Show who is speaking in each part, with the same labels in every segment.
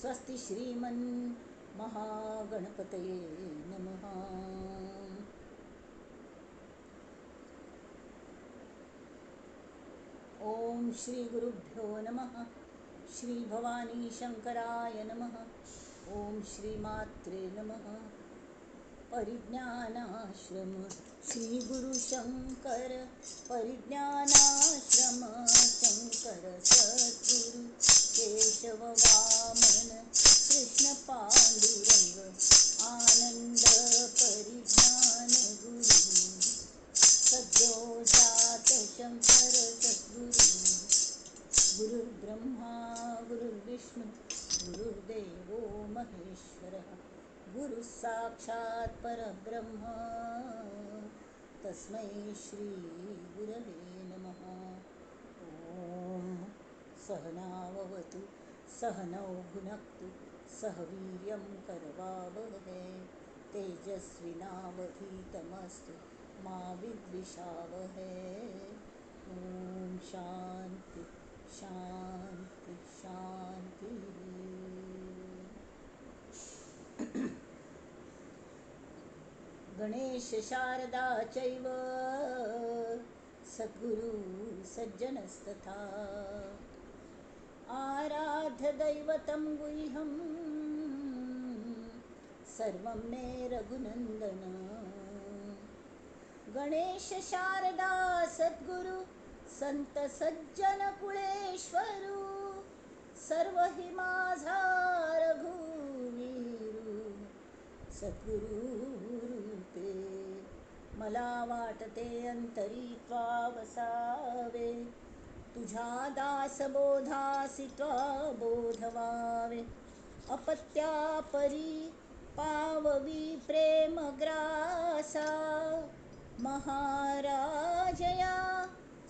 Speaker 1: स्वस्ति श्रीमन् महागणपतये नमः. ओम श्री गुरुभ्यो नमः. श्री भवानी शंकराय नमः. ओम श्री मात्रे नमः. परिज्ञानाश्रम श्री गुरु शंकर, परिज्ञानाश्रम शंकर सद्गुरु केशव वामन कृष्ण पांडुरंग आनंद परिज्ञान गुरु सद्यो जात शंकर सद्गुरु. गुरुर्ब्रह्मा गुरुर्विष्णु गुरुर्देवो महेश्वरः, गुरु साक्षात परब्रह्म तस्मै श्री गुरवे नमः. ओम सहनाववतु सहनौ भुनक्तु सह वीर्यं करवावहै, तेजस्विनावधीतमस्तु मा विद्विषावहै. ओम शांती शांती शांती. गणेश शारदा चैव सद्गुरु सज्जनस्तथा, आराध्य दैवतं गुह्यं सर्वं मे रघुनंदन. गणेश शारदा सद्गुरु संत सज्जन कुळेश्वरू, सर्व हि माझा रघुवीरू सद्गुरु रूपे. मला वाटते अंतरी त्वा वसावे, तुझ्या दासबोधासी त्वा बोधवावे. अपत्या परी पाववी प्रेमग्रासा, महाराजया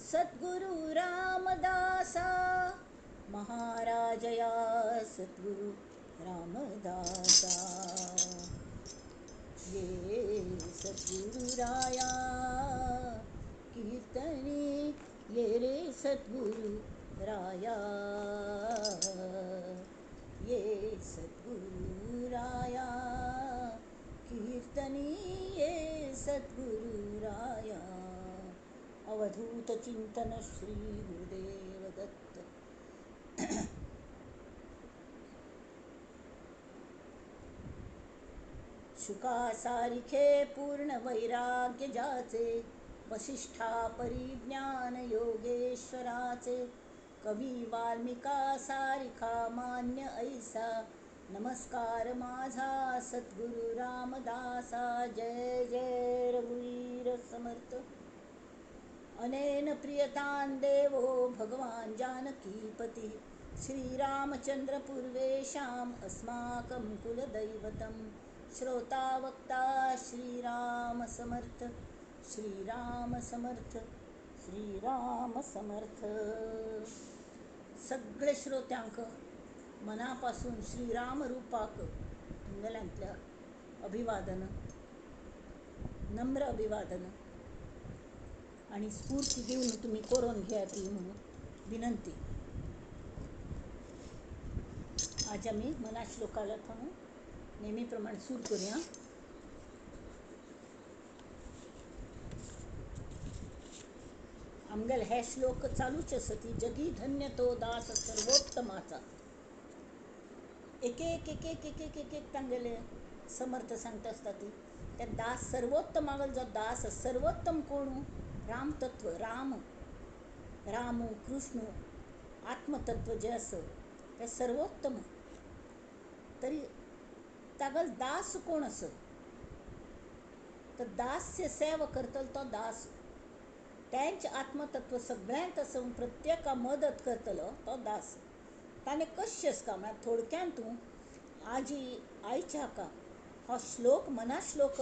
Speaker 1: सद्गुरु रामदासा, महाराजया सद्गुरु रामदासा. ये सद्गुरुराया कीर्तनी, ये रे सद्गुरु राया, ये सद्गुरुराया कीर्तनी, ये सद्गुरुराया. अवधूत चिंतन श्री गुरुदेव दत्त. शुकासारिखे पूर्ण वैराग्य जाचे, वसिष्ठा परिज्ञान योगेश्वराचे, कवी वाल्मिका सारिखा मान्य ऐसा, नमस्कार माझा सद्गुरु रामदासा. जय जय रघुवीर समर्थ. अनेन प्रियतां देवो भगवान जानकीपति, श्रीरामचंद्र पूर्वेषाम् अस्माकं कुलदैवतं. श्रोता वक्ता श्रीराम समर्थ, श्रीराम समर्थ, श्रीराम समर्थ. सगळे श्रोत्यांक मनापासून श्रीराम रूपाक तुमगेल्यांतल्या अभिवादन, नम्र अभिवादन आणि स्फूर्ती दिवन तुमी करून घेयात ही म्हणून विनंती. आज आमी मना श्लोकाला थंय नेहमीप्रमाणे सुरू करूया. आमगेले हे श्लोक चालूच आसा ती जगी धन्य तो दास सर्वोत्तमाचा. एक एक एक एक एक एक एक एक तांगेले समर्थ सांगता आसता ती त्या दास सर्वोत्तमागल जो दास सर्वोत्तम कोण? रामतत्व, राम, राम कृष्ण आत्मतत्व जे आसा ते सर्वोत्तम. तरी तागल दास कोण आसा? तर दास्य सेवा करतलो तो दास. तेंच आत्मतत्व सगळ्यांत आसा, प्रत्येका मदत करतलो तो दास. ताणें कशें आसता म्हळ्यार थोडक्यान तूं आजी आयच्या हाका हो श्लोक मना श्लोक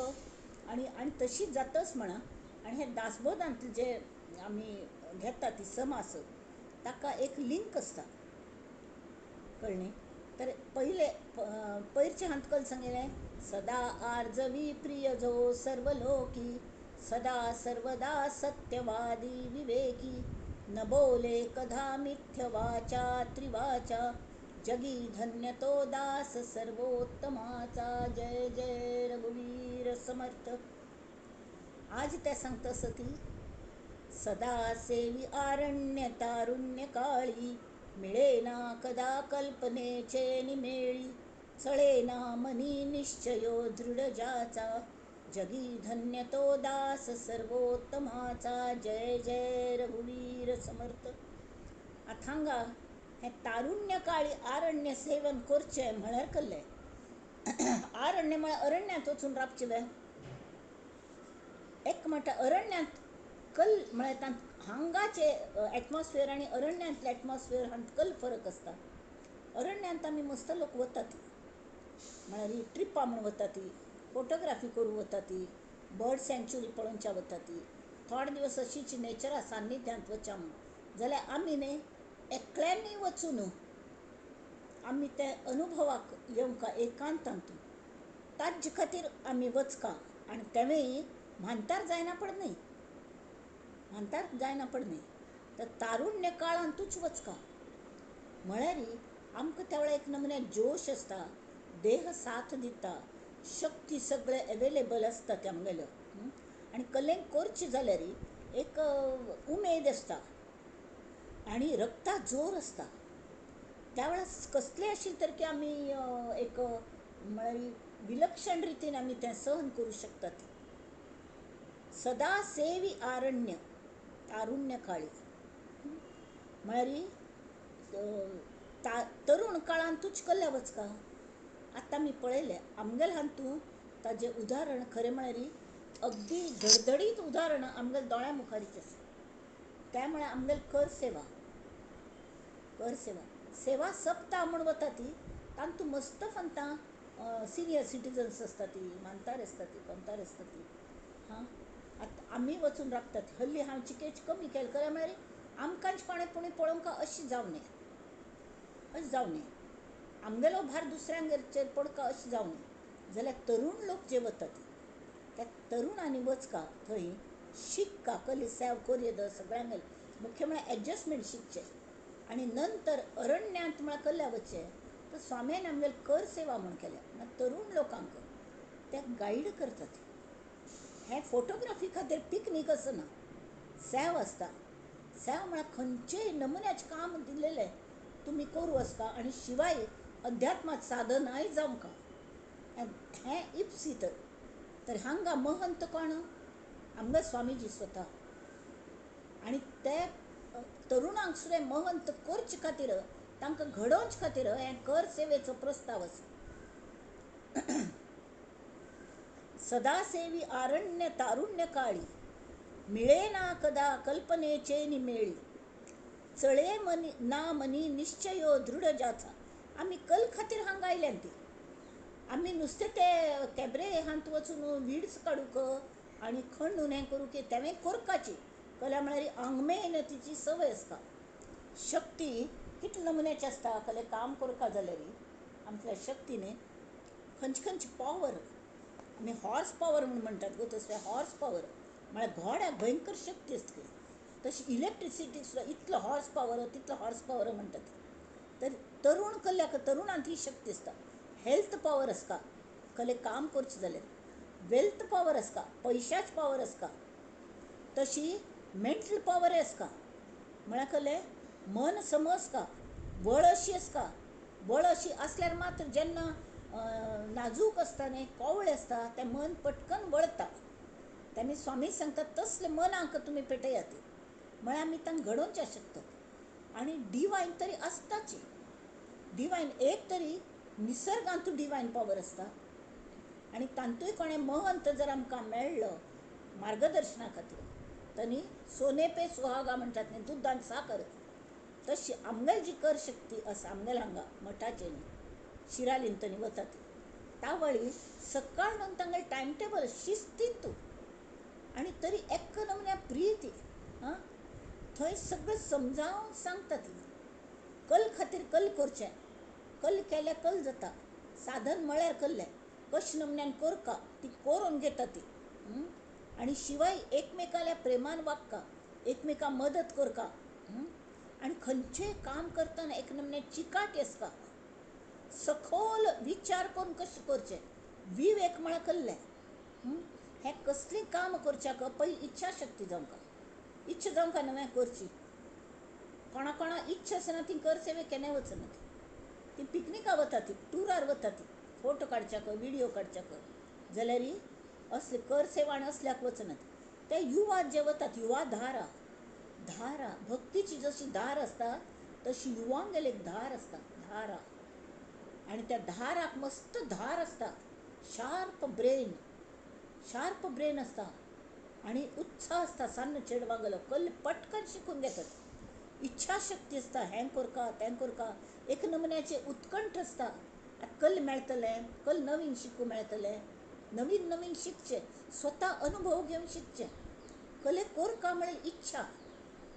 Speaker 1: आनी आनी तशीच जातच म्हणा. आनी हे दासबोधांतले जे आमी घेता ती समास ताका एक लिंक आसता, कळ्ळें? तर पयले पयरचे हांतकल सांगिल्लें सदा आर्जवी प्रिय जो सर्वलोकी, सदा सर्वदा सत्यवादी विवेकी, न बोले कदा मिथ्य वाचा त्रिवाचा, जगी धन्य तो दास सर्वोत्तमाचा, जय जय रघुवीर समर्थ. आज त्या सांगता सती सदा सेवी आरण्य तारुण्य काळी, मिळेना कदा कल्पनेचे निमेळी, चळेना मनी निश्चयो दृढ ज्याचा, जगी धन्य तो दास सर्वोत्तमाचा, जय जय रघुवीर समर्थ. आतां हांगा हें तारुण्य काळी आरण्य सेवन करचें म्हळ्यार कसलें? आरण्य म्हळ्यार अरण्यांत वचून राबचें वे? एक म्हणटा अरण्यांत कल म्हळ्यार हांगाचे एटमॉस्फियर आनी अरण्यांतलें एटमॉस्फियर हांत कल फरक आसता. अरण्यांत आमी मस्त लोक वतात, म्हळ्यार ही ट्रिपां म्हूण वतात, फोटोग्राफी करूंक वतात, बर्ड सँच्युरी पळोवच्या वतात, थोडे दिवस अशीच नेचरा सान्निध्यांत वचया म्हूण. जाल्यार आमी न्ही एकल्यांनी वचून आमी ते अनुभवाक येवंक एकांतांत, ताजे खातीर आमी वचका. आनी तेंवूय म्हानतार जायना पड न्हय, म्हानतार जायना पड न्हय, तर तारुण्य काळांतूच वचका. म्हळ्यार आमकां त्या वेळार एक नमुन्या जोश आसता, देह साथ दिता, शक्ती सगळे एवेलेबल आसता ते आमगेल्यो. आनी कलें करचें जाल्यार एक उमेद आसता आनी रक्ता जोर आसता. त्या वेळार कसलें आशिल्लें तर की आमी एक म्हळ्यार विलक्षण रितीन आमी तें सहन करूं शकतात. सदा सेवी आरण्य तारुण्य काळी म्हळ्यार तरुण काळांतूच कल्ल्या वचका. आतां आमी पळयलें आमगेले हातूंत ताजें उदाहरण खरें म्हळ्यार अगदी धडधडीत उदाहरण आमगेल्या दोळ्यां मुखारीच आसा. त्या म्हळ्यार आमगेली कर सेवा, कर सेवा सेवा सप्ता म्हूण वता ती तातूंत मस्त फांतां सिनियर सिटीजन्स आसता ती, म्हानतार आसता ती, कोंतार आसता ती. हां, आतां आमी वचून राबतात. हल्ली हांव चिकेच कमी केलें, खरें म्हळ्यार आमकांच कोणें पुणी पळोवंक अशें जावं नये, अशें जावं नये, आमगेलो भार दुसऱ्यांचेर पडका अशें जावं नये. जाल्यार तरूण लोक जे वतात त्या तरुणांनी वचका थंय शिकका कली सेव कोरयेद सगळ्यांगेले, मुख्य म्हळ्यार एडजस्टमेंट शिकचें. आनी नंतर अरण्यांत म्हळ्यार कल्ल्या वचचें तर स्वाम्यान आमगेले कर सेवा म्हूण केल्या, म्हळ्यार तरूण लोकांक ते गायड करतात. हें फोटोग्राफी खातीर पिकनीक आसना, सेव आसता. सेव म्हळ्यार खंयचेय नमुन्याचें काम दिलेलें तुमी करूं आसता आनी शिवाय अध्यात्मांत साधनाय जावंक हें इप्सीत. तर हांगा महंत कोण? आमगे स्वामीजी स्वता. आनी ते तरुणांक सुद्दां महंत करचे खातीर, तांकां घडोवचे खातीर हें कर सेवेचो प्रस्ताव आसा. सदा सेवी आरण्य तारुण्य काळी, मिळेना कदा कल्पनेचे निमेळी, चळे मनी ना मनी निश्चयो दृढ ज्याचा. आमी कल खातीर हांगा आयल्यान ती आमी नुस्तें ते कॅबरे हांत वचून वीड्स काडूंक आनी खणून हें करूंक तेंवें कोरकाची कला म्हळ्यार आंगमेन तिची संवय आसता. शक्ती कितले नमुन्याची आसता कले काम करपा जाल्यार आमच्या शक्तीने खंयचे खंयचे पॉवर, आमी हॉर्स पॉवर म्हूण म्हणटात गो, तसलें हॉर्स पॉवर म्हळ्यार घोड्याक भयंकर शक्ती आसता. तशी इलेक्ट्रिसिटी सुद्दां इतलो हॉर्स पॉवर तितलो हॉर्स पॉवर म्हणटात. तर तरूण कल्याक तरुणांत ही शक्ती आसता. हेल्थ पॉवर आसता कले काम करचें जाल्यार, वेल्थ पॉवर आसता, पयशाच पॉवर आसता, तशी मेंटल पॉवर आसता. म्हळ्यार कले मन सम आसता, वळ अशी आसता. वळ अशी आसल्यार मात्र जेन्ना नाजूक आसता न्ही, कोवळें आसता, तें मन पटकन वळता. तेमी स्वामी सांगतात तसलें मनाक तुमी पेटयात, म्हळ्यार आमी तांकां घडोवचें शकतात. आनी डिवायन तरी आसताच, डिवायन एक तरी निसर्गांतू डिवायन पॉवर आसता. आनी तांतूय कोणें महंत जर आमकां मेळ्ळो मार्गदर्शना खातीर, तनी सोने पे सुहागा म्हणटात न्ही, दुदान साकर, तशी आमगेली जी कर शक्ती आसा आमगेले हांगा मठाचे न्ही शिरालीन तनी वतात तावळी सकाळ न्हू तांगेलें टायम टेबल शिस्तीन तूं आनी तरी एक नमुन्या प्रिती. हां, थंय सगळें समजावन सांगतात. कल खातीर कल करचें, कल केल्यार कल जाता, साधन म्हळ्यार कल्लें कशें नमुन्यान करका ती करून घेता ती. आनी शिवाय एकमेकाल्या प्रेमान वागका, एकमेकांक मदत करका, आनी खंयचेंय काम करतना एक नमुन्या चिकाटी आसता. सखोल विचार करून कशें करचें, विवेक म्हळ्यार कल्लें. हें कसलीं काम करच्याक पयलीं इच्छा शक्ती जावंक, इच्छा जावंक नवें करची. कोणा कोणा इच्छा आसना ती करसेवे केन्नाय वचना, ती पिकनिका वता, ती टुरार वता, ती फोटो काडच्याक विडियो काडच्याक, जाल्यार असले करसेवा आनी असल्याक वचनात. ते युवा जे वतात, युवा धारा, धारा भक्तीची जशी धार आसता तशी युवांगेल एक धार आसता, धारा. आनी त्या धाराक मस्त धार आसता, शार्प ब्रेन, शार्प ब्रेन आसता आनी उत्साह आसता. सान्न चेडवांगेलो कल्ल पटकन शिकून घेतात, इच्छाशक्ती आसता, हें करका तें करका, एक नमुन्याचें उत्कंठ आसता. आतां कल्ल मेळटलें, कल्ल नवीन शिकूं मेळटलें, नवीन नवीन शिकचें, स्वता अनुभव घेवन शिकचें. कले कोरका म्हळ्यार इच्छा,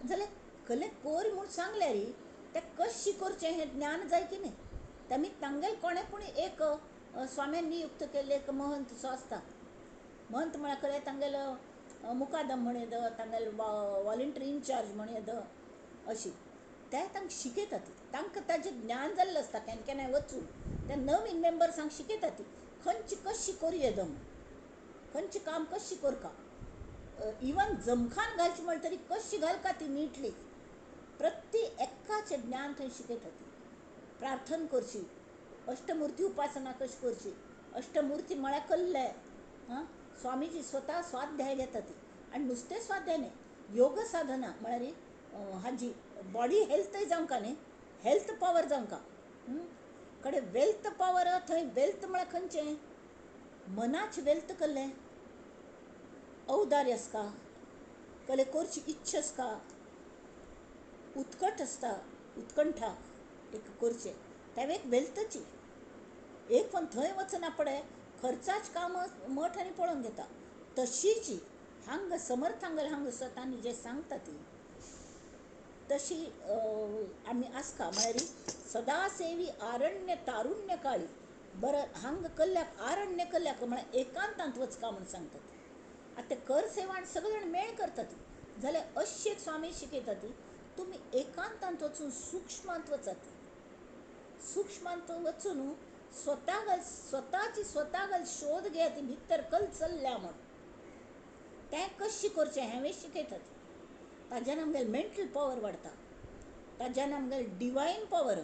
Speaker 1: जाल्यार कले कोर म्हूण सांगल्यार तें कशें करचें हें ज्ञान जाय की न्ही. तेमी तांगेल कोणें पूण एक स्वाम्यान नियुक्त केल्ले एक महंत सो आसता. महंत म्हळ्यार कडेन तांगेलो मुकादम म्हण येद, तांगेलो वॉलंटियर इनचार्ज म्हण येद, अशी ते तांकां शिकयतात. तांकां ताजें ज्ञान जाल्लें आसता, केन्ना केन्नाय वचून त्या नवीन मेंबर्सांक शिकयतात खंयची कशी करूं येद म्हूण, खंयचें काम कशें करका, इवन जमखान घालची म्हळ्यार तरी कशी घालका ती निटली, प्रत्येक एकाचें ज्ञान थंय शिकयतात. प्रार्थना करची, अष्टमूर्ती उपासना कशी करची, अष्टमूर्ती म्हळ्यार कल्ले. हां, स्वामीजी स्वता स्वाध्याय घेतात आनी नुस्तें स्वाध्याय न्ही, योग साधना म्हळ्यार हाजी बॉडी हेल्थय जावंका न्ही, हेल्थ पावर जावंका कडेन वेल्थ पावर. थंय वेल्थ म्हळ्यार खंयचें, मनाचें वेल्थ कल्लें, औदार्य आसता, कले करची इच्छा आसता, उत्कट आसता, उत्कंठा एक करचें, तें एक वेल्थची. एक पण थंय वचना पडे खर्चाच काम मठ आनी पळोवन घेता. तशीच हांगा समर्थांगेल हांगा स्वतानी जें सांगता ती तशी आमी आसका. म्हळ्यार सदा सेवी आरण्य तारुण्य काळी. बरं, हांगा कल्ल्याक आरण्य कल्ल्याक म्हळ्यार एकांतांत वचका म्हूण सांगतात. आतां ते कर सेवा आनी सगळे जाण मेळ करतात, जाल्यार अशी एक स्वामी शिकयतात तुमी एकांतांत वचून सुक्ष्मांत वचात, सुक्ष्मांत वचून स्वता स्वताची स्वता शोध घेयात, भितर कल चल्ल्या म्हूण तें कशें करचें हेंवूय शिकयतात. ताज्यान आमगेले मेंटल पावर वाडटा, ताज्यान आमगेले डिवायन पावर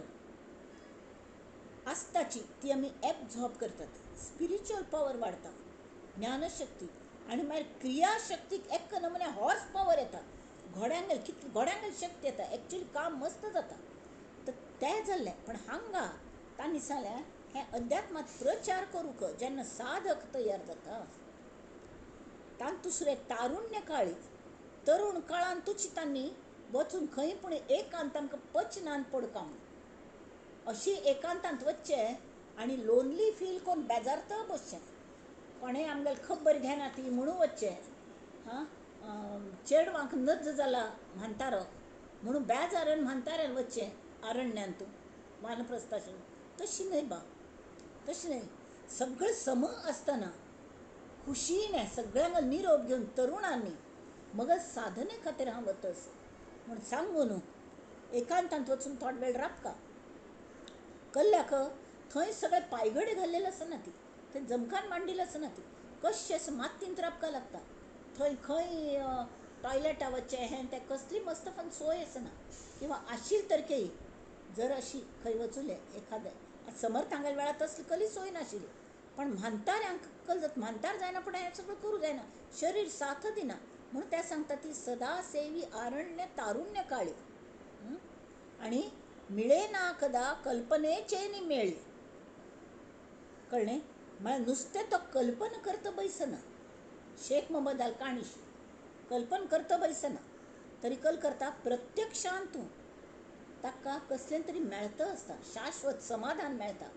Speaker 1: आसताची ती आमी एब्जॉर्ब करतात, स्पिरिच्युअल पावर वाडटा, ज्ञानशक्ती आनी मागीर क्रियाशक्तीक एक नमुन्या हॉर्स पावर येता, घोड्यांगेल कितली घोड्यांगेल शक्ती येता, एक्चुअली काम मस्त जाता. तर तें जाल्लें. पण हांगा तांणी सांगलें हें अध्यात्मांत प्रचार करूंक जेन्ना साधक तयार जाता तांतूं दुसरें तारुण्य काळी, तरुण काळांतूच तांणी वचून खंय पूण एकांत आमकां पचनान पडका म्हूण अशी एकांतांत वचचें आनी लोनली फील करून बेजारत बसचें, कोणें आमगेली खबर घेना ती म्हणून वचचें. हां, चेडवांक नज जाला म्हांतारो म्हणून बेजारान म्हांताऱ्यान वचचें आरण्यांतू वानप्रस्थाश्रम. तशी न्हय बा, तशी न्हय. सगळें सम आसतना खुशीन सगळ्यांक निरोप घेवन तरुणांनी मगर साधने खातीर हांव वतस म्हूण सांगून एकांतांत वचून थोडो वेळ राबका. कल्ल्याक थंय सगळे पायगडे घाल्लेले आसना ती, थंय जमखान मांडिल्ले आसना ती, कशें अशें मातयेंत राबका लागता. थंय खंय टॉयलेटा वचचें हें तें कसली मस्त पण सोय आसना, किंवा आशिल्ली तरकेय जर अशी खंय वचुलें एखादें समर्थांगेल्या वेळार तसली कसली सोय नाशिल्ली. पण म्हांताऱ्यांक कल जाता, म्हांतार जायना पूण हें सगळें करूं जायना, शरीर साथ दिना म्हणून ते सांगता ती सदा सेवी आरण्य तारुण्य काळी आनी मिळे ना कदा कल्पनेचे नी मेळी. कळ्ळें? म्हळ्यार नुस्तें तो कल्पना करता बैसना, शेख मोहम्मद अल काणीश कल्पना करता बैसना, तरी कल करता प्रत्यक्षांत तूं ताका कसलें तरी मेळता आसता, शाश्वत समाधान मेळटा.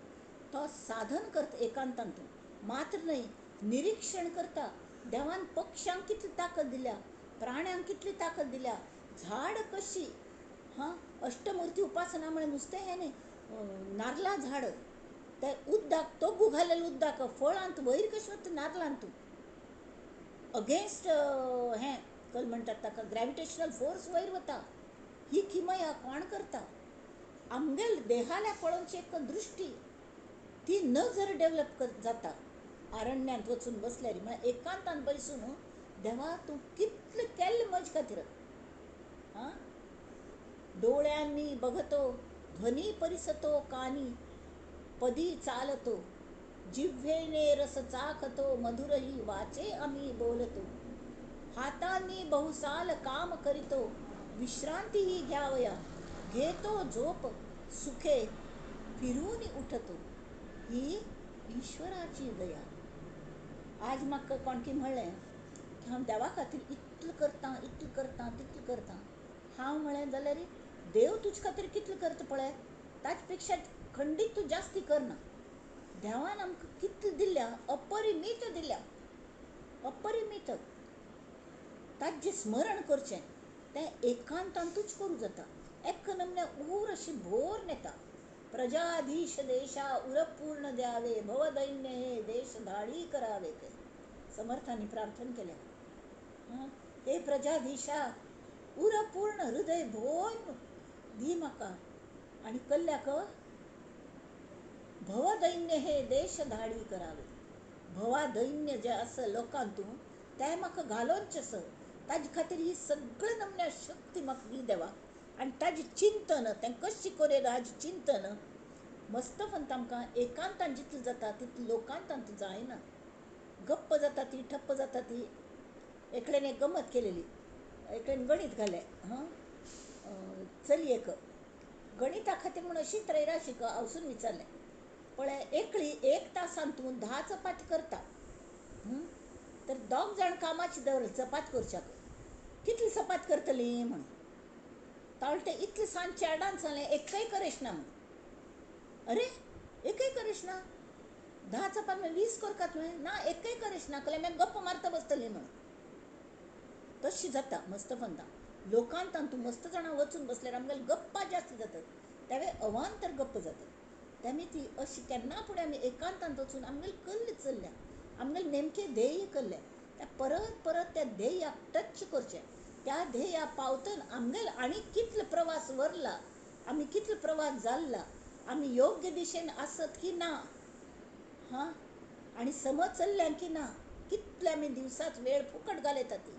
Speaker 1: तो साधन करता एकांतांत, मात्र न्हय निरीक्षण करता. देवान पक्ष्यांक कितली ताकद दिल्या, प्राण्यांक कितली ताकद दिल्या, झाड कशी. हां, अष्टमूर्ती उपासना म्हळ्यार नुस्तें हें न्ही, नारला झाड ते उद्दाक तोगू घालेलें उद्दाक फळांत वयर कशें वता नारलांत तूं अगेन्स्ट हें कल म्हणटात ताका ग्रॅविटेशनल फोर्स वयर वता. ही किमया कोण करता? आमगेल देहाला पळोवची एक दृश्टी ती नजर डेवलप जाता आरण्यांत वचून बसल्यार, म्हळ्यार एकांतान बैसून देवा तूं कितलें केल्लें म्हजे खातीर. आं, डोळ्यांनी बघतो ध्वनी परिसतो कानी पदी चालतो जिव्हेने रस चाखतो मधुरही वाचे आम्ही बोलतो हातांनी बहुसाल काम करीतो विश्रांतीही घ्यावया घेतो झोप सुखे फिरून उठतो. ही ईश्वराची दया. आज म्हाका कोणकी म्हणलें की हांव देवा खातीर इतलें करतां इतलें करतां तितलें करतां. हांव म्हळें जाल्यार देव तुजे खातीर कितलें करता पळय ताचे पेक्षा खंडीत तूं जास्ती करना. देवान आमकां कितलें दिल्या, अपरिमीत दिल्या, अपरिमीत. ताचें स्मरण करचें तें एकांतांतूच करूं जाता. एक नमन्या उर अशी भोर येता. प्रजाधीश देशा उरपूर्ण द्यावे भवदैन्य हे देश धाडी करावे. ते समर्थांनी प्रार्थना केल्या. हे प्रजाधीशा उरपूर्ण हृदय भोर दी म्हाका आनी कल्ल्याक भवदैन्य हे देश धाडी करावे. भवादैन्य जें आसा लोकांतू तें म्हाका घालोवचें आसा. ताजे खातीर ही सगळी नमन्या शक्ती म्हाका दी देवा. आनी ताजें चिंतन तें कशें करूं हाजें चिंतन मस्त पंत आमकां एकांतान जितलें जाता तितलें लोकांतांत जायना. गप्प जाता ती, ठप्प जाता ती. एकल्यान एक गमत केलेली, एकल्यान गणीत घालें. हां, चलयेक गणिता खातीर म्हूण अशी त्रैराशीक हांवसून विचारलें, पळय एकली एक तासान तूं 10 चपाती करता तर 2 जाण कामाची दवर चपात करच्याक कितली चपात करतली म्हणून. तावटे इतले सांज चेरडान सांगलें एकय करेश ना म्हणून. अरे एकय करेश ना, 10 चपात मागीर 20 करका तुवें? ना एकय करेश ना, कले मागीर गप्प मारता बसतली म्हणून. तशी जाता मस्त पंता लोकांत तूं मस्त जाणां वचून बसल्यार आमगेले गप्पा जास्त जातात, त्यावेळी अवांतर गप्प जातात. त्यामुळे ती अशी केन्ना फुडें आमी एकांतांत वचून आमगेले कल्ले चल्ल्या, आमगेले नेमके ध्येय कल्ले त्या परत परत त्या ध्येयाक टच करचें. त्या ध्येया पावतन आमगेले आनी कितलो प्रवास वरला, आमी कितलो प्रवास जाल्ला, आमी योग्य दिशेन आसत की ना, हां, आनी समज चल्ल्या की ना, कितले आमी दिवसाच वेळ फुकट घालयता ती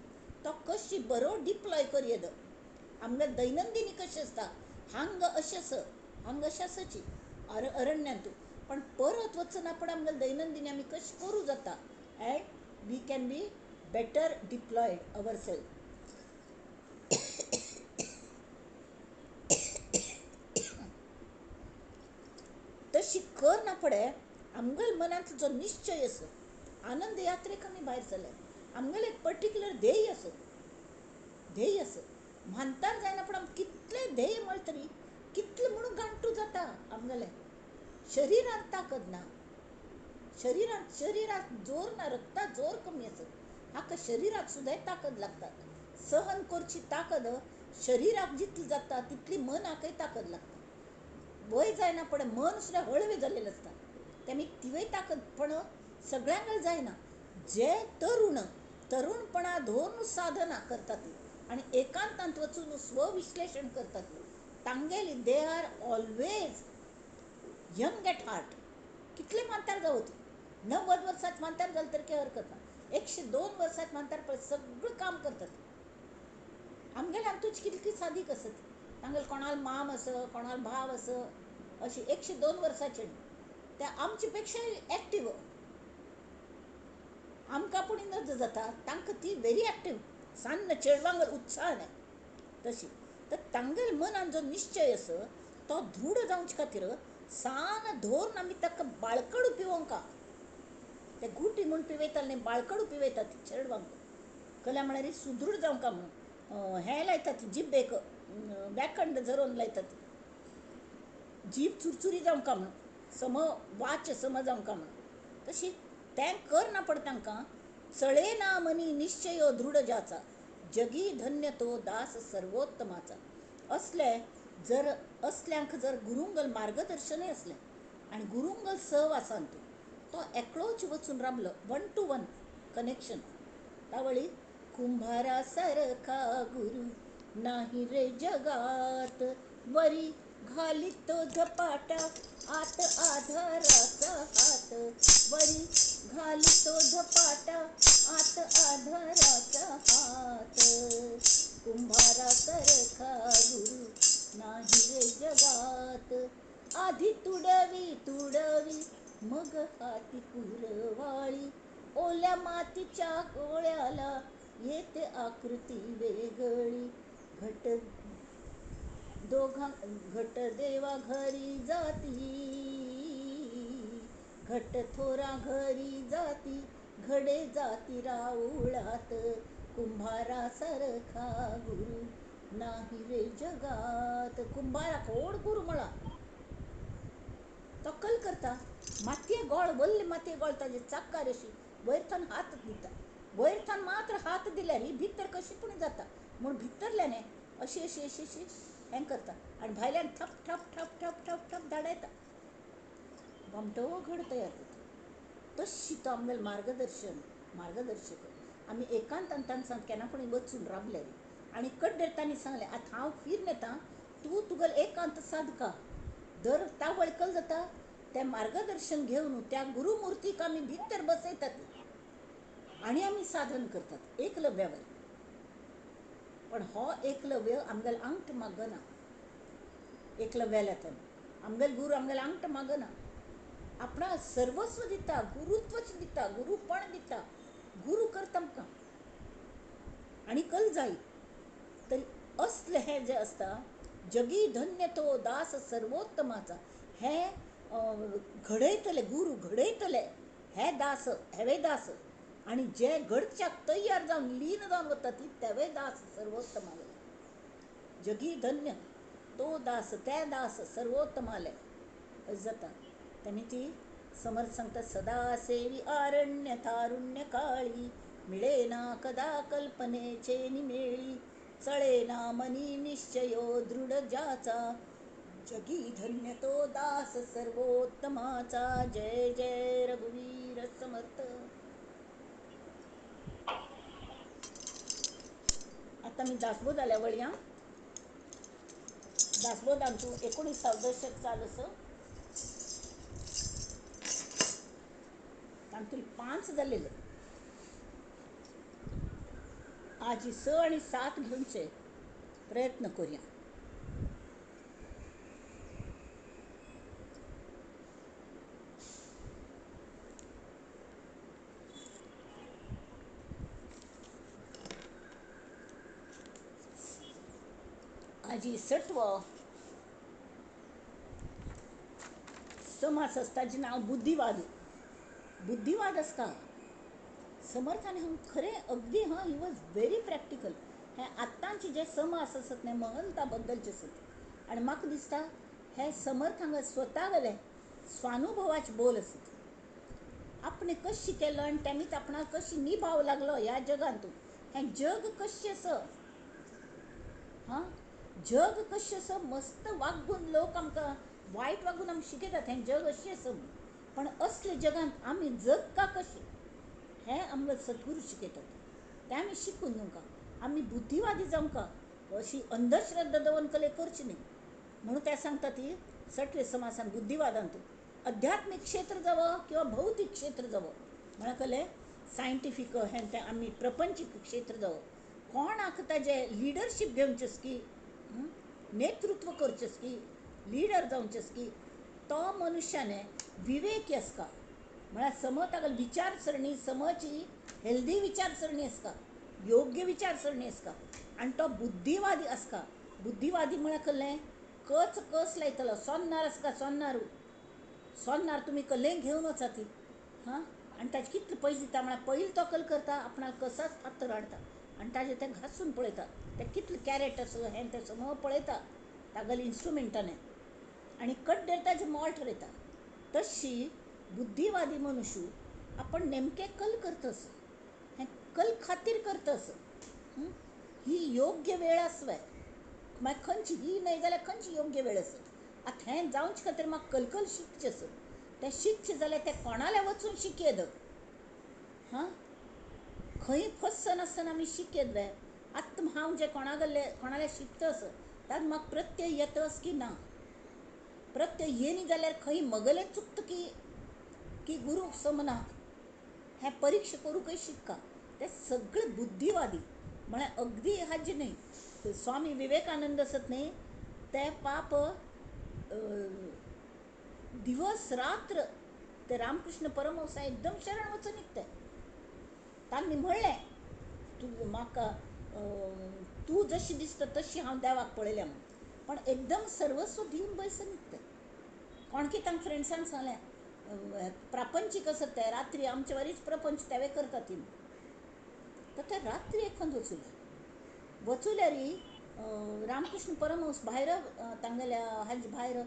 Speaker 1: तो कशी बरो डिप्लॉय करूं येता. आमगे दैनंदिनी कशें आसता, हांग अशें आसा, हांग अशें आसची अरण्यांतू, पण परत वचना पण आमगे दैनंदिनी आमी कशें करूं जाता. And we can be better deployed our self. तशी कर ना पडे आमगेले मनांत जो निश्चय आसा, आनंद यात्रेक आमी भायर सरले, आमगेले एक पर्टिक्युलर ध्येय आसा, ध्येय आसा. म्हानतार जायना पण आमकां कितलें ध्येय मेळत तरी कितलें म्हणून गांठू जाता आमगेलें. शरिरांत ताकद ना, शरिरांत शरिरांत जोर ना, रक्तांत जोर कमी आसा, हाका शरिराक सुद्दां ताकद लागता. सहन करची ताकद शरिराक जितली जाता तितली मनाकय ताकद लागता. वय जायना पण मन सुद्दां हळवें जाल्लें आसता, तेमी तिवूय ताकद पण सगळ्यांक जायना. जे तरुण तरुणपणा धरून साधना करतात आनी एकांतांत वचून स्वविश्लेशण करतात तांगेली they are always young at heart. कितले म्हातार जावं ती, 90 वर्सांत म्हातार जालें तर काय हरकत ना, 102 वर्सांत म्हातार पळय सगळें काम करतात. आमगेले आमतूच कितली सादीक आसत, तांगेले कोणाल माम आसा कोणाल भाव आसा अशी 102 वर्सांचे त्या आमचे पेक्षा एक्टीव. आमकां पूण नज जाता, तांकां ती व्हेरी एक्टीव, सान्न चेडवांक उत्साह न्हय तशी. तर तांगेले मनान जो निश्चय आसा तो दृढ जावचे खातीर सान धोरून आमी ताका बाळकडू पिवोंका. ते गुटी म्हूण पिवयताले न्ही, बाळकडू पिवयतात चेडवांक. कल्या म्हळ्यार सुदृढ जावंका म्हणून हें लायतात जिब्बेक व्याखंड झरोवन लायतात, जीभ चुरचुरी जावंका म्हणून, सम वाच सम जावंका म्हणून. तशी तें करना पड तांकां. चळे ना मनी निश्चयो दृढ ज्याचा जगी धन्य तो दास सर्वोत्तमाचा. असले जर असल्यांक जर गुरुंगल मार्गदर्शनय असलें आनी गुरुंगल सहवासान तो एकलोच वचून राबलो, 1 to 1 connection. तावळी कुंभारा सारखा गुरु नाही रे जगात. वरी घालितो झपाटा आत आधाराचा हात, वरी घालितो झपाटा आत आधाराचा हात. कुंभारा सारखा गुरु नाही रे जगात. आधी तुडवी तुडवी मग हाती कुरवाळी, ओल्या मातीच्या गोळ्याला येते आकृती वेगळी. घट दोघा घट देवा घरी जाती, घट थोरा घरी जाती, घडे जाती राऊळात. कुंभारा सारखा गुरु नाही रे जगात. कुंभारा कोण गुरु म्हळा तो कल करता, मातये गोळ वल्ले मातये गोळ ताजे चाक्कार अशी वयर हात दिता, वयर मात्र हात दिल्यार ही भितर कशी पूण जाता म्हूण भितरल्याने अशी अशी अशी अशी हें करता आनी भायल्यान ठप ठप ठप ठप ठप ठप धाडायता, गोमटो घड तयार जाता. तशी तो आमगेलो मार्गदर्शन मार्गदर्शक. आमी एकांतान तांचे केन्ना पूण वचून राबले आनी कड्डेर तांणी सांगलें आतां हांव फिरून येता, तूं तुगेलो एकांत सादका दर तावळ कल जाता तें मार्गदर्शन घेवन त्या गुरुमुर्तीक आमी भितर बसयतात आनी आमी साधन करतात एकलव्यावर. पण हो एकलव्य आमगेलो आंगठ मागना, एकलव्याल्या आमगेलो गुरु आमगेलो आंगठ मागना, आपणा सर्वस्व दिता, गुरुत्वच दिता, गुरुपण दिता, गुरु करता आमकां आनी कल जाय. तरी असलें हें जें आसता जगी धन्य तो दास सर्वोत्तमाचा, हे घडयतले गुरु घडयतले हे दास हेवे दास, आनी जे घडच्याक तयार जावन लीन जावन वता ती तेवे दास सर्वोत्तमाले. जगी धन्य तो दास ते दास सर्वोत्तमाले अशें जाता. तेन्ना ती समर्थ सांगता सदा सेवी आरण्य तारुण्य काळी, मिळेना कदा कल्पनेचे निमेळी, चळेना मनी निश्चयो दृढ ज्याचा, जगी धन्य तो दास सर्वोत्तमाचा. जय जय रघुवीर समर्थ. आता मी दासबोध आल्या वळया. दासबोध आमचो 19 दशक चालू आसा, तातूंत 5 जालेले. आज 6 आणि 7 घेवचे प्रयत्न करूया. आजी सटवो समास आसता ताजें नांव बुद्धिवाद. बुद्धिवाद आसता समर्थान हांगा खरें अगदी हां, he was very practical. हे आत्तांचे जे समास आसत न्ही महंता बद्दलचे आसत आनी म्हाका दिसता हे समर्थ हांगा स्वता गेले स्वानुभवाचे बोल आसत. आपणें कशें केलो आनी तेमीच आपणाक कशी निभाव लागलो ह्या जगांत, हें जग कशें आसा, हां जग कशें आसा, मस्त वागून लोक आमकां वायट वागून आमकां शिकयतात हें जग अशें आसा, पण असले जगांत आमी जगता कशें हें आमकां सद्गुरू शिकयतात. तें आमी शिकून घेवंक, आमी बुद्धिवादी जावंक, अशी अंधश्रद्धा दवरून कले करची न्ही. म्हणून ते सांगता ती सटवे समासान बुद्धिवादांत अध्यात्मीक क्षेत्र जावं किंवा भौतीक क्षेत्र जावं, म्हळ्यार कले सायंटिफीक हें तें आमी प्रपंचीक क्षेत्र जावं, कोणाक ताजें लिडरशीप घेवचें की नेतृत्व करचें की लिडर जावचें की तो मनुष्याने विवेकी आसता, म्हळ्यार सम तागेली विचारसरणी समची हेल्दी विचारसरणी आसता, योग्य विचारसरणी आसता आनी तो बुद्धिवादी आसता. बुद्धिवादी म्हळ्यार कसलें कच कस लायतलो, सोन्नार आसता, सोन्नारू सोन्नार तुमी कसलें घेवन वचात हां, आनी ताजे कितले पयशे दिता म्हळ्यार पयलीं तो कल करता आपणाक कसाच फातर हाडटा आनी ताजें तें घासून पळयता, तें कितलें कॅरेट आसा हें तें सगळें पळयता तागेले इन्स्ट्रुमेंटान आनी कड्डेर ताजें मोल ठरयता. तशी बुद्धिवादी मनुष्य आपण नेमकें कल करतस, हें कल खातीर करतस, ही योग्य वेळ आसवे मागीर खंयची ही न्हय जाल्यार खंयची योग्य वेळ आसा. आतां हें जावचे खातीर म्हाका कलकल शिकचें आसा, तें शिकचें जाल्यार तें कोणालें वचून शिकयत, हां खंय फसनासतना आमी शिकयत वे. आत्तां हांव जें कोणागल्ले कोणाले शिकता आसा ताका म्हाका प्रत्यय येतस की ना, प्रत्यय येयना जाल्यार खंय मगलें चुकता की की गुरूक समना हें परिक्षा करूंकय शिकता. ते सगळे बुद्धिवादी म्हळ्यार अगदी हाजे न्हय. स्वामी विवेकानंद आसत न्हय ते पाप दिवस रात्र ते रामकृष्ण परमहंसा एकदम शरण वचून निघते. तांणी म्हणलें तूं म्हाका तूं जशी दिसता तशी हांव देवाक पळयल्या म्हूण, पण एकदम सर्वस्व दिवन बैस निघते. कोण की तांकां फ्रेंड्सान सांगलें प्रापंचीक आसत ते रात्री आमचे वरीच प्रपंच तेवे करतात ती, तर ते रात्री एखाद वचुले वचुल्यारी रामकृष्ण परमहंस भायर तांगेल्या हाजे भायर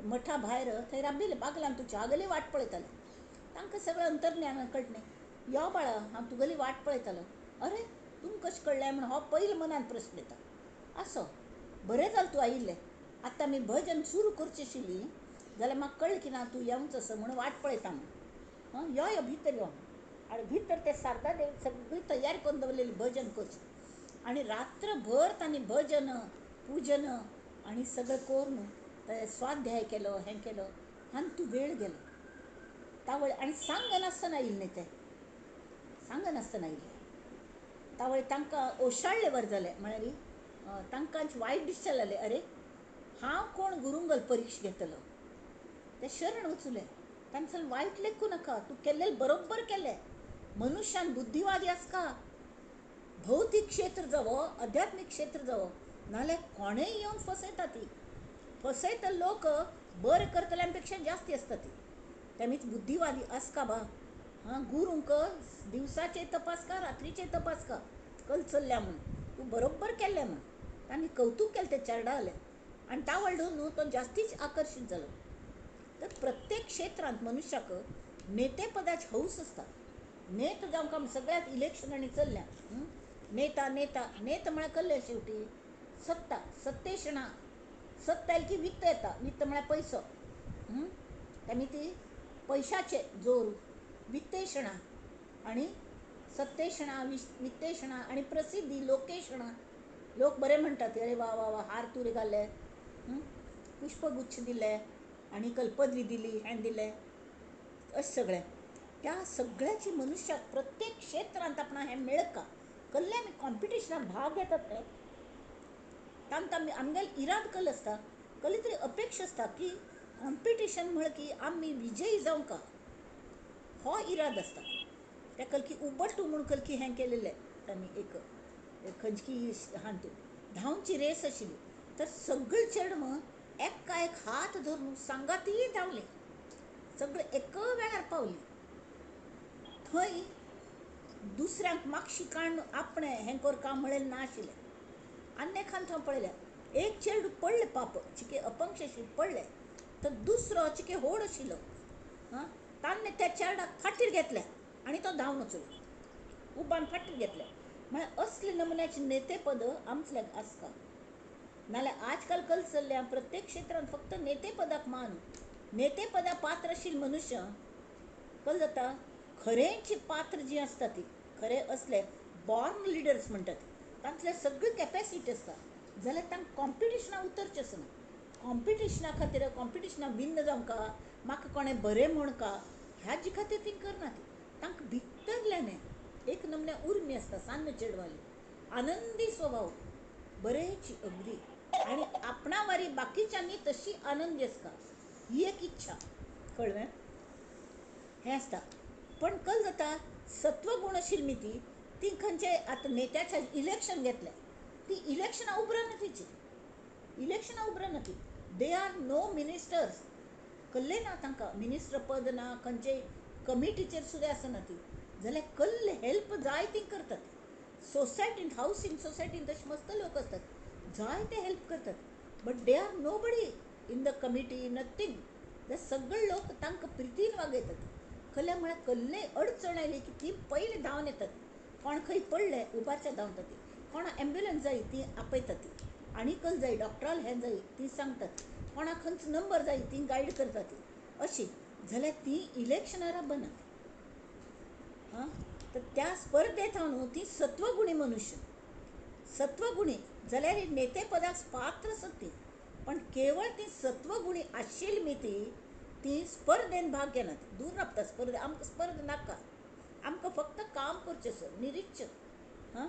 Speaker 1: मठा भायर थंय राबिल्ले बागलान तुच्या हागेली वाट पळयताले. तांकां सगळें अंतर्ज्ञान कळटलें, यो बाळा हांव तुगेली वाट पळयतालो. अरे तुमकां कशें कळ्ळें म्हण हो पयलो मनान प्रस्न येता. आसो बरें जालें तूं आयिल्लें, आतां आमी भजन सुरू करचें आशिल्ली जाल्यार म्हाका कळ्ळें की ना तूं येवचो आसा म्हणून वाट पळयता म्हूण. आं यो यो भितर यो. आनी भितर ते शारदा देवी सगळी तयारी करून दवरलेली भजन करचें आनी रात्रभर तांणी भजन पुजन आनी सगळें करून ते स्वाध्याय केलो हें केलो आनी तूं वेळ गेलो तावळ. आनी सांगनासतना आयिल्लें न्ही तें, सांगनासतना आयिल्लें तावळ तांकां ओशाळ्ळे वर जालें. म्हळ्यार तांकां वायट दिसचें लागलें, अरे हांव कोण गुरुंगल परिक्षा घेतलो. ते शरण वचुले तांकां सांगलें वायट लेखूं नाका, तूं केल्लें बरोबर केलें. मनुष्यान बुद्धिवादी आसका, भौतीक क्षेत्र जावो अध्यात्मीक क्षेत्र जावो, नाल्यार कोणेय येवन फसयता ती फसयता लोक बरें करतल्या पेक्षा जास्ती आसता ती. तेमीच बुद्धिवादी आसका बा. हां गुरूंक दिवसाचे तपास का रात्रीचे तपास का कल चल्ल्या म्हूण तूं बरोबर केल्लें म्हूण तांणी कौतूक केलें ते चेरडावलें आनी तावळ न्हू तो जास्तीच आकर्शीत जालो. तर प्रत्येक क्षेत्रांत मनुष्याक नेतेपदाची हौस आसता. नेत जावंक आमी सगळ्यात इलेक्शनांनी चल्ल्या. नेता नेता नेत म्हळ्यार कल्ले शेवटी सत्ता सत्तेषणा, सत्ता आयली की वित्त येता, वित्त म्हळ्यार पयसो. तेमी ती पयशाचे जोर वित्तेषणा आनी सत्तेषणा वित्तेषणा आनी प्रसिद्धी लोकेषणा. लोक बरे म्हणटात अरे वा वा वा हार तुरे घाले, पुष्पगुच्छ दिले आनी कल्पदवी दिली हें दिलें अशें सगळें. त्या सगळ्याची मनुष्याक प्रत्येक क्षेत्रांत आपणा हें मेळका. कसले आमी कॉम्पिटिशनाक भाग घेतात ते तांकां आमी आमगेले इराद कल आसता, कसली तरी अपेक्षा आसता की कॉम्पिटिशन म्हळ्यार की आमी विजयी जावंका हो इराद आसता. त्या कलकी उबट्टू म्हूण कलकी हें केलेलें तांणी एक खंयची हातूंत धांवची रेस आशिल्ली तर सगळीं चेडवां एका एक हात धरून सांगाती धांवली, सगळीं एका वेळार पावली. थंय दुसऱ्यांक मागशी काडून आपणें हें करका म्हणलें ना आशिल्लें. आनी एखान थंय पळयलें एक चेडूं पडलें पाप चिके अपंग आशिल्लें पडलें, तर दुसरो चिके होड आशिल्लो हां ताणें त्या चेरडाक फाटीर घेतलें आनी तो धांवन वचलो उबान फाटीर घेतलें. म्हळ्यार असले नमुन्याचे नेतेपद आमचें आसता. नाल्यार आजकाल कल चल्ल्या प्रत्येक क्षेत्रांत फक्त नेतेपदाक मान, नेतेपदा पात्र आशिल्ले मनुष्य कल जाता खरेंची पात्र जी आसता ती खरे असले बॉर्न लिडर्स म्हणटात तांतले सगळी कॅपेसिटी आसता. जाल्यार तांकां कॉम्पिटिशनाक उतरचें आसना. कॉम्पिटिशना खातीर कॉम्पिटिशनाक विन्न जावंका म्हाका कोणें बरें म्हणका ह्या जी खातीर ती करना. ती तांकां भितरल्यान एक नमुन्या उर्मी आसता सान्न चेडवाली आनंदी स्वभाव बरेची अगदी आनी आपणा वारी बाकीच्यांनी तशी आनंदी आसता ही एक इच्छा कळ्ळें हें आसता. पण कल जाता सत्वगुण आशिल्ली ती ती खंयचे आतां नेत्याच्या इलेक्शन घेतलें ती इलेक्शनां उबरना, तिची इलेक्शनां उबरना ती. They are no ministers कल्ले ना तांकां मिनिस्टर पद ना, खंयचे कमिटीचेर सुद्दां आसना ती. जाल्यार कल्ले हेल्प जाय ती करतात. सोसायटीन हावसिंग सोसायटीन तशे मस्त लोक आसतात जाय ते हेल्प करतात, but they are nobody in the committee nothing. ते सगळे लोक तांकां प्रितीन वागयतात. कल्ले म्हळ्यार कल्ले अडचण आयली की ती पयलीं धांवन येतात. कोण खंय पडले उबारच्या धांवतात ती, कोणा एम्ब्युलन्स जाय ती आपयतात ती, आनी कल जाय डॉक्टराल हें जाय ती सांगतात, कोणाक खंयचो नंबर जाय ती गायड करतात ती अशी. जाल्यार ती इलेक्शनां राबनात. हां तर त्या स्पर्धेत हांव न्हू ती सत्वगुणी मनुष्य. सत्वगुणी जाल्यार नेतेपदाक पात्र आसत ती, पण केवळ ती सत्वगुणी आशिल्ली मी ती स्पर्धेन भाग घेनात, दूर राबता. स्पर्धे आमकां स्पर्ध नाका, आमकां फक्त काम करचें सर, निरीच्छ हां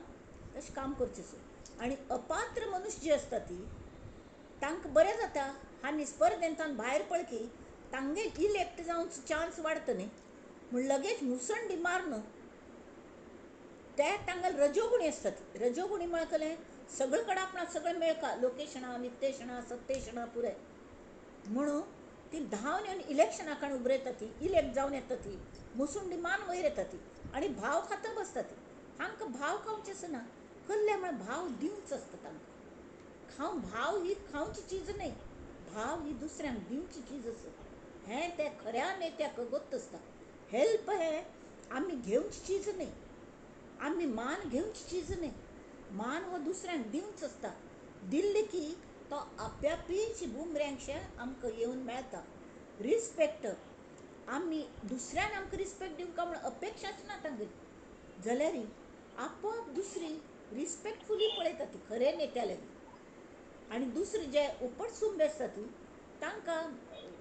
Speaker 1: तशें काम करचें सर. आनी अपात्र मनुष्य जी आसता ती तांकां बरें जाता आनी स्पर्धेन तांकां भायर पळकी तांगे इलेक्ट जावंक चान्स वाडटा न्ही, म्हूण लगेच मुसंडी मारून ते तांगेले रजोगुणी आसतात. रजोगुणी म्हळ्यार कसलें, सगळे कडेन आपणाक सगळें मेळका, लोकेशणां वित्तेशणां सत्तेशणां पुराय, म्हणून ती धांवन येवन इलेक्शना कडेन उबरे येता, ती इलेक्ट जावन येता, ती मुसुंडी मान वयर येता ती आनी भाव खाता बसता ती. तांकां भाव खावचे आसना, कसले म्हळ्यार भाव दिवचो आसता तांकां. खावं भाव ही खावची चीज न्हय, भाव ही दुसऱ्यांक दिवची चीज आसा. हें ते खऱ्या नेत्याक गोत्त आसता. हेल्प हें आमी घेवची चीज न्हय, आमी मान घेवची चीज न्हय, मान हो दुसऱ्यांक दिवचो आसता. दिल्ली की तो आप्यापीच बुमऱ्यांकशें आमकां येवन मेळटा. रिस्पेक्ट आमी दुसऱ्यान आमकां रिस्पेक्ट दिवंक म्हूण अपेक्षाच ना तांगेली, जाल्यार आपोआप दुसरी रिस्पेक्टफुली पळयता ती खरे नेत्या लागीं. आनी दुसरे जे उपटसुंबे आसता ती तांकां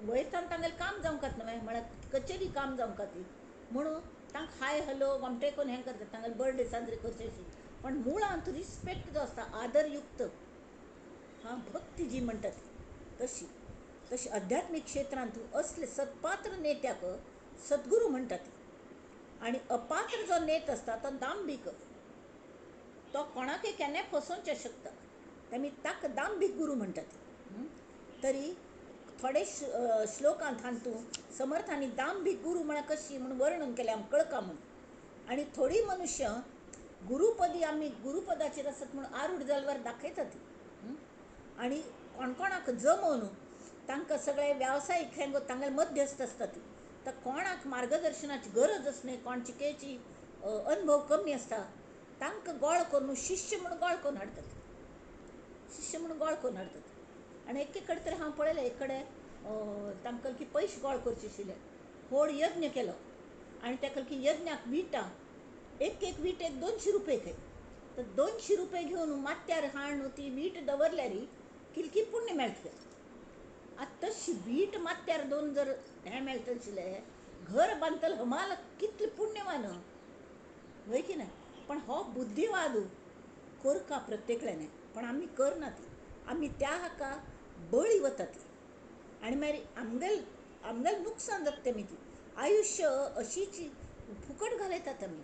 Speaker 1: वयतान तांगेलें काम जावंक न्हय, म्हळ्यार कचेरी काम जावंक ती, म्हणून तांकां हाय हॅलो गोमटे करून हें करतात, तांगेले बर्थडे साजरे करचे अशी. पण मुळांत रिस्पेक्ट जो आसता आदरयुक्त, हां भक्ती जी म्हणटा ती तशी तशी अध्यात्मीक क्षेत्रांत असले सत्पात्र नेत्याक सद्गुरू म्हणटात. आनी अपात्र जो नेत आसता तो दांभीक, तो कोणाकय केन्नाय फसोवचें शकता, तेमी ताका दांभीक गुरू म्हणटात. तरी थोडे श्लोकांत हातूं समर्थांनी दांभीक गुरू म्हळ्यार कशी म्हूण वर्णन केलें आमकां कळका म्हूण. आनी थोडी मनुष्य गुरुपदी आमी गुरुपदाचेर आसत म्हूण आरूढ जाल्यार दाखयतात आनी कोण कोणाक जमोवन तांकां सगळे वेवसायीक हें तांगेले मध्यस्थ आसता ती, तर कोणाक मार्गदर्शनाची गरज आसना, कोण चिकेची अनुभव कमी आसता, तांकां गोळ करून शिष्य म्हूण गोळ करून हाडटात, शिष्य म्हूण गोळ करून हाडटात. आनी एके कडेन तरी हांव पळयलें, एक कडेन तांकां की पयशे गोळ करचे आशिल्ले, व्हड यज्ञ केलो आनी ताका की यज्ञाक विटां एक एक वीट एक 200 रुपये खंय, तर 200 रुपये घेवन माथ्यार हाडून ती वीट दवरल्यार कितकी पुण्य मेळटलें. आतां तशी वीट माथ्यार दोन जर हें मेळटलें आशिल्लें, घर बांदतले हमाल कितलें पुण्यवान वय की ना. पण हो बुद्धिवाद करका प्रत्येकल्याने, पण आमी करना ती, आमी त्या हाका बळी वता ती आनी मागीर आमगेल आमगेल नुकसान जाता तेमी ती आयुश्य अशीच फुकट घालयतात आमी,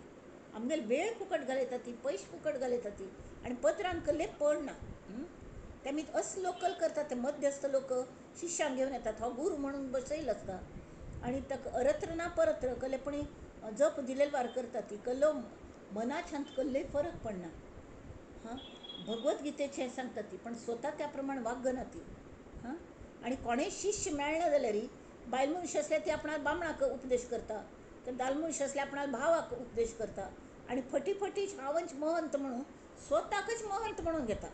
Speaker 1: आमगेल वेळ फुकट घालयतात ती, पयशे फुकट घालयतात ती आनी पत्रान कसले पडना. तेमी असले लोकल करतात, ते मध्यस्थ लोक शिष्यांक घेवन येतात, हो गुरू म्हणून बसयलो आसता आनी ताका अरत्र ना परत्र कसलेपणी जप दिलेले वार करतात ती, कसलो मनाच्यान कसलोय फरक पडना. हां भगवद्गीतेचें सांगता ती, पण स्वता त्या प्रमाण वागना ती. हां आनी कोणेय शिष्य मेळना जाल्यार बायल मनश आसल्यार ती आपणाक बामणाक उपदेश करता, तर दादलो मनीस आसल्यार आपणाक भावाक उपदेश करता आनी फटी फटी हांवच महंत म्हणून स्वताकच महंत म्हणून घेता.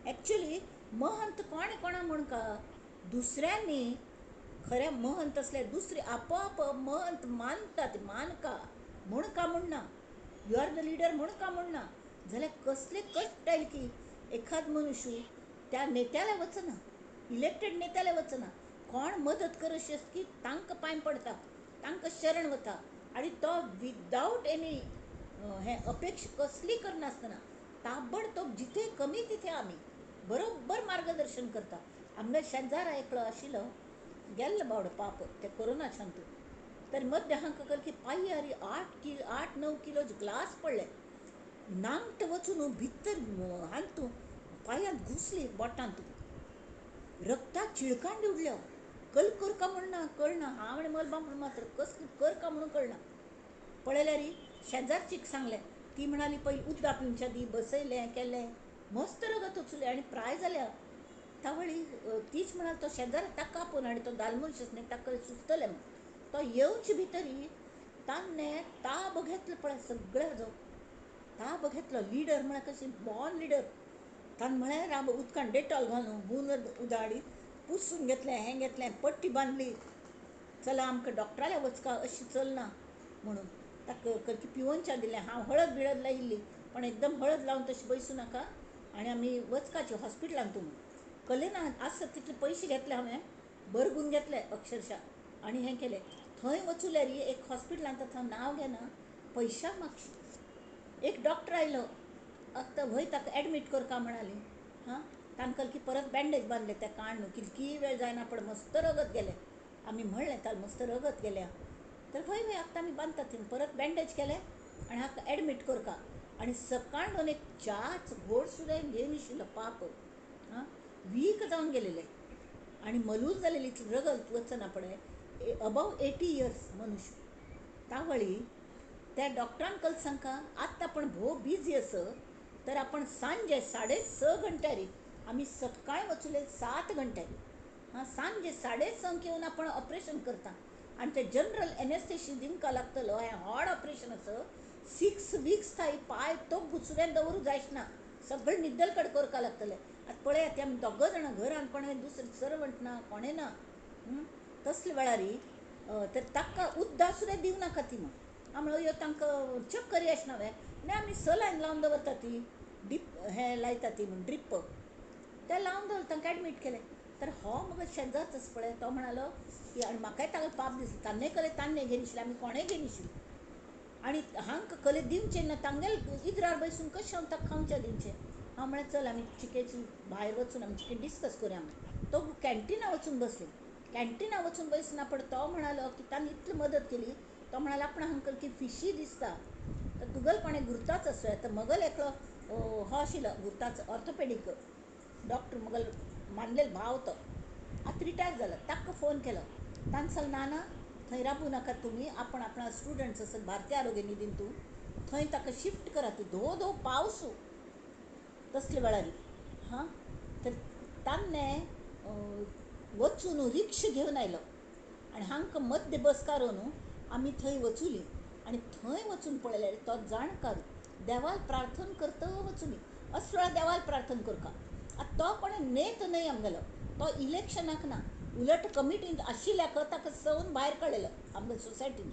Speaker 1: एक्चुली महंत कोण कोणा म्हूण का दुसऱ्यांनी खरें महंत आसल्यार दुसरी आपोआप महंत मानतात, मानका म्हूण का म्हणना, you are the leader म्हूण का म्हणना, जाल्यार कसले कश्ट आयले की एखाद मनुष्य त्या नेत्याला वचना, इलेक्टेड नेत्याला वचना, कोण मदत करशी आसता की तांकां पांय पडटा, तांकां शरण वता आनी तो विदावट एनी हें अपेक्षा कसली करनासतना ताबडतोब जिथे कमी तिथे आमी बरोबर मार्गदर्शन करता. आमगे शेजारा एकलो आशिल्लो गेल्लो बावडो पाप ते कोरोनाच्यान तूं, तर मध्य हांकां कल की पांयार 8-9 किलो ग्लास पडले, नांगट वचून भितर हांतू पांयांत घुसली बोटांत, रक्ताक चिळकांडी उडल्यो, कल करका म्हण ना कळना, हांव आनी मलबा म्हण मात्र कसली करका म्हणून कळना. पळयल्यार शेजारचीक सांगलें, ती म्हणाली पयलीं उदकां पिवच्या दी, बसयलें केलें, मस्त रगत वचलें आनी प्राय जाल्या तावळी तीच म्हणाल तो शेजार ताका आपोवन आनी तो दादलो मनीस न्ही ताका सुचतलें म्हूण, तो येवचे भितरी ताणें ताब घेतलो पळय सगळ्या हाजो ताब घेतलो. लिडर म्हळ्यार कशी बॉर्न लिडर, ताणें म्हळें राब उदकान डेटॉल घालून हून उदाडी पुसून घेतलें, हें घेतलें, पट्टी बांदली, चला आमकां डॉक्टराल्या वचका अशी चलना म्हणून ताका करकी पिवोनच्या दिलें. हांव हळद बिळद लायिल्ली, पण एकदम हळद लावन तशी बसूं नाका, आनी आमी वचकाची हॉस्पिटलान तूं कले ना आसत तितले पयशे घेतले हांवें, बरगून घेतले अक्षरशा आनी हें केलें. थंय वचूल्यार एक हॉस्पिटलान थंय नांव घेना पयशा मागशी. एक डॉक्टर आयलो, आतां वय ताका एडमीट करका म्हणाली. हां, तांकां की परत बँडेज बांदले त्या काण न्हू कितकी वेळ जायना पण मस्त रगत गेलें. आमी म्हणलें ताका मस्त रगत गेल्या, तर हय हय आत्तां आमी बांदतात ती परत बँडेज केलें आनी हाका एडमीट करका. आनी सकाळ दोन एक च्याच घोड सुद्दां घेवन आशिल्लो पाप, आं वीक जावन गेलेले आनी मलूल जालेली, रगत वचना पळय, अबाव 80 इयर्स मनुष्य. तावळी त्या डॉक्टरान कल सांगका आत्तां आपण भोव बिजी आस तर आपण सांजे 6:30 घंट्यारी, आमी सकाळी वचुले 7 घंट्यारी, हां सांजे 6:30 येवन आपण ऑपरेशन करता आनी ते जनरल एनेस्थेशी दिवंक लागतलो. हें व्हड ऑपरेशन आसा, 6 वीक्स थाय पांय तो बुचुऱ्यान दवरूं जायच ना, सगळें निद्दलकड करपाक लागतलें. आतां पळयात आमी दोग जाणां घरान, कोणें दुसरें सर्वंट ना, कोणें ना. तसले वेळारी तर ताका उद्दां सुद्दां दिवं नाका ती. मग आमी म्हणलो तांकां चक्कर येश ना वे, ना आमी सलायन लावन दवरता ती, डीप हें लायता ती म्हूण ड्रीप ते लावन दवर, तांकां एडमीट केलें. तर हो मगो शेजारच पळय तो म्हणालो की आनी म्हाकाय ताका पाप दिसलें, तान्ने कले तान्ने घेयनाशिल्लें, आमी कोणें घेयनाशिल्लें आनी हांकां कले दिवचें ना, तांगेल इद्रार बसून कशें हांव ताका खावचें दिवचें. हांव म्हळें चल आमी चिकेची भायर वचून आमी चिकेन डिस्कस करुया म्हण. तो कॅन्टिना वचून बसली, कॅन्टिना वचून बसना पण तो म्हणालो की ताणें इतली मदत केली. तो म्हणालो आपण हांकां की फिशी दिसता तर तुगेलो कोणें गुर्ताच आसूं येता. मगल एकलो हो आशिल्लो गुर्ताचो ऑर्थोपेडीक डॉक्टर, मगल मानलेलो भाव, तो आतां रिटायर जाला. ताका फोन केलो, ताणें सांगलें ना ना थंय राबूं नाका तुमी, आपण आपणा स्टुडंट्स आसत भारतीय आरोग्य निधीन तूं थंय ताका शिफ्ट करात, धो धो पावसू तसले वेळारी. हां, तर ताणें वचून रिक्षा घेवन आयलो आनी हांकां मध्य बस काडून आमी थंय वचुली. आनी थंय वचून पळयल्यार तो जाणकार देवाक प्रार्थना करता वचुनी, असल्या वेळार देवाक प्रार्थना करता. आतां तो कोणें नेत न्हय आमगेलो, तो इलेक्शनाक ना, उलट कमिटींत आशिल्ल्याक ताका सवन भायर काडलेलो आमगे सोसायटीन.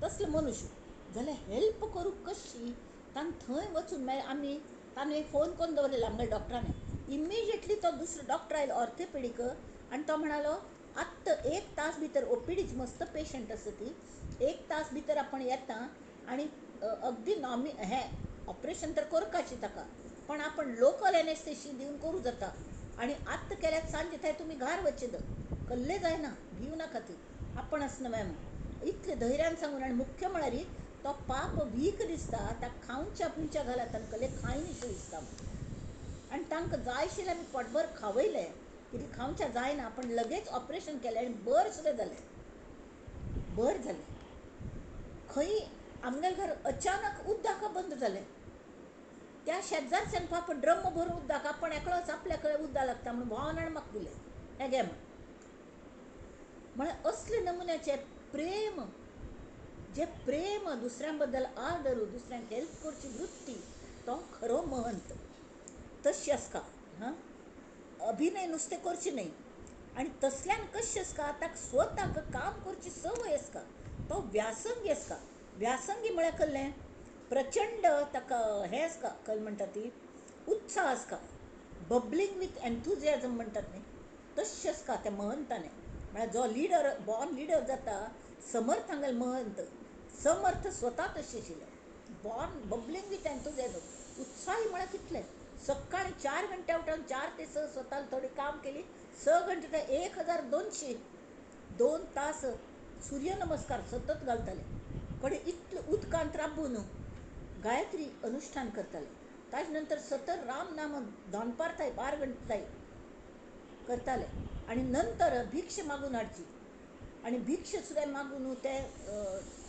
Speaker 1: तसलो मनुष्य जाल्यार हेल्प करूंक कशी ताणें थंय वचून मागीर आमी ताणें फोन करून दवरलेलो आमगे डॉक्टरान. इमिजिएटली तो दुसरो डॉक्टर आयलो ऑर्थोपेडीक आनी तो म्हणालो आत्तां 1 तास भितर ओपीडीच मस्त पेशंट आसा ती, 1 तास भितर आपण येता आनी अगदी नॉमी हें ऑपरेशन तर करपाचें ताका, पण आपण लोकल एनेस्थेशी दिवन करूं जाता आनी आत्तां केल्यार सांजे थंय तुमी घार वचचे कल्ले जायना, भिवू नाका ती आपण आसना मॅम. इतले धैर्यान सांगून. आनी मुख्य म्हळ्यार तो पाप वीक दिसता, ताका खावच्या पिवच्या घालात तांकां कल्ले खायनशें दिसता आनी तांकां जाय आशिल्लें आमी पोटभर खावयलें, कितें खावच्या जायना पण लगेच ऑपरेशन केलें आनी बर सुद्दां जालें, बर जालें. खंय आमगेलें घर अचानक उदक बंद जालें. त्या शेजारच्यान पाप ड्रम भरून उदक, आपण एकलोच आपल्या कडेन उदक लागता म्हणून भावान आनी म्हाका दिलें हें घे म्हण. म्हळ्यार असले नमुन्याचें प्रेम, जें प्रेम दुसऱ्यां बद्दल आदर, दुसऱ्यांक हेल्प करची वृत्ती, तो खरो महंत. तशी आसता. हां, अभिनय नुस्तें करचें न्हय. आनी तसल्यान कशें आसता ताका स्वताक काम करची संवय आसता, तो व्यासंगी आसता. व्यासंगी म्हळ्यार कसलें प्रचंड ताका हें आसता, कल म्हणटा ती उत्साह आसता, बबलिंग विथ एन्थुजियाजम म्हणटात न्ही, तशें आसता त्या महंताने. म्हळ्यार जो लिडर बॉर्न लिडर जाता, समर्थ हांगेलो महंत, समर्थ स्वता तशें आशिल्ले, बॉर्न बबलिंग विथ एन्थुजियाजम. उत्साही म्हळ्यार कितलें, सकाळी 4 घंट्या उठून 4 ते 6 स्वताला थोडी काम केली, 6 घंटे ते 1200 2 तास सूर्यनमस्कार सतत घालताले. कडे इतलें उदकांत राबून गायत्री अनुष्ठान करताले. ताजे नंतर सतत राम नाम दनपार थाय 12 घंटे थाय करताले. आनी नंतर भिक्षा मागून हाडची आनी भिक्षा सुद्दां मागून ते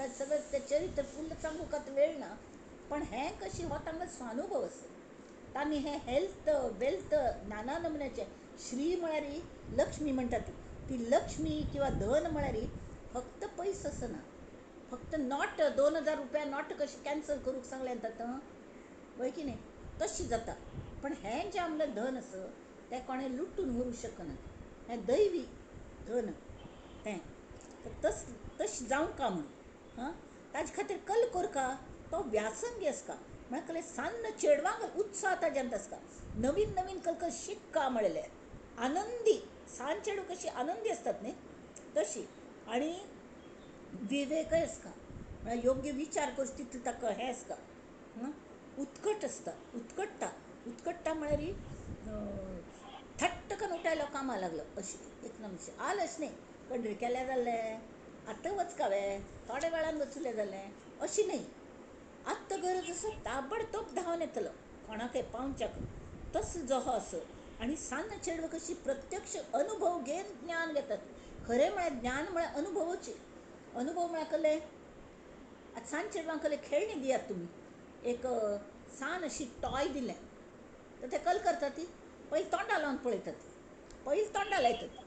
Speaker 1: सगळें ते चरित्र फुल्ल सांगूंक आतां वेळ ना, पण हें कशें हो तांकां स्वानुभव आसा. तांणी हें हेल्थ वेल्थ नाना नमुन्याचें, श्री म्हळ्यार लक्ष्मी म्हणटा ती, ती लक्ष्मी किंवा धन म्हळ्यार फक्त पयसो आसना, फक्त not 2000 रुपया not कशें कॅन्सल करूंक सांगलें आतां वय की न्ही, तशें जाता. पण हें जें आमगेलें धन आसा तें कोणें लुटून व्हरूंक शकना, हें दैवी धन तें तस तशें जावंक का म्हूण. हां, ताजे खातीर कल करका तो व्यासंगी आसता. म्हळ्यार कसलें सान्न चेडवांक उत्साह ताज्यांत आसता, नवीन नवीन कलकल शिक्का म्हणलें आनंदी, सान चेडूं कशी आनंदी आसतात न्ही तशी. आनी विवेकय आसता, म्हळ्यार योग्य विचार करचो तितलो ताका हें आसता, उत्कट आसता, उत्कटता, उत्कटता म्हळ्यार थट्ट करून उठायलो कामाक लागलो अशी एक नमशे आलस न्ही, कंड्री केल्यार जालें आतां वचकावे थोड्या वेळान वचलें जालें अशी न्ही, आत्तां गरज आसा ताबडतोब धांवन येतलो कोणाकय पावच्याक तसो जो आसो. आनी सान्न चेडवां कशी प्रत्यक्ष अनुभव घेवन ज्ञान घेतात. खरें म्हळ्यार ज्ञान म्हळ्यार अनुभवाची, अनुभव म्हळ्यार कसलें, आतां सान चेडवांक कसलें खेळणी दियात तुमी, एक सान अशी टॉय दिलें तर ते कल करतात ती पयलीं तोंडा लावन पळयतात, पयलीं तोंडा लायतात,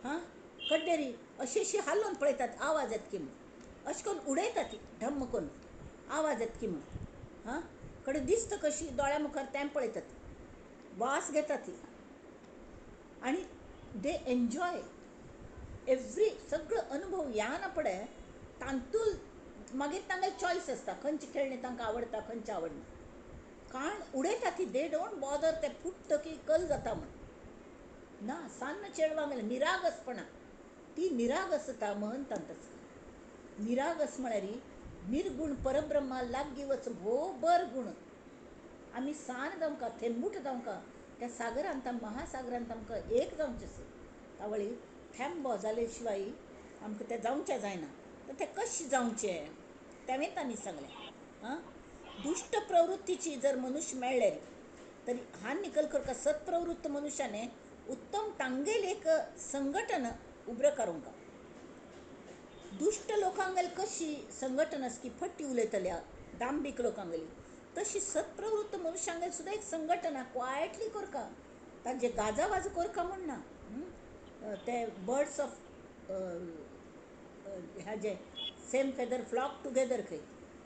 Speaker 1: हां कड्डेरी अशी अशी हालोवन पळयतात आवाज येत की म्हूण, अशें करून उडयतात ती ढम्म करून आवाज येत की म्हूण, हां कडेन दिसता कशी दोळ्या मुखार तें पळयतात, वास घेतात ती, आनी they enjoy every सगळो अनुभव ह्या ना पडे तांतूल मागीर तांकां चॉयस आसता खंयची खेळणी तांकां आवडटा खंयची आवडना, कारण उडयता ती they don't bother ते फुट्ट की कल जाता म्हूण ना. सान्न चेडवां गेलें निरागसपणा, ती निरागसता महंतांत आसता. निरागस म्हळ्यार निर्गूण परब्रह्मा लागीं वच भोव बर गूण. आमी सान जावंका थेंबूट जावंका त्या सागरांत महासागरांत आमकां एक जावचें आसा. तावळी थेंबो जाले शिवाय आमकां तें जावचें जायना, तर तें कशें जावचें तेंवें तांणी सांगलें. आं दुश्ट प्रवृत्तीची जर मनुष्य मेळ्ळे तरी हान निकल करका सत्प्रवृत्त मनुष्याने उत्तम तांगेल एक संघटन उब्र करूंका. दुश्ट लोकांगेल कशी संघटन आसकी फट्टी उलयतल्या दांबीक लोकांगेली, तशी सत्प्रवृत्त मनुष्यांगेल सुद्दां एक संघटना क्वायटली करका, तांचे गाजावाज करका म्हूण ना. ते बर्ड्स ऑफ ह्याजे सेम फेदर फ्लॉक टुगेदर खंय,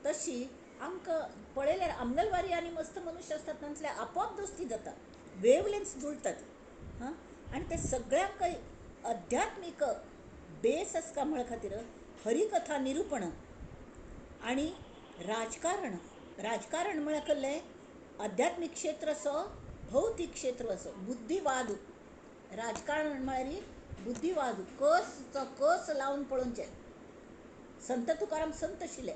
Speaker 1: तशी आमकां पळयल्यार आमगलवारी आनी मस्त मनुष्य आसतात तांतले आपोआप दोस्ती जाता, वेवलेन्स जुळटात. हां आनी ते सगळ्यांकय अध्यात्मीक बेस आसता म्हळ्या खातीर हरिकथा निरुपण आनी राजकारण. राजकारण म्हळ्यार कसलें, अध्यात्मीक क्षेत्र असो भौतीक क्षेत्र असो बुद्धिवाद. राजकारण म्हळ्यार बुद्धिवाद, कसचो कस लावन पळोवचें. संत तुकाराम संत आशिल्ले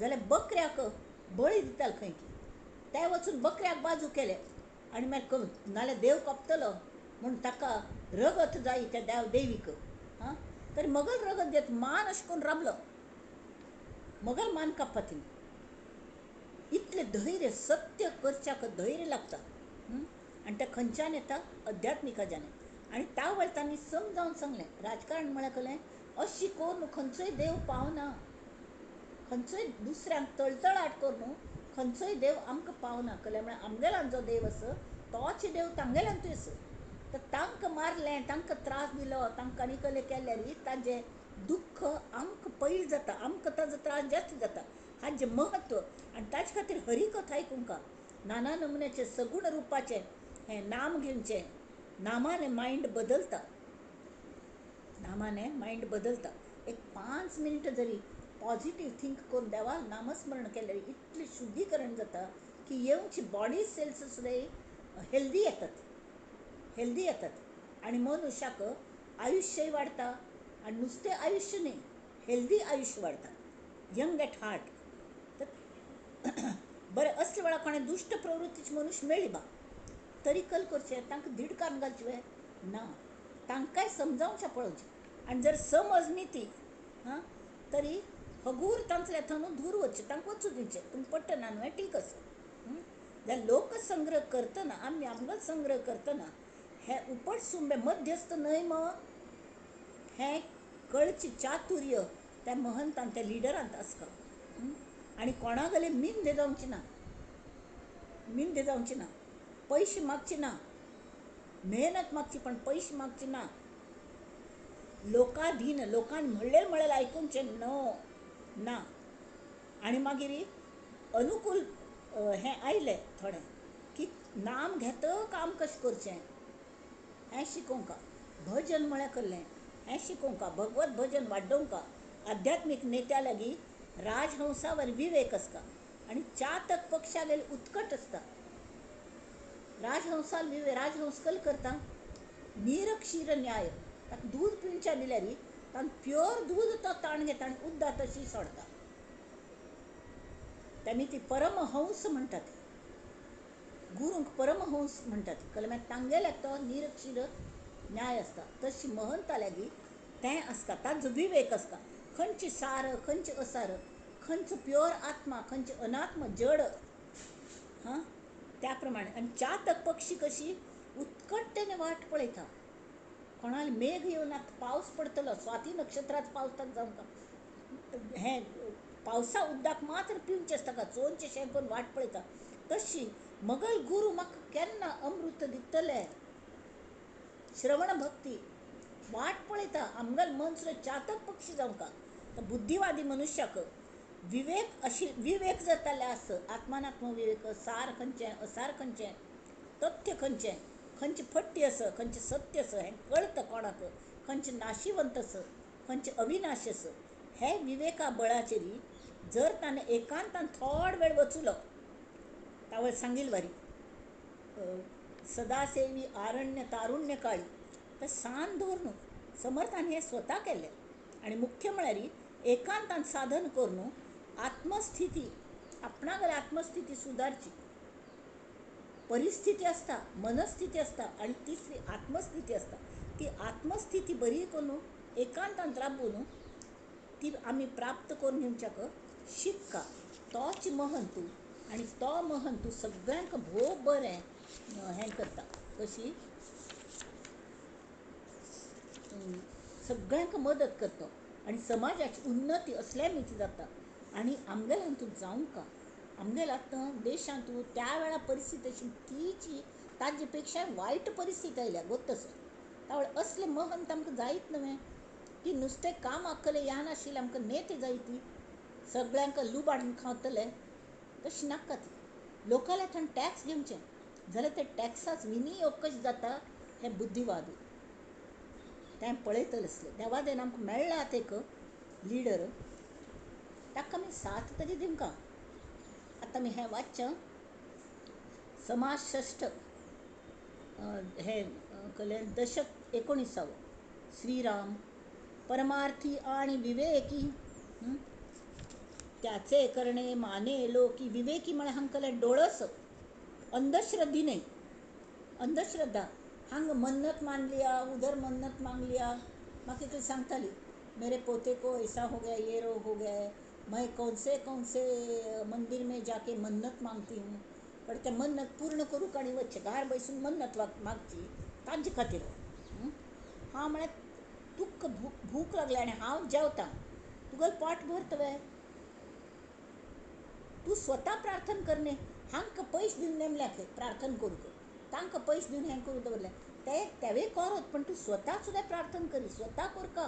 Speaker 1: जाल्यार बकऱ्याक बळी दिताले खंय की, ते वचून बकऱ्याक बाजू केले आनी मागीर नाल्यार देव कोपतलो म्हूण ताका रगत जाय त्या देव देवीक, हां तर मगल रगत दियत मान अशें करून राबलो, मगल मान कापपा तिणें. इतलें धैर्य, सत्य करच्याक धैर्य लागता. आनी तें खंयच्यान येता, अध्यात्मिकाच्यान. आनी त्या वेळार तांणी समजावन सांगलें राजकारण म्हळ्यार कसलें, अशी करून खंयचोय देव पावना, खंयचोय दुसऱ्यांक तळतळाट करून खंयचोय देव आमकां पावना. कसलें म्हळ्यार आमगेल्यान जो देव आसा तोच देव तांगेल्यांतूय आसा. तर तांकां मारलें, तांकां त्रास दिलो, तांकां आनी कसलें केल्यार ताजें दुख्ख आमकां पयलीं जाता, आमकां ताजो त्रास जास्त जाता, हाजें महत्व. आनी ताजे खातीर हरिकथा आयकुंका, नाना नमुन्याचे सगूण रुपाचें हें नाम घेवचें, नामाने मायंड बदलता, नामाने मायंड बदलता. एक 5 मिनटां जरी पॉझिटीव थिंक करून देवा नामस्मरण केल्यार इतलें शुद्धीकरण जाता की येवची बॉडी सेल्स सुद्दां हेल्दी येतात, हेल्दी येतात. आनी मनुष्याक आयुष्यय वाडटा, आनी नुस्तें आयुष्य न्ही, हेल्दी आयुष्य वाडटा, यंग एट हार्ट. तर बरें असले वेळार कोणें दुश्ट प्रवृत्तीचे मनुष्य मेळ्ळी बा तरी कल करचें, तांकां धिडकान घालचें ना, तांकांय समजावचें पळोवचें. आनी जर समज न्ही ती, हां तरी हगूर तांतल्या थंय दूर वचचें, तांकां वचूं दिवचें, तुमकां पडटना न्हय ठीक आसा. जाल्यार लोकसंग्रह करतना आमी आमगेलो संग्रह करतना हे उपट सुंबे मध्यस्थ न्हय मग, हें कळचें चातुर्य त्या महंतान त्या लिडरांत आसता. आनी कोणागेले मिंद जावची ना, मिंद जावची ना, पयशे मागचे ना, मेहनत मागची पण पयशे मागचे ना, लोकाधीन लोकान म्हणलें म्हणलें आयकुचें नो ना. आनी मागीर अनुकूल हें आयलें थोडें की नाम घेत काम कशें करचें हें शिकोवंक, भजन म्हळ्यार कसलें हें शिकोवंक, भगवत भजन वाडोवंक, आध्यात्मीक नेत्या लागीं राजहंसावर विवेक आसता. आनी चातक पक्षागेर उत्कट आसता. राजहंसाल राजहंस कल करता नीरक्षीर न्याय, ताका दूद पिवच्या दिल्यार तांकां प्योर दूद तो ताण घेता आनी उद्दा तशी सोडता. तेमी ती परमहंस म्हणटात, गुरूंक परमहंस म्हणटात. कलम्या तांगेल्याक तो निरक्षीर न्याय आसता. तशी महंता लागीं तें आसता, ताजो विवेक आसता. खंयची सार खंयचे असार, खंयचो प्योर आत्मा खंयचे अनात्म जड, हां त्या प्रमाणे. आनी चातक पक्षी कशी उत्कटतेने वाट पळयता, कोणाल मेघ येवन आतां पावस पडटलो, स्वाती नक्षत्रांत पावसाक जावंक हें पावसा उदक मात्र पिवचें आसता का चोनचें शें करून वाट पळयता. तशी मगल गुरू म्हाका केन्ना अमृत दितले, श्रवण भक्ती वाट पळयता. आमगेल मन सुद्दां चातक पक्षी जावंका. तर बुद्धिवादी मनुष्याक विवेक अशी विवेक जर जाल्ले आस, आत्मानात्म विवेक, सार खंयचें असार खंयचें, तथ्य खंयचें, खंयची फट्टी आसा खंयचें सत्य आसा हें कळटा कोणाक, खंयचें नाशिवंत आसा खंयचें अविनाश आसा, हे विवेका बळाचेर जर ताणें एकांतान थोड वेळ वचुलो, तावळ सांगील वारी सदासेवी आरण्य तारुण्य काळी, तर सान दवरून समर्थान हें स्वता केलें. आनी मुख्य म्हळ्यार एकांतान साधन करून आत्मस्थिती, आपणागेर आत्मस्थिती सुदारची. परिस्थिती आसता, मनस्थिती आसता आनी तिसरी आत्मस्थिती आसता. ती आत्मस्थिती बरी करून एकांतान राबून ती आमी प्राप्त करून घेवच्याक शिक्का. तोच महंतू आनी तो महंतू सगळ्यांक भोव बरें हें करता. कशी सगळ्यांक मदत करता आनी समाजाची उन्नती असल्या मिती जाता. आनी आमगेल्या हातूंत जावंका, आमगेल्या आतां देशांत त्या वेळार परिस्थिती अशी तीची ताजे पेक्षा वायट परिस्थिती आयल्या गोत्त आसा. त्या असले महंत आमकां जायत न्हय की नुस्तें काम आखले या नाशिल्लें आमकां नेते जाय ती सगळ्यांक लुबाडून खावतले तशें नाका. ती लोकांल्या थंय टॅक्स घेवचें जाल्यार ते टॅक्साच विनियोग कशें जाता हें बुद्धिवादी तें पळयतलें आसलें. देवादेन आमकां मेळ्ळा आतां एक लिडर, ताका आमी साथ तरी दिवंका. आतां आमी हें वाचचें समाजषष्ठ हें कलें दशक 19. श्रीराम परमार्थी आणि विवेकी त्याचे करणे माने लोकी. विवेकी म्हळ्यार हांकां डोळस, अंधश्रद्धी न्हय. अंधश्रद्धा हांगा मन्नत मान लिया, उधर मन्नत मांग लिया. म्हाका एकली सांगताली, मेरे पोते को ऐसा हो गया, ये रोग हो गया है, मैं कौन से मंदिर में जाके मन्नत मागती हूँ. पण ते मन्नत पूर्ण करूंक आनी वचचें, घार बसून मन्नत मागची तांचे खातीर. हांव म्हळ्यार तुका भूक लागल्या आनी हांव जेवतां, तुगेलें पोट भरतलें, तूं स्वता प्रार्थना करने. हांकां पयशे दिवन नेमल्या खंय प्रार्थना करूंक, तांकां पयशे दिवन हें करूंक दवरलें, ते तेवूय करत, पण तूं स्वता सुद्दां प्रार्थना करी, स्वता करका.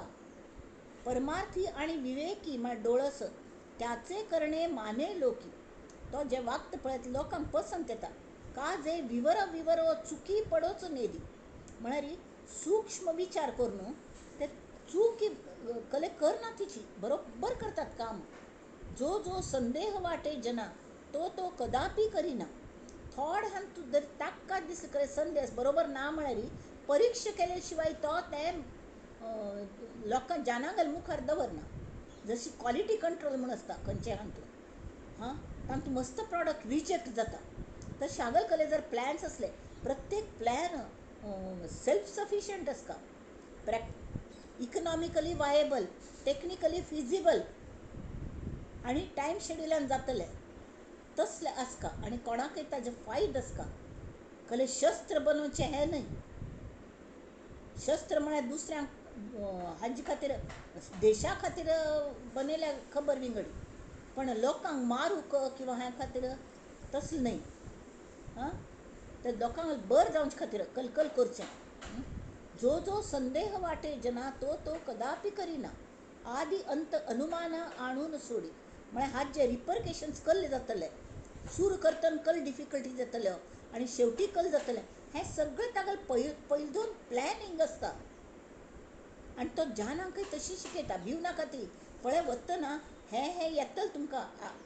Speaker 1: परमार्थी आनी विवेकी म्हळ्यार डोळस, त्याचे करणे माने लोकी. तो जे वागता पळयत लोकांक पसंत येता. का जे विवर विवर चुकी पडोच नेदी, म्हळ्यार सूक्ष्म विचार करून ते चुकी कले करना तिची, बरोबर करतात काम. जो जो संदेह वाटे जना तो तो कदापी करिना. थोड हांव तूं जर ताका दिसलें कले संदेह बरोबर ना म्हळ्यार परीक्षा केले शिवाय तो तें लोकांक जानागल मुखार दवरना. जशी क्वॉलिटी कंट्रोल म्हूण आसता खंयचे हातूंत, हां तातूंत मस्त प्रॉडक्ट रिजेक्ट जाता. तशें हांगा कले जर प्लॅन्स आसले, प्रत्येक प्लॅन सेल्फ सफिशियंट आसता, इकनॉमिकली वायेबल, टॅक्निकली फिजिबल आनी टायम शेड्युलान जातलें तसलें आसता. आनी कोणाकय ताजे फायद आसता. कले शस्त्र बनोवचें हें न्हय, शस्त्र म्हळ्यार दुसऱ्यांक हाजे खातीर देशा खातीर बनयल्या खबर विंगडी, पण लोकांक मारूंक किंवा ह्या खातीर तसलें न्हय. हां तर लोकांक बरें जावचे खातीर कलकल करचें. जो जो संदेह वाटे जना तो तो कदापी करिना, आदी अंत अनुमाना आणून सोडी. म्हळ्यार हाजे रिपरकेशन्स कल्ले जातले, सुरू करतना कल डिफिकल्टी जातल्यो आनी शेवटी कल जातलें, हें सगळें तागेलें पयलीं प्लॅनिंग आसता. आनी तो जानांकय तशी शिकयता, भिव नाका ती पळय वतना हें हें येतलें तुमकां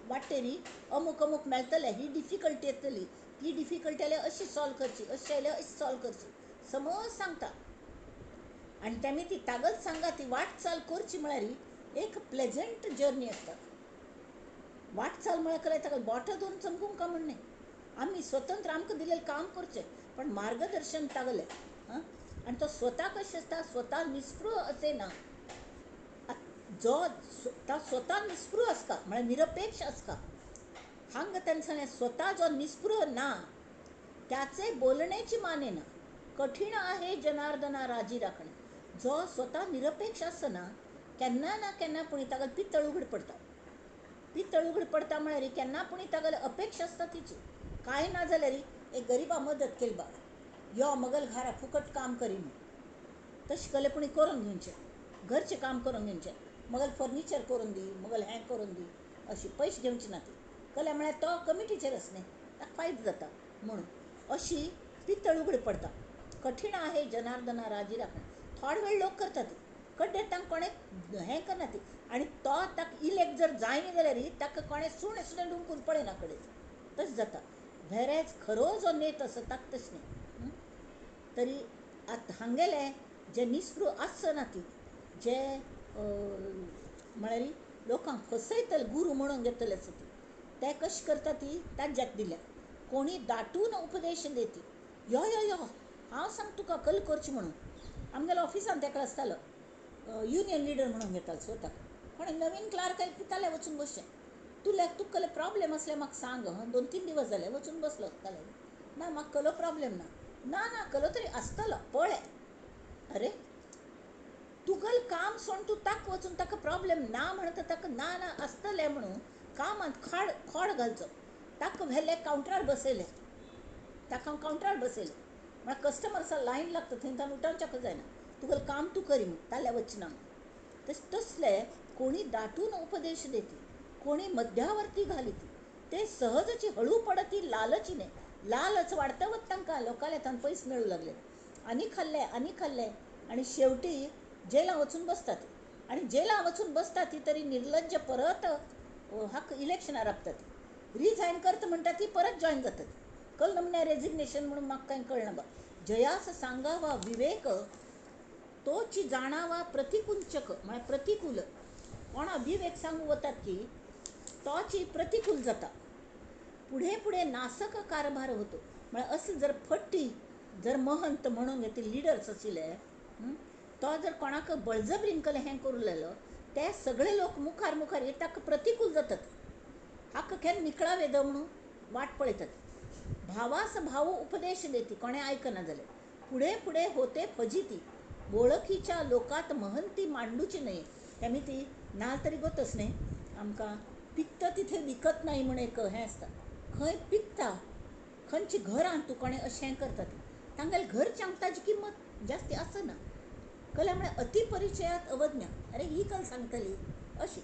Speaker 1: वाटेरी अमूक अमूक मेळटलें, ही डिफिकल्टी येतली, ती डिफिकल्टी आयल्यार अशी सॉल्व करची, अशी आयल्यार अशी सॉल्व करची, समज सांगता. आनी तेमी ती तागत सांगा ती वाटचाल करची म्हळ्यार एक प्लेजंट जर्नी आसता. वाटचाल म्हळ्यार कलें ताका बोटां धरून चमकूंक काय म्हण न्ही, आमी स्वतंत्र आमकां दिलेलें काम करचें, पण मार्गदर्शन तागलें. आं, आनी तो स्वता कशें आसता, स्वता निस्पृह अशें ना, जो तो स्वता निस्पृह आसता म्हळ्यार निरपेक्ष आसता. हांगा ताणें सांगलें स्वता जो निस्पृह ना त्याचे बोलण्याची माने ना, कठीण आहे जनार्दना राजी राखणे. जो स्वता निरपेक्ष आसना केन्ना ना केन्ना पूण ताका पितळ उघड पडटा. पितळ उघड पडटा म्हळ्यार केन्ना पूण तागेली अपेक्षा आसता तिची, कांय ना जाल्यार एक गरिबा मदत केली बा, यो मगल घरा फुकट काम करी म्हूण, तशें केलें पूण करून घेवचें, घरचें काम करून घेवचें, मगल फर्निचर करून दी, मगल हें करून दी, अशी पयशे घेवचे ना ती कल्या म्हळ्यार तो कमिटीचेर आस न्ही, ताका फायदो जाता म्हणून अशी पितळ उघड पडटा. कठीण आहे जनार्दना राजी राखणे. थोडे वेळ लोक करतात ती कड्डे तांकां कोणें हें करना ती, आनी तो ताका इलेक्ट जर जायना जाल्यार ताका कोणें सुणें सुद्दां डुमकून पळयना कडेन, तशें जाता. वेरेज खरो जो नेत आसा ताका तशें न्ही. तरी आतां हांगेले जे निस्पृह आसना ती, जे म्हळ्यार लोकांक फसयतले गुरू म्हणून घेतले आसा ती, ते कशें करता ती ताज्याक दिल्या. कोणी दाटून उपदेश देती, यो यो यो हांव सांग तुका कल करची म्हणून. आमगेल्या ऑफिसान तेका आसतालो युनियन लिडर म्हणून घेतालो स्वताक, कोण नवीन क्लार्क आयले वचून बसचें, तुला तुका कसले प्रॉब्लेम आसले म्हाका सांग, 2-3 दिवस जाले वचून बसलो ताल्यार, ना म्हाका कसलो प्रॉब्लेम ना, ना ना कसलो तरी आसतलो पळय. अरे तुगेलें काम सोडून तूं ताका वचून ताका प्रॉब्लेम ना म्हणटा, ताका ना ना आसतलें म्हणून कामांत खोड घालचो. ताका व्हेले कावंटरार बसयलें, ताका कावंटरार बसयलें म्हळ्यार कस्टमर्सा लायन लागता थंय ताणें उठोवच्याक जायना, तुगेलें काम तूं करी म्हूण ताल्यार वचना म्हूण. तशें तसले कोणी दाटून उपदेश देती, कोणी मध्यावर्ती घालीती, ते सहजची हळू पडती लालचीने. लालच वाडता वत तांकां लोकांले तांकां पयस मेळूं लागले, आनी खाल्ले आनी खाल्ले, आनी शेवटी जेलां वचून बसतात. आनी जेलां वचून बसता ती तरी निर्लज्ज परत हाका इलेक्शनार राबतात, रिझायन करता म्हणटा ती परत जॉयन जातात. कल नमन्या रेजिग्नेशन म्हणून म्हाका कांय कळना बा. जयास सांगावा विवेक तोची जाणावा प्रतिकुंचक, म्हळ्यार प्रतिकूल. कोणा विवेक सांगू वतात की तोची प्रतिकूल जाता, पुढे पुढे नासक कारभार होतो. म्हळ्यार असले जर फट्टी जर महंत म्हणून घेतले लिडर्स आशिल्ले, तो जर कोणाक बळजबरीन कलें हें करूं लागलो ते सगळे लोक मुखार मुखार येत ताका प्रतिकूल जातात, हाका केन्ना निकळावे the म्हणून वाट पळयतात. भावास भाऊ उपदेश देती, कोणें आयकना जालें, पुढे पुढे होते फजिती, वळखीच्या लोकात महंती मांडूची न्हय. तेमी ती ना तरी गोतच न्ही आमकां पिकता तिथे विकत नाही म्हण एक हें आसता, खंय पिकता खंयची घरां तूं कोणें अशें करता ती तांगेले घरच्यांक ताजी किंमत जास्ती आसना. कला म्हळ्यार अतिपरिचयात अवज्ञा, अरे ही कल सांगतली अशी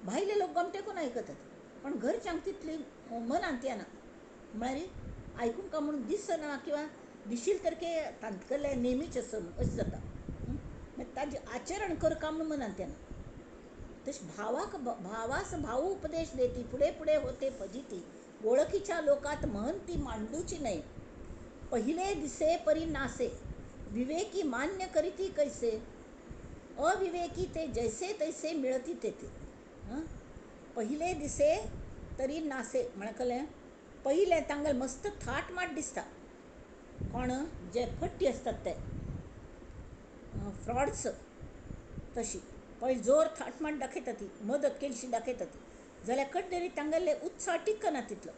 Speaker 1: भायले लोक गमटेकून आयकतात, पण घरच्यांक तितली मनांत येना, म्हळ्यार आयकूंक काय म्हणून दिसना किंवा दिशील तर के तांतकले नेहमीच आसा अशें जाता, मागीर ताजें आचरण कर काय म्हणून मनांत येना. तशें भावाक भावास भाऊ उपदेश देती, फुडें फुडें होते फजिती, वळखीच्या लोकात महंती मांडूची न्हय, पहिले दिसे परी नासे, विवेकी मान्य करीती कैसे, अविवेकी ते जैसे तैसे मिळती तेथे. पहिले दिसे तरी नासे म्हळ्यार कळ्ळें, पयलें तांगेलें मस्त थाट माट दिसता, कोण जे फट्टी आसतात ते फ्रॉड्स तशी पयलीं जोर थाटमाट दाखयता ती, मदत केलीशी दाखयता ती, जाल्यार कडेन तांगेले उत्साह टिकना तितलो,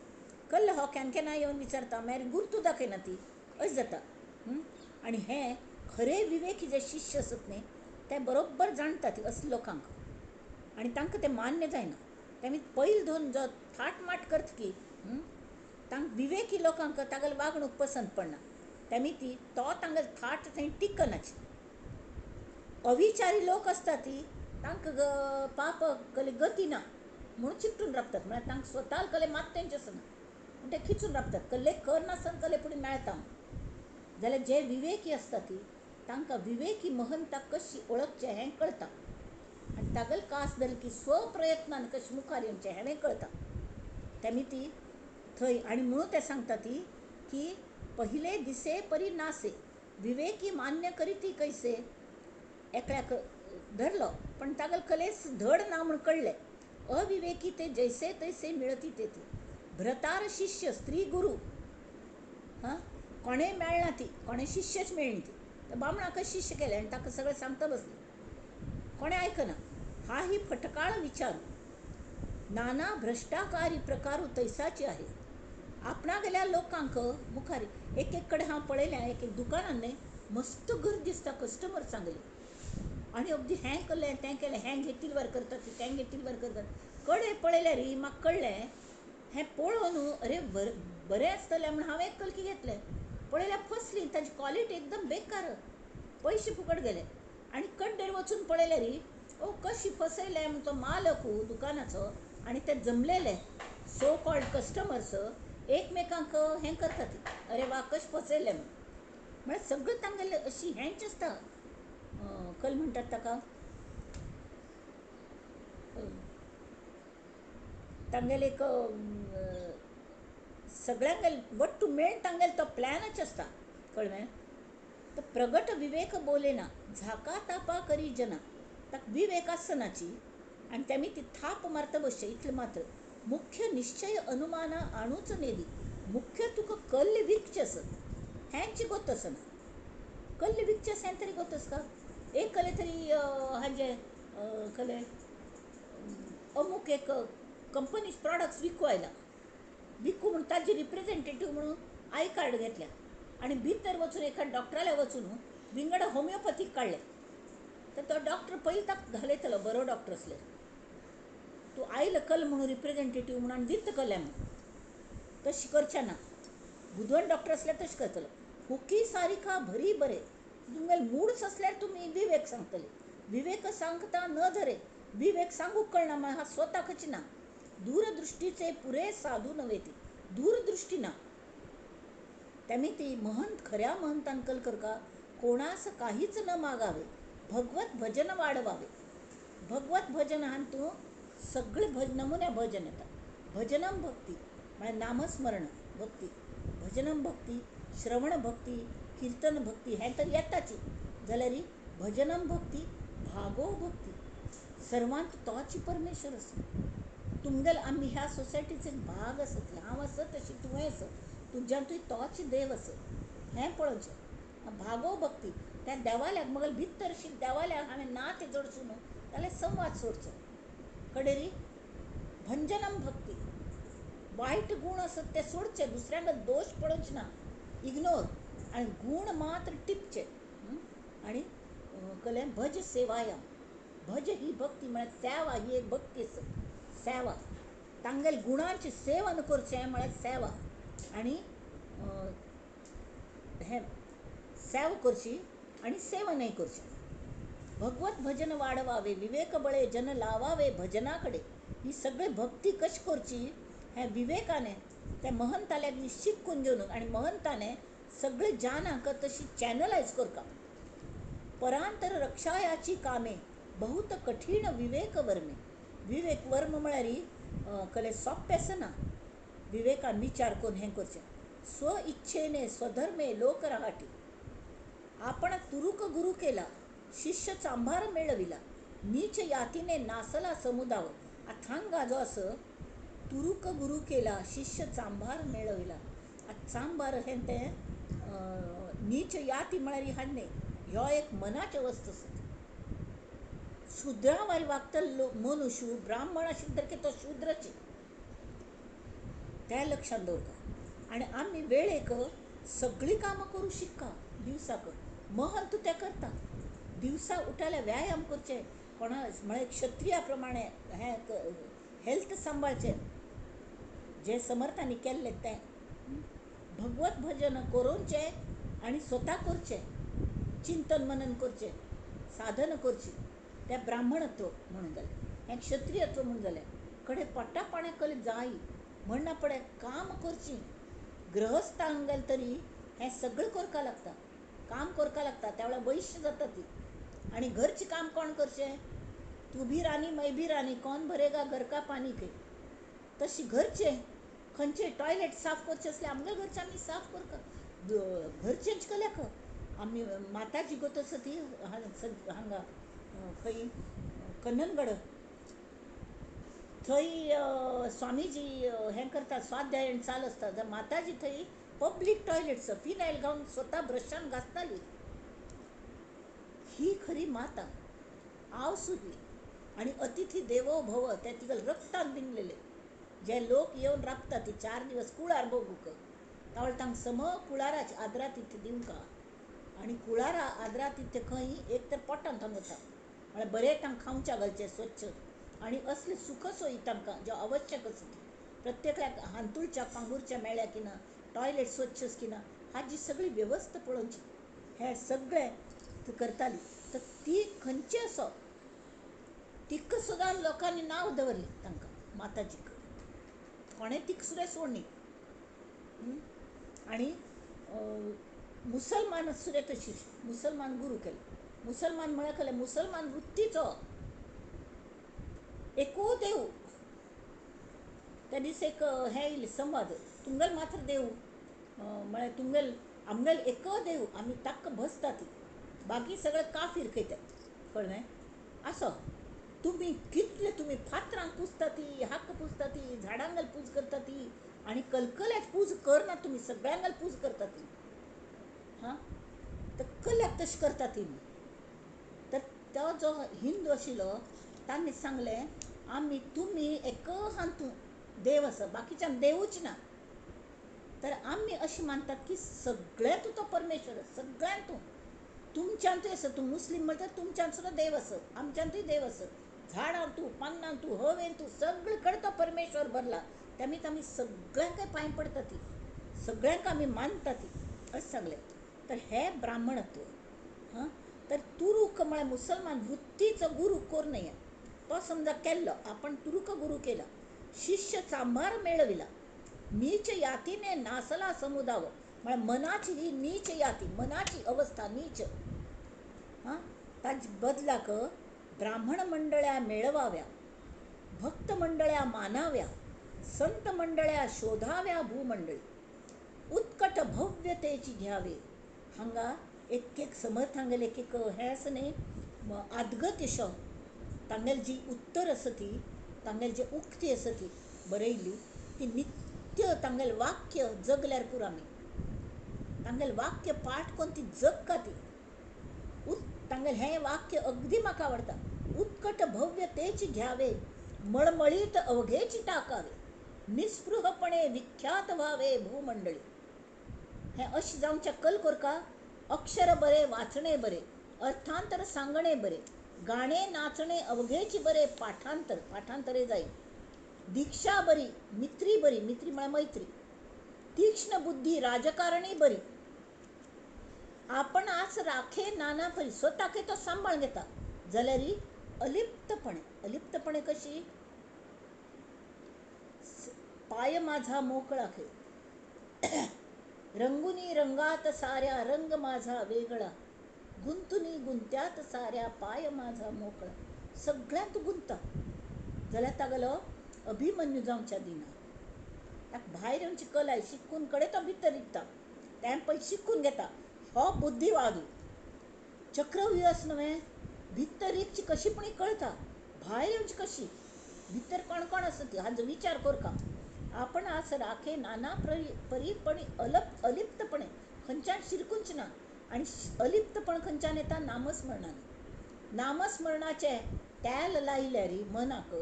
Speaker 1: कल्ल हो केन्ना केन्ना येवन विचारता मागीर गुर्तू दाखयना ती, अशें जाता. आनी हें खरे विवेकी जे शिश्य आसत न्ही ते बरोबर जाणतात असले लोकांक, आनी तांकां तें मान्य जायना. तेमी पयलीं धरून जो थाटमाट करता की तांकां विवेकी लोकांक तागेली वागणूक पसंत पडना, तेमी ती तो तांगेलो थाट थंय टिकनाची. अविचारी लोक आसता ती तांकां पाप कले गती ना म्हणून चिकटून राबतात, म्हळ्यार तांकां स्वता कले मात तेंचें आसना म्हण ते खिचून राबतात, कल्ले कर नासतना कले फुडें मेळटा. जाल्यार जे विवेकी आसता ती तांकां विवेकी महंता कशी ओळखचें हें कळटा, आनी तागल कास धरली की स्वप्रयत्नान कशें मुखार येवचें हें कळटा. तेमी ती थंय आनी म्हणून ते सांगता ती की पहिले दिसे परी नासे विवेकी मान्य करीती कैसे. एकल्याक धरलो पण तागल कलेस धड ना म्हूण कळ्ळें. अविवेकी ते जैसे तैसे मिळती तेथे भ्रतार शिष्य स्त्री गुरु. हां, कोणें मेळना ती, कोणें शिष्यच मेळ्ळी ती. तर बामणाक शिष्य केलें आनी ताका सगळें सांगता बसलें, कोणें आयकना. हा ही फटकाळ विचार नाना भ्रष्टाकारी प्रकारू तैसाची आहे. आपणा गेल्या लोकांक मुखार एक एक कडेन हांव पळयलें, एक एक दुकानान न्हय मस्त गर्दी दिसता, कस्टमर चांगले आनी अगदी हें केलें तें केलें, हें घेतील वर करतात तें घेतील वर करतात. कडेन पळयल्यार म्हाका कळ्ळें हें पळोवन अरे बरें आसतलें म्हूण हांवें एक कलकी घेतलें. पळयल्यार फसली, ताजी क्वॉलिटी एकदम बेकार, पयशे फुकट गेले. आनी कड्डेर वचून पळयल्यार ओ कशी फसयलें म्हूण तो मालक दुकानाचो आनी ते जमलेले सो कॉल्ड कस्टमर्स एकमेकांक हें करतात, अरे वा कशें फसयलें म्हूण. म्हळ्यार सगळें तांगेलें अशी हेंच आसता, कल म्हणटात ताका, तांगेले एक सगळ्यांगेल वट्टू मेळ तांगेलो तो प्लॅनच आसता, कळ्ळें. तर प्रगट विवेक बोले ना झाका तापा करी जना. ताका विवेक आसनाची आनी तेमी ती थाप मारता बसचें इतलें मात्र. मुख्य निश्चय अनुमाना आणूच नेदी. मुख्य तुका कल्ल विकचें आसत हेंच गोत आसना. कल्ल विकचें आसा हें तरी गोत आसता. एक कले तरी हाजें कले अमूक एक कंपनीज प्रॉडक्ट्स विकू आयला, विकू म्हूण ताजी रिप्रेझेंटेटीव म्हणून I card घेतल्या आनी भितर वचून एका डॉक्टराल्या वचून विंगड होमिओपॅथीक काडलें. तर तो डॉक्टर पयलीं ताका घालयतलो, बरो डॉक्टर आसल्यार तूं आयलो कल म्हणून रिप्रेझेंटेटीव म्हणून आनी दित कल्या म्हणून तशें करचें ना. बुदवंत डॉक्टर आसल्यार तशें करतलो. हुकी सारिका भरी बरें तुमगेले मूडच आसल्यार तुमी विवेक सांगतले. विवेक सांगता न धरे, विवेक सांगूक कळना म्हळ्यार हा स्वताकच ना. दूरदृष्टीचे पुरे साधू नव्हे ती, दूरदृष्टी ना. त्यामी ती महंत खऱ्या महंतान कल करका कोणास काहीच न मागावे, भगवत भजन वाढवावे. भगवत भजन हान तूं सगळे नमुन्या भजन येता. भजनम भक्ती म्हळ्यार नामस्मरण भक्ती, भजनम भक्ती, श्रवण भक्ती, कीर्तन भक्ती हें तर येताची. जाल्यार भजनम भक्ती भागो भक्ती सर्वांत तोच परमेश्वर आसा. तुमगेल आमी ह्या सोसायटीचो एक भाग आसत, हांव आसत तशी तुवें आसत, तुज्यांतूय तोच देव आसत हें पळोवचें. भागो भक्ती त्या देवाल्याक मगेल भितरशी देवाल्याक हांवें ना तें जोडचो न्हू जाल्यार संवाद सोडचो. कडेरी भंजनम भक्ती वायट गूण आसत ते सोडचे, दुसऱ्यांक दोश पळोवचे ना, इग्नोर, आनी गूण मात्र टिपचे. आनी कलें भज सेवायाम, भज ही भक्ती म्हळ्यार सेवा ही एक भक्ती आसत. सेवा तांगेल गुणांची सेवन करचें म्हळ्यार सेवा. आनी हें सेवा करची आनी सेवनय करचें. भगवत भजन वाडवावे विवेक बळे जन लावावे भजना कडेन. ही सगळी भक्ती कशी करची हें विवेकाने त्या महंताल्याक शिकून घेवन आनी महंताने सगळे जानाक तशी चॅनलायज करता. परांतर रक्षायाची कामे बहुत कठीण विवेक वर्मे. विवेक वर्म म्हळ्यार कले सोंपें आसना. विवेकान विचार करून हें करचें. स्व इच्छेने स्वधर्मे लोक रहाटी. आपण तुरुक गुरु केला शिष्य चांभार मेळविला नीच यातीने नासला समुदाव. अथांगा जो असो तुरुक गुरु केला शिष्य चांभार मेळविला. चांभार हें तें नीच याती म्हळ्यार हाडणे ह्यो एक मनाचे वस्त आसा. शुद्रा वारी वागतलो मनुष्य ब्राह्मण आशिल्ले तरी तो शूद्रच, तें लक्षांत दवरता. आनी आमी वेळेक सगळीं कामां करूं शिक्का दिवसाक महंत तें करता. दिवसा उठाल्यार व्यायाम करचें, कोणा म्हळ्यार क्षत्रिया प्रमाणे हें हेल्थ सांबाळचें, जें समर्थांनी केल्लें तें भगवत भजन करोवचें आनी स्वता करचें, चिंतन मनन करचें, साधन करची. तें ब्राह्मणत्व म्हणून जालें, हें क्षत्रियत्व म्हणून जालें. कडेन पोटा पाण्याक कले जाय म्हणना पडे काम करची. गृहस्थांक गेले तरी हें सगळें करपाक लागता, काम करपाक लागता. त्या वेळार वैश्य जाता ती. आनी घरचें काम कोण करचें? तू भी राणी मैं भी राणी, कोण भरेगा घर का पाणी खंय. तशी घरचे खंयचे टॉयलेट साफ करचे आसले आमगे घरचे आमी साफ करता, घर चेंज केल्याक आमी माताजी गोत आसा ती हांगा खंय कन्ननगड थंय स्वामीजी हें करता, स्वाध्यायन चालू आसता. जाल्यार माताजी थंय पब्लीक टॉयलेट्स फिनायल घालून स्वता ब्रशान घासताली. ही खरी माता आवसू ही. आनी अतिथी देवो भव ते तिका रक्तान बिनलेले जे लोक येवन राबता ती 4 दिवस कुळार भोगूंक तावळ तांकां सम कुळाराचे आदरातिथ्य दिवंक. आनी कुळारा आदरातिथ्य खंय एक तर पोटान थंय वता, म्हळ्यार बरें तांकां खावच्या घालचें स्वच्छ आनी असले सुख सोयी तांकां ज्यो आवश्यक आसा ती प्रत्येकाक हांतुळच्या पांगुरच्या मेळ्ळ्या की ना, टॉयलेट स्वच्छ की ना, हाजी सगळी वेवस्था पळोवची हे सगळे करताली. तर ती खंयची असो तिका सुद्दां लोकांनी नांव दवरलें तांकां माताजीक, कोणें तिका सुद्दां सोडली. आनी मुसलमान सुद्दां तशीच, मुसलमान गुरू केले. मुसलमान म्हळ्यार केलें मुसलमान वृत्तीचो एको देव. त्या दीस एक हें येयलें संवाद, तुमगेल मात्र देव म्हळ्यार तुमगेल आमगेल एक देव, आमी ताका भजता ती, बाकी सगळे काफीर खंय ते, कळ्ळें आसो. तुमी कितले तुमी फातरांक पुजता ती, हाक पुजता ती, झाडांगेल पूज करता ती, आनी कलकल्याक पूज करना तुमी, सगळ्यांगेल पूज करता ती. हां, तर कल्याक तशें करता ती. तर तो जो हिंदू आशिल्लो तांणी सांगलें आमी तुमी एक हातूं देव आसा, बाकीच्यान देवूच ना. तर आमी अशें मानतात की सगळ्यांतूं तो परमेश्वर, सगळ्यांतूं, तुमच्यांतूय आसा. तूं मुस्लीम म्हणटा तुमच्यांत सुद्दां देव आसा, आमच्यांतूय देव आसा, झाडां तूं, पान्नां तूं, हवेन तूं, सगळे कडेन तो परमेश्वर भरला. त्यामीत आमी सगळ्यांकय पांय पडटा ती, सगळ्यांक आमी मानता ती, अशें सांगलें. तर हे ब्राह्मणत्व. हां, तर तुरुक म्हळ्यार मुसलमान वृत्तीचो गुरू करून नये, तो समजा केल्लो आपण तुरुक गुरू केला, शिष्य चांभार मेळविला, नीच यातीने नासला समुदाव. म्हळ्यार मनाची ही नीच याती, मनाची अवस्था नीच. हां, ताजे बदलाक ब्राह्मण मंडळ्या मेळवाव्या, भक्त मंडळ्या मानाव्या, संत मंडळ्या शोधाव्या भूमंडळी, उत्कट भव्यतेची घ्यावे. हांगा एक एक समर्थांगेले एक एक हें आसा न्ही आदगत अशो तांगेली जी उत्तर आसा ती, तांगेली जी उक्ती आसा ती बरयल्ली ती नित्य तांगेलें वाक्य जगल्यार पुरो आमी तांगेलें वाक्य पाठ करून ती जगका ती. तांगेलें हें वाक्य अगदी म्हाका आवडटा, उत्कट भव्यतेची घ्यावे, मळमळीत अवघेची टाकावे, निस्पृहपणे विख्यात व्हावे भूमंडळी. हें अशें जावचें कल कोरका, अक्षर बरे वाचणे बरे, अर्थांतर सांगणे बरे, गाणे नाचणे अवघेची बरे, पाठांतर पाठांतरे जाई, दीक्षा बरी, मित्री बरी, मित्री म्हळ्यार मैत्री, तीक्ष्ण बुद्धी राजकारणी बरी, आपण आज राखे नाना परी, स्वताके तो सांबाळ घेता जाल्यार अलिप्तपणे. अलिप्तपणे कशी, पाय माझा मोकळा खे, रंगुनी रंगात साऱ्या रंग माझा वेगळा, गुंतुनी गुंत्यात साऱ्या पाय माझा मोकळा. सगळ्यांत गुंता जाल्यार तागेलो अभिमन्यू जावच्या दिना. ताका भायर येवची कलाय शिकून कडेन तो भितर रिगता, तें पयलीं शिकून घेता. हो बुद्धिवादू चक्रव्यूह आसा न्हय, भितर रिगची कशी पण कळता, भायर येवची कशी, भितर कोण कोण आसा ती हाजो विचार करका. आपण आज राखे नाना परीपणी अलिप्तपणे, खंयच्यान शिरकूंच ना. आनी अलिप्तपण खंयच्यान येता, नामस्मरणान. नामस्मरणाचें तेल लायल्यार मनाक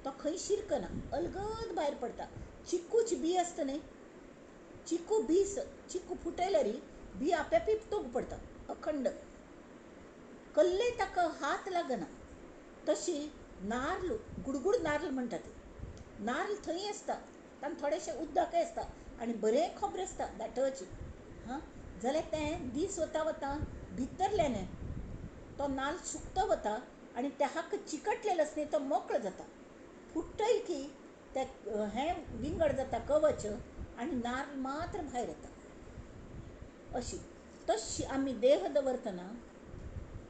Speaker 1: तो खंय शिरकना, अलगद भायर पडटा. चिकूची बी आसता न्ही, चिकू बी, चिकू फुटयल्यार बी आपेपी तोग पडटा अखंड, कल्ले ताका हात लागना. तशी नार्ल, गुडगुड नार्ल म्हणटा ते, नार्ल थंय आसता, तांकां थोडेशें उदकय आसता आनी बरें खबर आसता दाटची. हां, जाल्यार तें दीस वता वता भितरल्यान तो नाल्ल सुकतो वता आनी त्या हाका चिकटलेलो आसता न्ही तो मोकळो जाता. फुट्टय की ते हें विंगड जाता कवच आनी नार्ल मात्र भायर येता. अशी तशी आमी देह दवरतना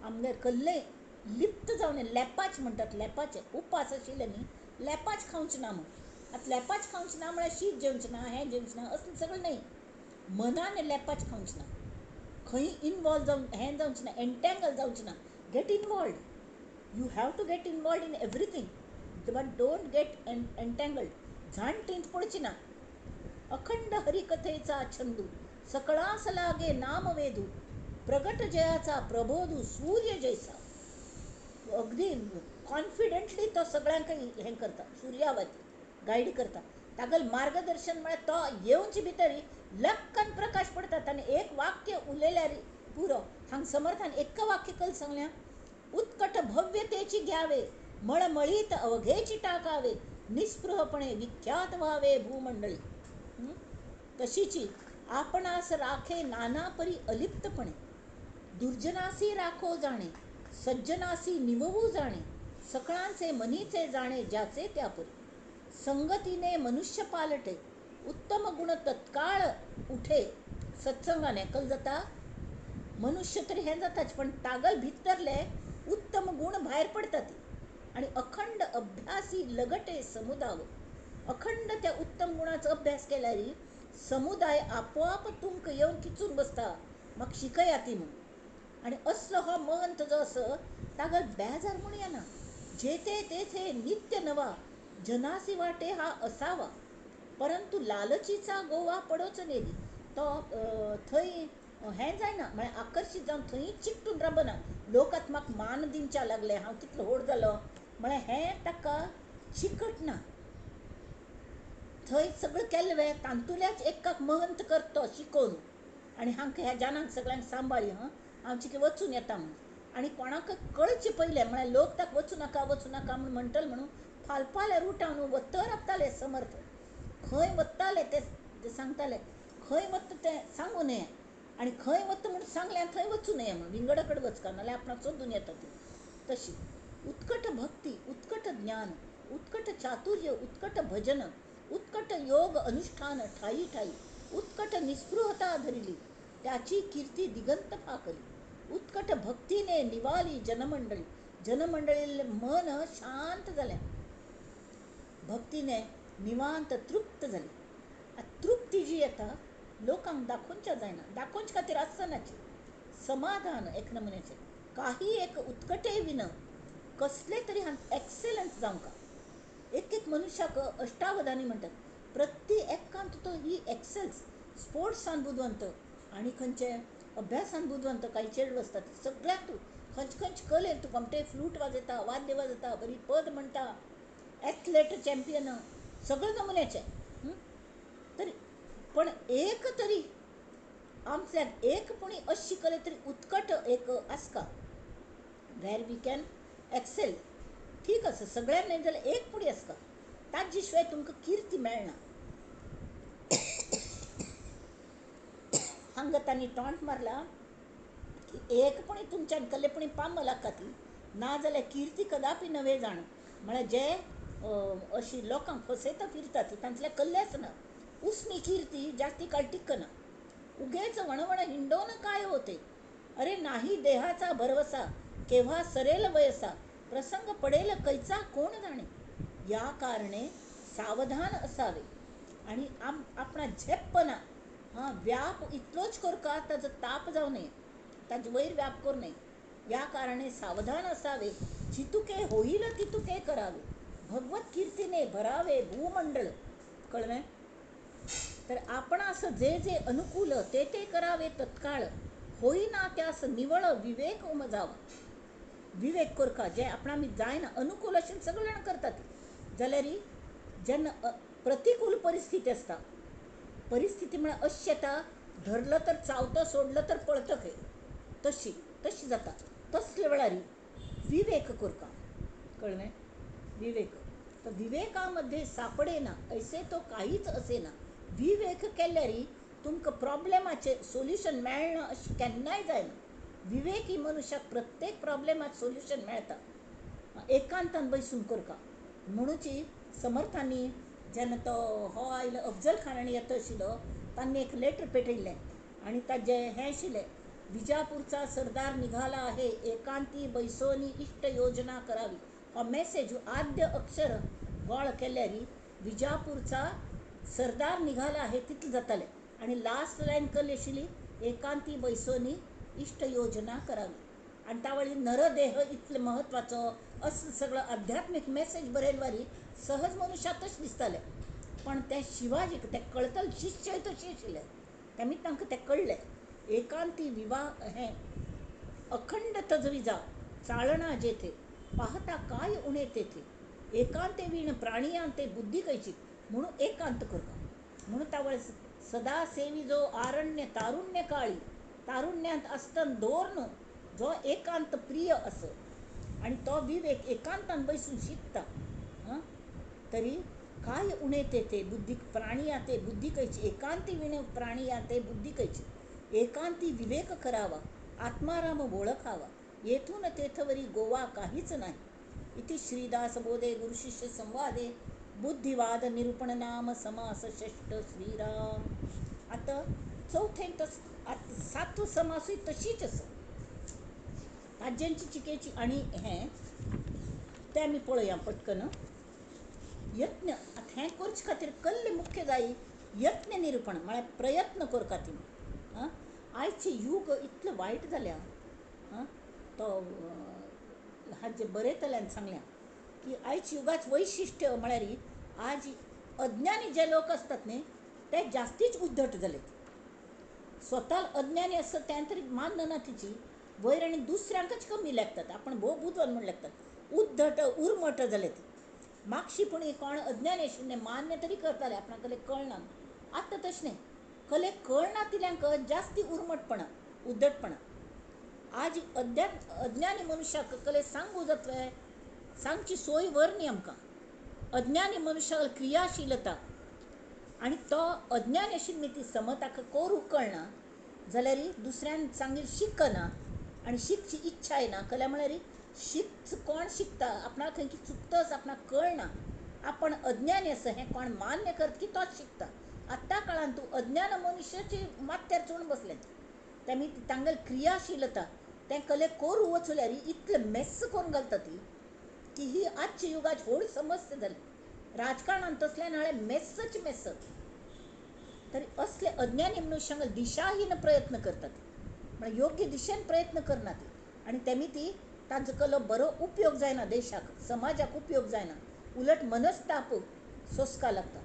Speaker 1: आमगे कल्ले लिप्त जावन लेपाच म्हणटात, लेपाचे उपास आशिल्ले न्ही, लेपाच खावचें ना म्हूण. आतां लेपाच खावचें ना म्हळ्यार शीत जेवचें ना, हें जेवचें ना, असलें सगळें न्हय. मनान लेपाच खावचें ना, खंय इनवॉल्व जावन हें जावचें ना, एन्टेंगल जावचें ना. Get involved, you have to get involved in everything, but don't get entangled. झांटींत पडची ना. अखंड हरिकथेचा छंदू, सकळास लागे नामवेदू, प्रगट जयाचा प्रबोधू सूर्य जैसा. अगदी कॉन्फिडंटली तो सगळ्यांक हें करता, सूर्यावती गायड करता. तागल मार्गदर्शन म्हळ्यार तो येवचे भितर लक्कन प्रकाश पडतात. आनी एक वाक्य उलयल्यार पुरो. हांग समर्थान एक वाक्य कल सांगल्या, उत्कट भव्यतेची घ्यावे, मळमळीत अवघेची टाकावे, निस्पृहपणे विख्यात व्हावे भूमंडळी. तशीची आपणास राखे नाना परी अलिप्तपणे, दुर्जनासी राखो जाणे, सज्जनासी निमवू जाणे, सकळांचे मनीचे जाणे ज्याचे त्यापरी. संगतीने मनुष्य पालटे, उत्तम गुण तत्काळ उठे. सत्संगाने कल जाता मनुष्य तरी हें जाताच, पण तागल भितरले उत्तम गुण भायर पडतात. आणि अखंड अभ्यासी लगटे समुदाव. अखंड त्या उत्तम गुणाचो अभ्यास केल्यार समुदाय आपोआप तुमकां येवन किचून बसता, म्हाका शिकया ती म्हूण. आनी असलो हो महंत जो आसा तागल बेजार म्हूण येना. जेथे तेथे नित्य नवा, जनासी वाटे हा असावा, परंतु लालचीचा गोवा पडोच नेली. तो थंय हें जायना, म्हळ्यार आकर्शीत जावन थंय चिकटून रावना. लोक आतां म्हाका मान दिवच्या लागले, हांव कितलो व्हड जालो म्हळ्यार हें ताका चिकटना. थंय सगळें केल्लें वे तांतुल्याच एकाक महंत करतो शिकोवन, आनी हांकां ह्या जनांक सगळ्यांक सांबाळी हां, हांव चिके वचून येता म्हूण. आनी कोणाक कळचें पयलें म्हळ्यार लोक ताका वचूं नाका वचूं नाका म्हूण म्हणटले म्हणून फालपाल्या रुटान वत्तर राबताले समर्थ. खंय वत्ताले ते सांगताले, खंय वता तें सांगू नये, आनी खंय वता म्हूण सांगलें थंय वचूं नये म्हूण, विंगड कडेन वचका नाल्यार आपणाक सोदून येता ती. तशी उत्कट भक्ती, उत्कट ज्ञान, उत्कट चातुर्य, उत्कट भजन, उत्कट योग अनुष्ठान ठाई ठाई, उत्कट निस्पृहता धरिली, त्याची कीर्ती दिगंत फाकली. उत्कट भक्तीने निवाली जनमंडळी. जनमंडळी मन शांत जालें, भक्तीने निवांत तृप्त जाली. तृप्ती जी येता लोकांक दाखोवच्या जायना, दाखोवचे खातीर आसनाची. समाधान एक नमुन्याचें, काही एक उत्कटे विन कसले तरी एक्सेलन्स जावंक. एक एक मनुष्याक अष्टावधानी म्हणटात, प्रत्येक एकांत तो ही एक्सेल्स. स्पोर्ट्सान बुदवंत आनी खंयचे अभ्यासान बुदवंत, काही चेडूं आसतात सगळ्याक तूं खंयचे खंयचे कलेन तूं कमटे फ्लूट वाजयता, वाद्य वाजयता, बरी पद म्हणटा, एथलेट चॅम्पियन, सगळें नमुन्याचें. तरी पण एक तरी आमच्याक एक पुणी अशी कले तरी उत्कट एक आसका वेर we can Excel. ठीक आसा, सगळ्यांक न्हय जाल्यार एक पुणी आसका, ताजे शिवाय तुमकां किर्ती मेळना. हांगा तांणी टॉन्ट मारला की एक पुणी तुमच्यान कले पुणी पामलाका ती, ना जाल्यार किर्ती कदापी नवे जाण. म्हळ्यार जे अशी लोकांक फसयता फिरता ती तांतल्या कल्ले आसना. उसनी कीर्ती जास्ती काळ टिकना, उगेच वणवण हिंडोन काय होते. अरे नाही देहाचा भरवसा, केव्हा सरेल वयसा, प्रसंग पडेल कैचा कोण जाणे. या कारणे सावधान असावे. आणि आपणा झेपना हां, व्याप इतलोच करका ताजो ताप जावं नये, ताजे वयर व्याप करूं नये. या कारणे सावधान असावे, जितुके होईल तितुके करावे, भगवत कीर्तीने भरावे भूमंडळ. कळलें? तर आपणास जे जे अनुकूल ते ते करावे तत्काळ, होईना त्यास निवळ विवेक उमजावा. विवेक करका जे आपणा आमी जायना अनुकूल अशें सगळे जाण करतात, जाल्यार जेन्ना प्रतिकूल परिस्थिती आसता, परिस्थिती म्हळ्यार अशी येता, धरलं तर चावतो, सोडलं तर पळतो खंय, तशी तशी जाता. तसले वेळार विवेक करका. कळलें? विवेक तर विवेकामध्ये सापडेना ऐसे तो काहीच असेना. विवेक केल्यार तुमकां प्रॉब्लेमाचें सोल्युशन मेळना अशें केन्नाय जायना. विवेकी मनुष्याक प्रत्येक प्रॉब्लेमाक सोल्युशन मेळटा, एकांतान बसून करका. म्हणूची समर्थांनी जेन्ना तो हो आयलो अफजल खान आनी येता आशिल्लो, तांणी एक लेटर पेटयल्लें आनी ताजें हें आशिल्लें, विजापूरचा सरदार निघाला आहे, एकांती बैसोनी इष्ट योजना करावी. हो मेसेज आद्य अक्षर गोळ केल्यारी विजापूरचा सरदार निघाला आहे तितलें जातालें. आनी लास्ट लायन कसली आशिल्ली, एकांती बैसोनी इष्ट योजना करावी. आनी त्या नरदेह इतले म्हत्वाचो असं सगळं आध्यात्मीक मेसेज बरयलवारी सहज मनुष्यातच दिसतालें. पण ते शिवाजीक ते कळतले, शिष्य तशें आशिल्ले तेमी तांकां तें कळ्ळें. एकांती विवाह हें अखंड तजविजा चाळणा जेथे पाहता काय उणे तेथे, एकांते वीण प्राणियांते बुद्धी कैची म्हणून एकांत करता. म्हणून तावळ सदा सेवी जो आरण्य तारुण्य काळी, तारुण्यांत आसतना दवरून जो एकांत प्रिय असो आनी तो विवेक एकांतान बसून शिकता तरी काय उणे तेथे बुद्धी प्राणियांते बुद्धी कैची, एकांती विण प्राणियांते बुद्धी कैची, एकांती विवेक करावा आत्माराम ओळखावा, येथून तेथवरी गोवा काहीच नाही. इति श्रीदास बोधे गुरुशिष्य संवादे बुद्धिवाद निरूपण नाम समास षष्ठ. श्रीराम. आतां चवथें तस आतां सातवो समासूय तशीच आसा, ताज्यांची चिकेची. आनी हें तें आमी पळोवया पटकन. यत्न आतां हें करचे खातीर कसलें मुख्य जाय, यत्न निरूपण म्हळ्यार प्रयत्न करपा ती. आयचें यूग इतलें वायट जाल्या. तो हाजे बरयतल्यान सांगल्या की आयच्या युगाच वैशिश्ट्य म्हळ्यार आज अज्ञानी जे लोक आसतात न्ही ते जास्तीच उद्धट जाले. स्वता अज्ञानी आसता तें तरी मानना तिची वयर आनी दुसऱ्यांकच कमी लागतात, आपण भोव बुदवंत म्हूण लागतात. उद्धट उर्मट जाले ती. मागशी पूण कोण अज्ञानी आशिल्लें मान्य तरी करताले, आपणाक कले कळना. आतां तशें न्ही, कले कळना तिल्यांक जास्ती उर्मटपणा उद्धटपणा. आज अज्ञानी मनुष्याक कले सांगू जातले, सांगची सोय वर न्ही आमकां. अज्ञानी मनुष्याक क्रियाशीलता आनी तो अज्ञानी आशिल्ली ती समज ताका करूंक कळना जाल्यार दुसऱ्यान सांगील शिकना आनी शिकची इच्छा येना. कल्या म्हळ्यार शिक कोण शिकता आपणाक खंय चुकतच आपणाक कळना, आपण अज्ञानी आसा हें कोण मान्य करत की तोच शिकता. आत्तां काळान तूं अज्ञान मनुष्याची माथ्यार चडून बसलें तेमी तांगेली क्रियाशीलता तें कले करूं वचल्यार इतलें मेस्स करून घालता ती की ही आजच्या युगाची व्हड समस्या जाली. राजकारणान तसल्यान हाळें मेस्सच मेस्स. तरी असले अज्ञानी मनुष्यांक दिशाहीन प्रयत्न करतात, म्हळ्यार योग्य दिशेन प्रयत्न करना ती. आनी तेमी ती तांचो कलो बरो उपयोग जायना, देशाक समाजाक उपयोग जायना, उलट मनस्ताप सोंसका लागता.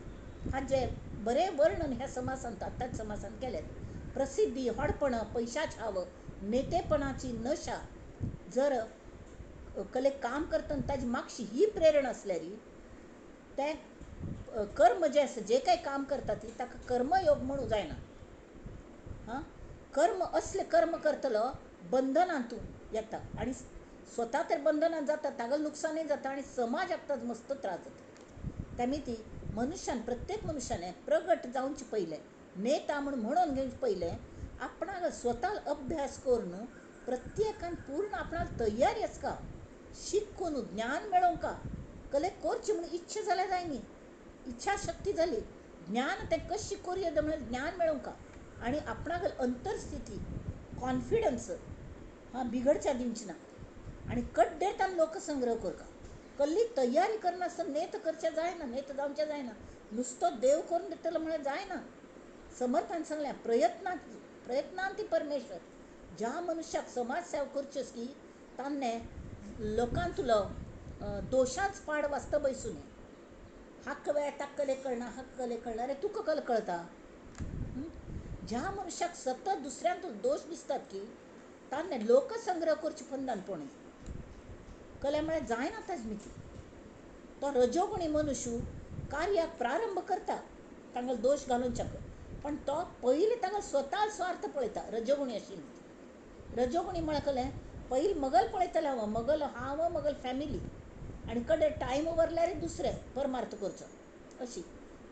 Speaker 1: हाजें बरें वर्णन ह्या समासांत आत्ताच समासान केलें. प्रसिद्धी, व्हडपण, पयशाच हाव, नेतेपणाची नशा, जर कले काम करतना ताजी मागशी ही प्रेरणा आसल्यार तें कर्म जें आसा, जें कांय काम करता ती ताका कर्मयोग म्हणूं जायना. हां, कर्म असलें कर्म करतलो बंधनांत तूं येता आनी स्वता तर बंधनांत जाता, ताका लुकसाणूय जाता आनी समाजाक ताजो मस्त त्रास जाता. तेमी ती मनुष्यान प्रत्येक मनुष्यान प्रगट जावचें पयलें, नेता म्हूण म्हणून घेवचें पयलें आपणाक स्वता अभ्यास करून प्रत्येकान पूर्ण आपणाक तयारी आसका, शिकून ज्ञान मेळोवंक कले करचें म्हूण इच्छा जाल्यार जाय न्ही, इच्छा शक्ती जाली, ज्ञान तें कशें करूं येता म्हळ्यार ज्ञान मेळोवंक आनी आपणाक अंतरस्थिती कॉन्फिडन्स हां बिगडच्या दिवची ना आनी कड्डेर तांकां लोकसंग्रह करता. कसली तयारी करनासतना नेत करचें जायना, नेत जावचें जायना, नुस्तो देव करून दितलो म्हळ्यार जायना. समर्थान सांगलें प्रयत्नांती परमेश्वर. ज्या मनुष्याक समाज सेवा करची की ताणें लोकांतलो दोशांच पाड वाचता बैसूं न्हय. हाक वेळ ताका कले कळना, हाका कले कळना, अरे तुका कल कळता. ज्या मनुष्याक सतत दुसऱ्यांत दोश दिसतात की ताणें लोकसंग्रह करचे फंदान पडूं कले म्हळ्यार जायना ताजी मिती. तो रजोगुणी मनुष्य कार्याक प्रारंभ करता तांकां दोश घालून शकत, पण तो पयलीं तांकां स्वता स्वार्थ पळयता. रजोगुणी आशिल्ली रजोगुणी म्हळ्यार कलें पयलीं मगल पळयतलें हांव, मगल हांव मगल फॅमिली आनी कडेन टायम उरल्यार दुसरें परमार्थ करचो अशी.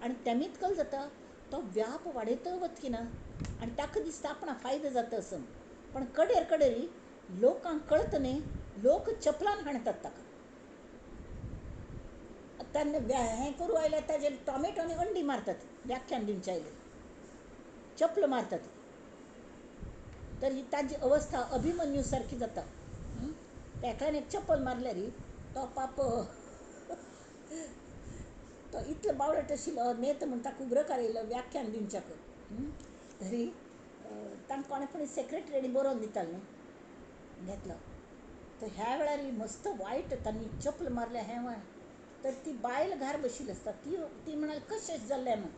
Speaker 1: आनी तेमीत कल जाता तो व्याप वाडयत वतकी ना आनी ताका दिसता आपणाक फायदो जाता असो, पण कडेर कडेरी लोकांक कळत न्ही, लोक चपलान हाणतात ताका. तेन्ना हें करूं आयल्यार ताजेर टॉमेटो आनी अंडी मारतात, व्याख्यान दिवचें आयलें चपल मारतात. तर ही ताजी अवस्था अभिमन्यू सारकी जाता. एकल्यान एक चप्पल मारल्यार तो पाप तो इतलो बावळट आशिल्लो नेता म्हूण ताका उग्रकार येयलो व्याख्यान दिवच्याक. तरी तांकां कोणें कोणी सेक्रेटरी बरोवन दिताले न्हू घेतलो. तर ह्या वेळार मस्त वायट तांणी चप्पल मारलें हें. तर ती बायल घार बशिल्ली आसता ती ती म्हणाली कशें जाल्लें म्हूण.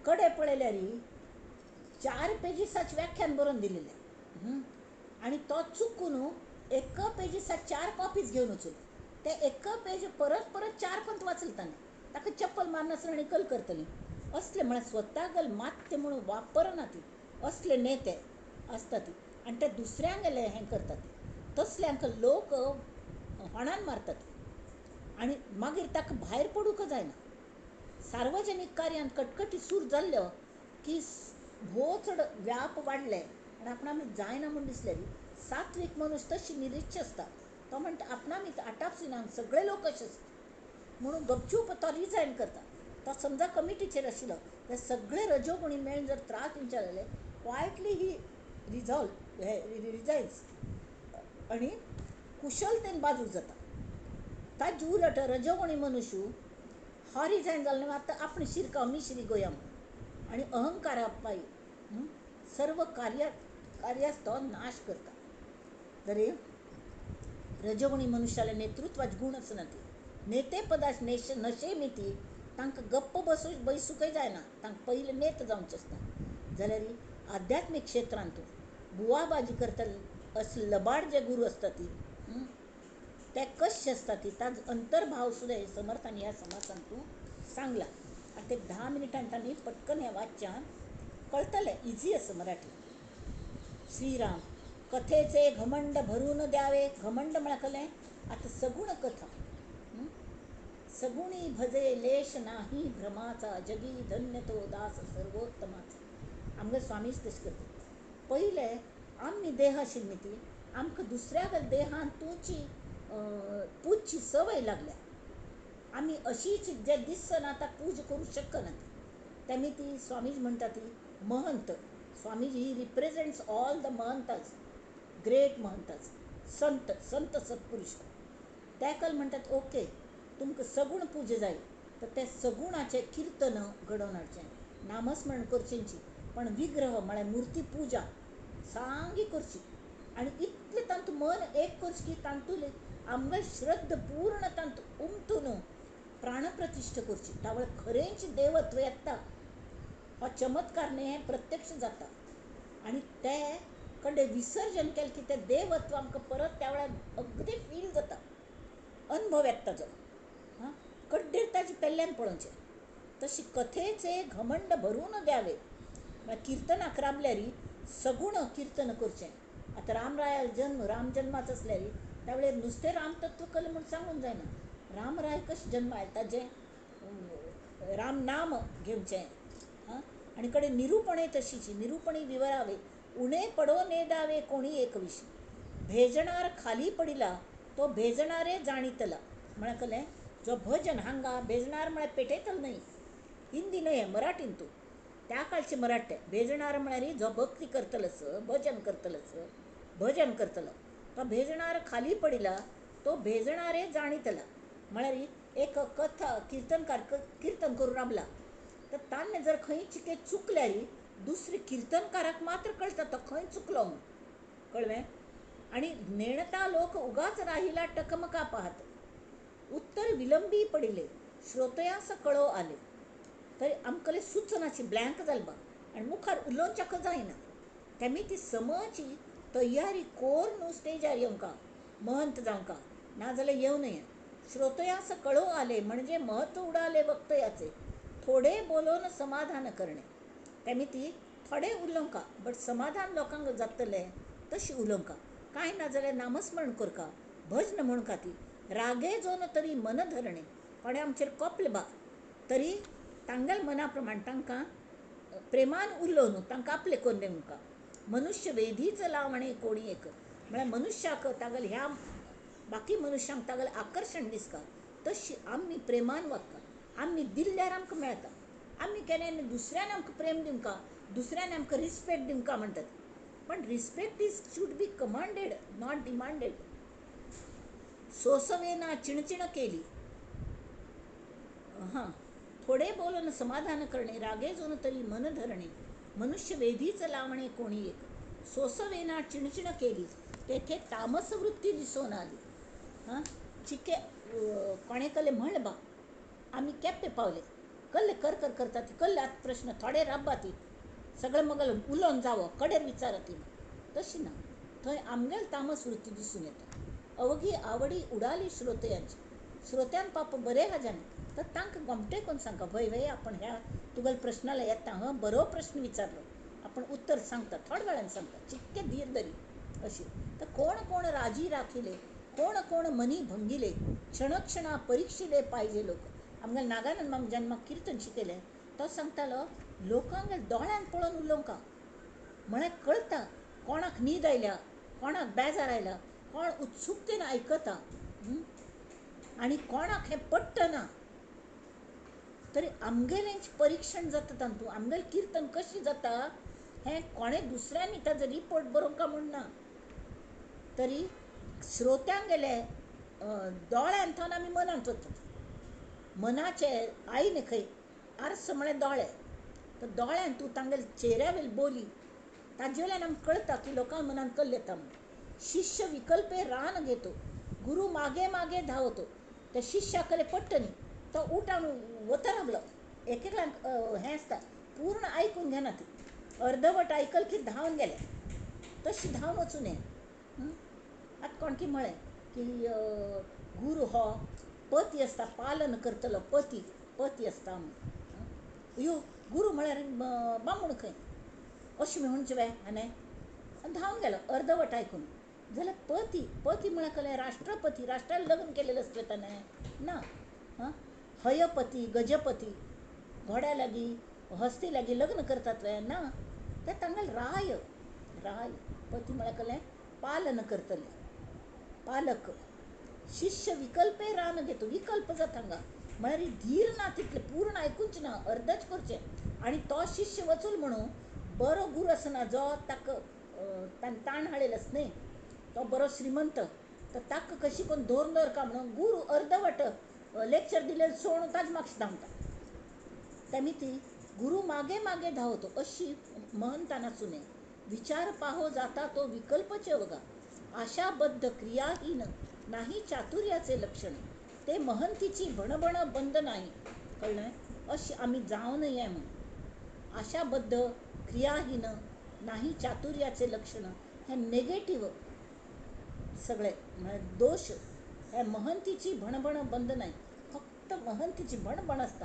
Speaker 1: कडे पळयल्यार 4 पेजीसाचें व्याख्यान बरोवन दिलेलें आनी तो चुकून एक पेजीसाक 4 कॉपीज घेवन वचून ते एक पेज परत परत 4 पंत वाचले ताणें. ताका चप्पल मारनासतना आनी कल करतली असले म्हळ्यार स्वता गल मात्य म्हणून वापरना ती असले नेते आसता ती आनी ते दुसऱ्यांक गेले हें करतात तसल्यांक लोक होणान मारतात आनी मागीर ताका भायर पडूंक जायना. सार्वजनीक कार्यांत कटकटी सूर जाल्ल्यो की भोव चड व्याप वाडले आनी आपणाक जायना म्हूण दिसलें. सात्वीक मनुष्य तशी निरीच्छ आसता. तो म्हणटा आपणा भितर आटापसिना सगळे लोक अशे आसता म्हणून गपचूप तो रिजायन करता. तो समजा कमिटीचेर आशिल्लो ते सगळे रजोगुणी मेळून जर त्रास दिवचे जाल्यार क्वायटली ही रिजॉल्व हे रिजायन्स आनी कुशलतेन बाजूक जाता. ताजे उलट रजोगुणी मनुष्य हो रिजायन जालो आतां आपण शिरका मिश्री गोया म्हणून आनी अहंकारा पायी सर्व कार्यास तो नाश करता. तरी रजोगुणी मनुष्याला नेतृत्वाचे गुण आसना ती नेतेपदास नशे मिती तांकां गप्प बसू बैसूंकय जायना. तांकां पयलें नेत जावचें आसता. जाल्यार आध्यात्मीक क्षेत्रांत बुवाबाजी करता असले लबाड जे गुरू आसता ती ते कशे आसता ती ताजो अंतर्भाव सुद्दां समर्थान ह्या समासान तूं सांगला. आतां एक 10 मिनटान तांणी पटकन हें वाच्यान कळटलें. इजी आसा मराठी. श्रीराम कथेचे घमंड भरून द्यावे. घमंड म्हळ्यार कळ्ळें आतां सगुण कथा. सगुणी भजे लेश नाही भ्रमाचा जगी धन्य तो दास सर्वोत्तमाचा. आमगे स्वामीच तशें करता. पयलें आमी देह आशिल्ली ती आमकां दुसऱ्या देहान तुची पूजची सवय लागल्या. आमी अशीच जे दिसना ताका पूज करूंक शकना. तेमी ती स्वामीजी म्हणटा ती महंत. Swamiji he represents all the mahantas, great mahantas, sant sant सत्पुरुष. तेकल म्हणटात ओके तुमकां सगूण पूजा जाय तर ते सगुणाचें किर्तन घडोवन हाडचें, नामस्मरण करचेंची, पण विग्रह म्हळ्यार मुर्ती पूजा सामकी करची आनी इतलें तातूंत मन एक करचें की तातूंत आमगे श्रद्ध पूर्ण तातूंत उमथून प्राणप्रतिश्ठा करची. त्या वेळार खरेंच देवत्व येता. हो चमत्कार न्ही, हें प्रत्यक्ष जाता. आनी ते कडेन विसर्जन केलें की तें देवत्व आमकां परत त्या वेळार अगदी फील जाता, अनुभव येता ताजो. हां कड्डेर ताजे पेल्यान पळोवचें. तशी कथेचे घमंड भरून द्यावे. म्हळ्यार किर्तनाक राबल्यार सगुण किर्तन करचें. आतां रामराया जन्म राम जन्माचो आसल्यार त्या वेळार नुस्तें रामतत्व कलें म्हूण सांगूंक जायना. रामराय कशें जन्म आयलो ताजें राम नाम घेवचें. हां आनी कडेन निरुपणे तशीची निरुपणी विवरावे उणे पडो ने दावे कोणी एक विशी भेजणार खाली पडिला तो भेजणारे जाणितला. म्हळ्यार कळ्ळें जो भजन हांगा भेजणार म्हळ्यार पेटयतलो न्हय, हिंदी न्हय मराठीन तूं त्या काळचे मराठे. भेजणार म्हळ्यार जो भक्ती करतलोस भजन करतलोस भजन करतलो तो भेजणार खाली पडिला तो भेजणारे जाणितला. म्हळ्यार एक कथा किर्तनकार किर्तन करून राबला तर ताणें जर खंय चिके चुकल्यार दुसरी किर्तनकाराक मात्र कळटा तो खंय चुकलो म्हूण. कळ्ळें? आनी नेणता लोक उगाच राहिला टकमका पाहत उत्तर विलंबी पडिले श्रोतयास कळो आले. तरी आमकां सुचनाची ब्लँक जाल बा आनी मुखार उलोवच्याक जायना. तेमी ती समाची तयारी कोरून स्टेजार येवंका महंत जावंका नाजाल्यार येवं नये. श्रोतयास कळो आले म्हणजे महत्व उडाले वक्तयाचे थोडे बोलोवन समाधान करणे. तेमी ती थोडे उलोवंका बट समाधान लोकांक जातलें तशी उलोवंका. कांय ना जाल्यार नामस्मरण करका भजन म्हणका ती रागे जोन तरी मन धरणे. कोणें आमचेर कोपले बा तरी तांगेल्या मना प्रमाण तांकां प्रेमान उलोवन तांकां आपलें करून दिवंका. मनुष्य वेधीच लावणे कोणी एक म्हळ्यार मनुष्याक तागेले ह्या बाकी मनुष्यांक तागेलें आकर्शण दिसता तशी आमी प्रेमान वागता. आमी दिल्यार आमकां मेळटा. आमी केन्ना दुसऱ्यान आमकां प्रेम दिवंका दुसऱ्यान आमकां रिस्पेक्ट दिवंका म्हणटात. पण respect is should be commanded, not demanded. सोसवेना चिणचिण केली. हां, थोडे बोलून समाधान करणे, रागे जोन तरी मन धरणे, मनुष्य वेधीच लावणे कोणी एक. सोसवेना चिणचिण केली, तेथे तामस वृत्ती दिसून आली. हां, चिके कोणे कले म्हण बा आमी केप्पे पावले, कल्ले कर कर करता ती, कल्ले आत प्रश्न थोडे राब्बा ती, सगळें मगल उलोवन जावो कडेर विचारती, तशी ना. थंय आमगेल तामस वृत्ती दिसून येता. अवघी आवडी उडाली श्रोतयांची, श्रोत्यान पाप बरे हा जाणे, तर तांकां गोमटे कोण सांगता भय भय आपण ह्या तुगेल प्रश्नाला येता, हं बरो प्रश्न विचारलो, आपण उत्तर सांगता, थोड्या वेळान सांगता, चिक्के धीर धरी अशी. तर कोण कोण राजी राखिले, कोण कोण मनी भंगिले, क्षणक्षणा परीक्षिले पाहिजे लोक. आमगेल नागानंद माम जेन्ना म्हाका किर्तन शिकयलें तो सांगतालो लोकांक दोळ्यान पळोवन उलोवंक म्हळ्यार कळटा कोणाक न्हीद आयल्या, कोणाक बेजार आयला, कोण उत्सुकतेन आयकता आनी कोणाक हें पडटना. तरी आमगेलें परिक्षण जाता तातूंत, आमगेलें किर्तन कशें जाता हें कोणें दुसऱ्यांनी ताजो रिपोर्ट बरोवंक म्हूण ना, तरी श्रोत्यांगेले दोळ्यान थंय आमी मनांत वतात. मनाचे आयने खंय आरसो म्हळ्यार दोळे, तर दोळ्यान तूं तांगेले चेहऱ्या वयली बोली ताजे वयल्यान आमकां कळटा की लोकां मनांत कल्ल येता म्हूण. शिष्य विकल्पे रान घेतो, गुरु मागे मागे धांवतो. त्या शिष्या कडेन पडटा न्ही तो उठान वता रावलो. एक एकल्यांक हें आसता पूर्ण आयकून घेना ती, अर्दवट आयकल की धांवन गेले, तशी धांवन वचूं नये. आतां कोण की म्हळें की गुरू हो पती आसता, पालन करतलो पती, पती आसता म्हूण. यो गुरू म्हळ्यार बामूण खंय अशें म्हणचें वे आनी धांवन गेलो अर्दवट आयकून. जाल्यार पती, पती म्हळ्यार कळ्ळें राष्ट्रपती, राष्ट्रान लग्न केलेलें आसता ताणें ना. हां, हयपती गजपती घोड्या लागीं हस्ती लागीं लग्न करतात वे ना, ते तांगेले राय, राय पती म्हळ्यार कळ्ळें पालन करतले, पालक. शिष्य विकल्पे रान घेतो, विकल्प जाता हांगा म्हळ्यार धीर ना तितलें, पूर्ण आयकूच ना, अर्दच करचें. आनी तो शिष्य वचून म्हणून बरो गुरू आसना जो ताका ताणें ताण हाडलेलो आसता न्ही, तो बरो श्रीमंत, तर ताका कशी करून दवरून दवरका म्हणून गुरू अर्दवट लेक्चर दिलें सोडून ताजे मागीर धांवता. तेमी ती गुरू मागे मागे धांवतो अशी महंता नासूं नये. विचार पाहो जाता तो विकल्पचे अवघा, आशाबद्ध क्रियाहीन नाही चातुर्याचे लक्षण, ते महंतीची भणभण बंद नाही. कळ्ळें? अशी आमी जावं नये म्हूण. आशाबद्ध क्रियाहीन नाही चातुर्याचे लक्षण हें नेगेटीव सगळें म्हळ्यार दोश. हे महंतीची भणभण बंद नाही, फक्त महंतीची भणभण आसता.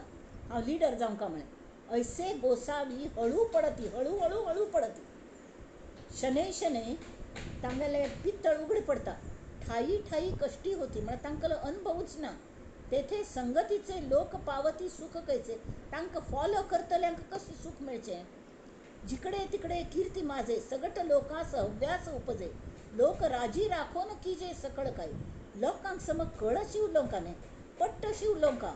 Speaker 1: हांव लिडर जावंक म्हळें. ऐसे गोसावी हळू पडती, हळू हळू हळू पडती, शनै शनै तांगेले पित्तळ उगडी पडता, ठाई ठाई कष्टी होती. म्हळ्यार तांकां अनुभवूच ना. तेथे संगतीचे लोक पावती सुख कैचे, तांकां फॉलो करतल्यांक कशें सूख मेळचें. जिकडे तिकडे कीर्ती माझे, सगट लोकांस हव्यास उपजे, लोक राजी राखोन कीजे सकळ काही. लोकांक सम कळशी उलोवंका न्ही, पट्टशी उलोवंका.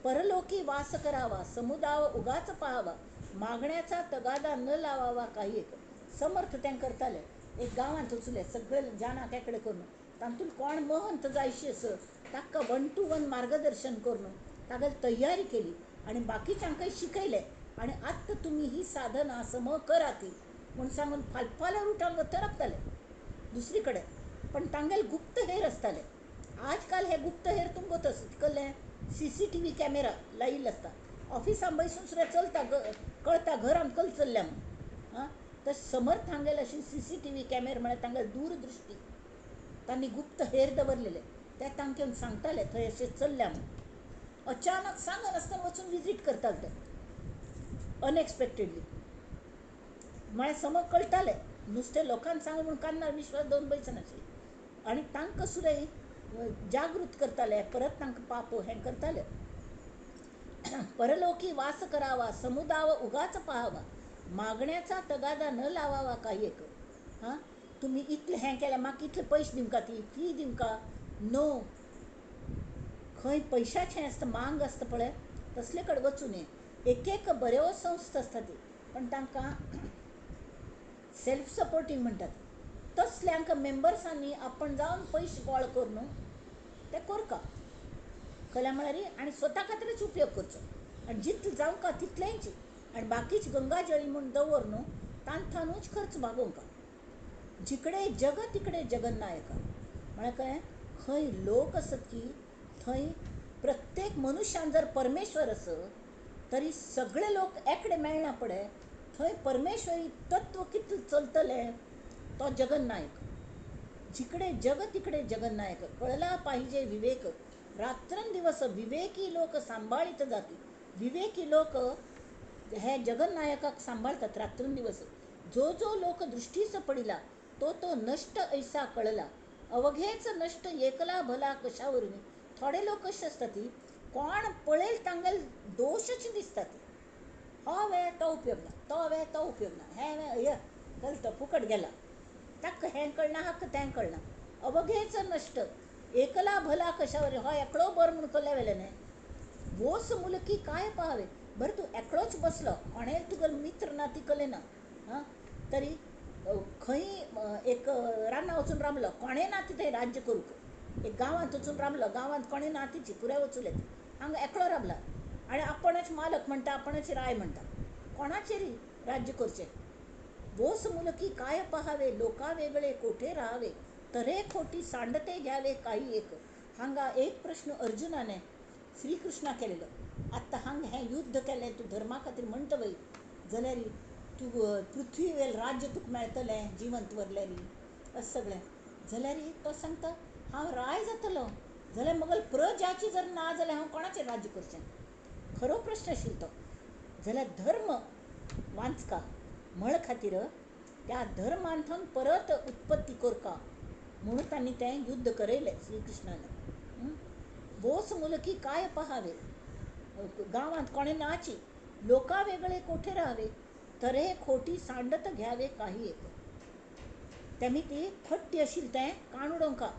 Speaker 1: परलोकी वास करावा, समुदाव उगाच पाहावा, मागण्याचा तगादा न लावावा काही एक. समर्थ तें करताले. एक गांवांत वचुले सगळे जाणा एकेकडे करून तातूंत कोण महंत जायशी आस ताका 1 to 1 मार्गदर्शन करून तागेली तयारी केली आनी बाकीच्यांकय शिकयलें. आनी आत्तां तुमी ही साधना सम करा ती म्हूण सांगून फालफाल्या रुटान वता रावताले दुसरी कडेन. पण तांगेले गुप्तहेर आसताले. आजकाल हे गुप्तहेर तुमकां कळ्ळें, CCTV camera लायिल्लो आसता. ऑफिसान बैसून सुद्दां चलता, कळटा घरांत कल चल्ल्या म्हूण. आं, तर समर्थ हांगेले अशी CCTV camera म्हळ्यार तांगेली दूरदृश्टी, तांणी गुप्तहेर दवरलेले, ते तांकां सांगताले थंय अशें चल्ल्या म्हूण. अचानक सांगनासतना वचून विजीट करताले ते अनएक्सपेक्टेडली. म्हळ्यार समज कळटालें, नुस्तें लोकांक सांगून म्हूण कान्नार विश्वास दवरून बैसनाशिल्ले. आनी तांकां सुद्दां जागृत करताले, परत तांकां पाप हें करताले. परलोकी वास करावा, समुदाव उगाच पाहावा, मागण्याचा तगादा न लावावा काही एक. हां, तुमी इतलें हें केलें, म्हाका इतले पयशे दिवंका, ती फी दिवंका नो. खंय पयशाचें आसता, मांग आसता पळय, तसले कडेन वचूं नये. एक एक बऱ्यो संस्था आसता ती, पण तांकां सेल्फ सपोर्टींग म्हणटात तसल्यांक मेंबर्सांनी आपण जावन पयशे गोळ करून ते करका कळ्ळें म्हळ्यार आनी स्वता खातीरच उपयोग करचो आनी जितलें जावंका तितलेंच आनी बाकीच गंगाजळी म्हूण दवर न्हू तांथानूच खर्च भागोवंका. जिकडे जग तिकडे जगन्नायका म्हळ्यार कळ्ळें खंय लोक आसत की थंय प्रत्येक मनुष्यान जर परमेश्वर आसत तरी सगळे लोक एकडे मेळना पडे थंय परमेश्वरी तत्व कितलें चलतलें तो जगन्नायक. जिकडे जग तिकडे जगन्नायक कळला पाहिजे विवेक रात्रंदिवस विवेकी लोक सांबाळीत जाती. विवेकी लोक हे जगन्नायकाक सांबाळतात रात्रंदिवस. जो जो लोक दृष्टीस पडिला तो तो नष्ट ऐसा कळला अवघेच नष्ट एकला भला कशावरून. थोडे लोक कशे आसतात ती कोण पळयल तांगेल दोशच दिसतात. हो वे तो उपयोग ना, तो वे तो उपयोग ना, हें वे य कळतो फुकट गेला, ताका हें कळना हाका तें कळना. अवघेच नष्ट एकला भला कशावर, हो एकलो बरो म्हूण कल्ल्या वेलें न्हय. वोस मुलकी काय पाहावे. बरें तूं एकलोच बसलो कोणें तुगेलो मित्र ना ती कले ना आं तरी खंय एक रानां वचून रावलो कोणें ना ती राज्य करूंक, एक गांवांत वचून रावलो गांवांत कोणें ना तिची पुराय वचूले हांगा एकलो रावला आनी आपणच मालक म्हणटा आपणच राय म्हणटा कोणाचेरय राज्य करचें. वोस मुलकी काय पहावे लोका वेगळे कोठे राहावे तरे खोटी सांडते घ्यावे काही एक. हांगा एक प्रश्न अर्जुनाने श्रीकृष्णा केलेलो. आत्तां हांगा हें युद्ध केलें तूं धर्मा खातीर म्हणटा वय जाल्यार तूं पृथ्वी वेल राज्य तुका मेळटलें जिवंत उरल्यार अशें सगळें जाल्यार तो सांगता हांव राय जातलो जाल्यार मगल प्रजाची जर ना जाल्यार हांव कोणाचेर राज्य करचें. खरो प्रश्न आशिल्लो तो. जाल्यार धर्म वांचका म्हळ खातीर त्या धर्मांतून परत उत्पत्ती करका म्हणून तांणी तें युद्ध करयलें श्रीकृष्णान. वोस मुलकी काय पहावे गांवांत कोणें नाची लोका वेगळे कोठे राहावे तरे खोटी सांडत घ्यावे काही एक. तेमी ती फट्टी आशिल्ली तें काण उडोवंका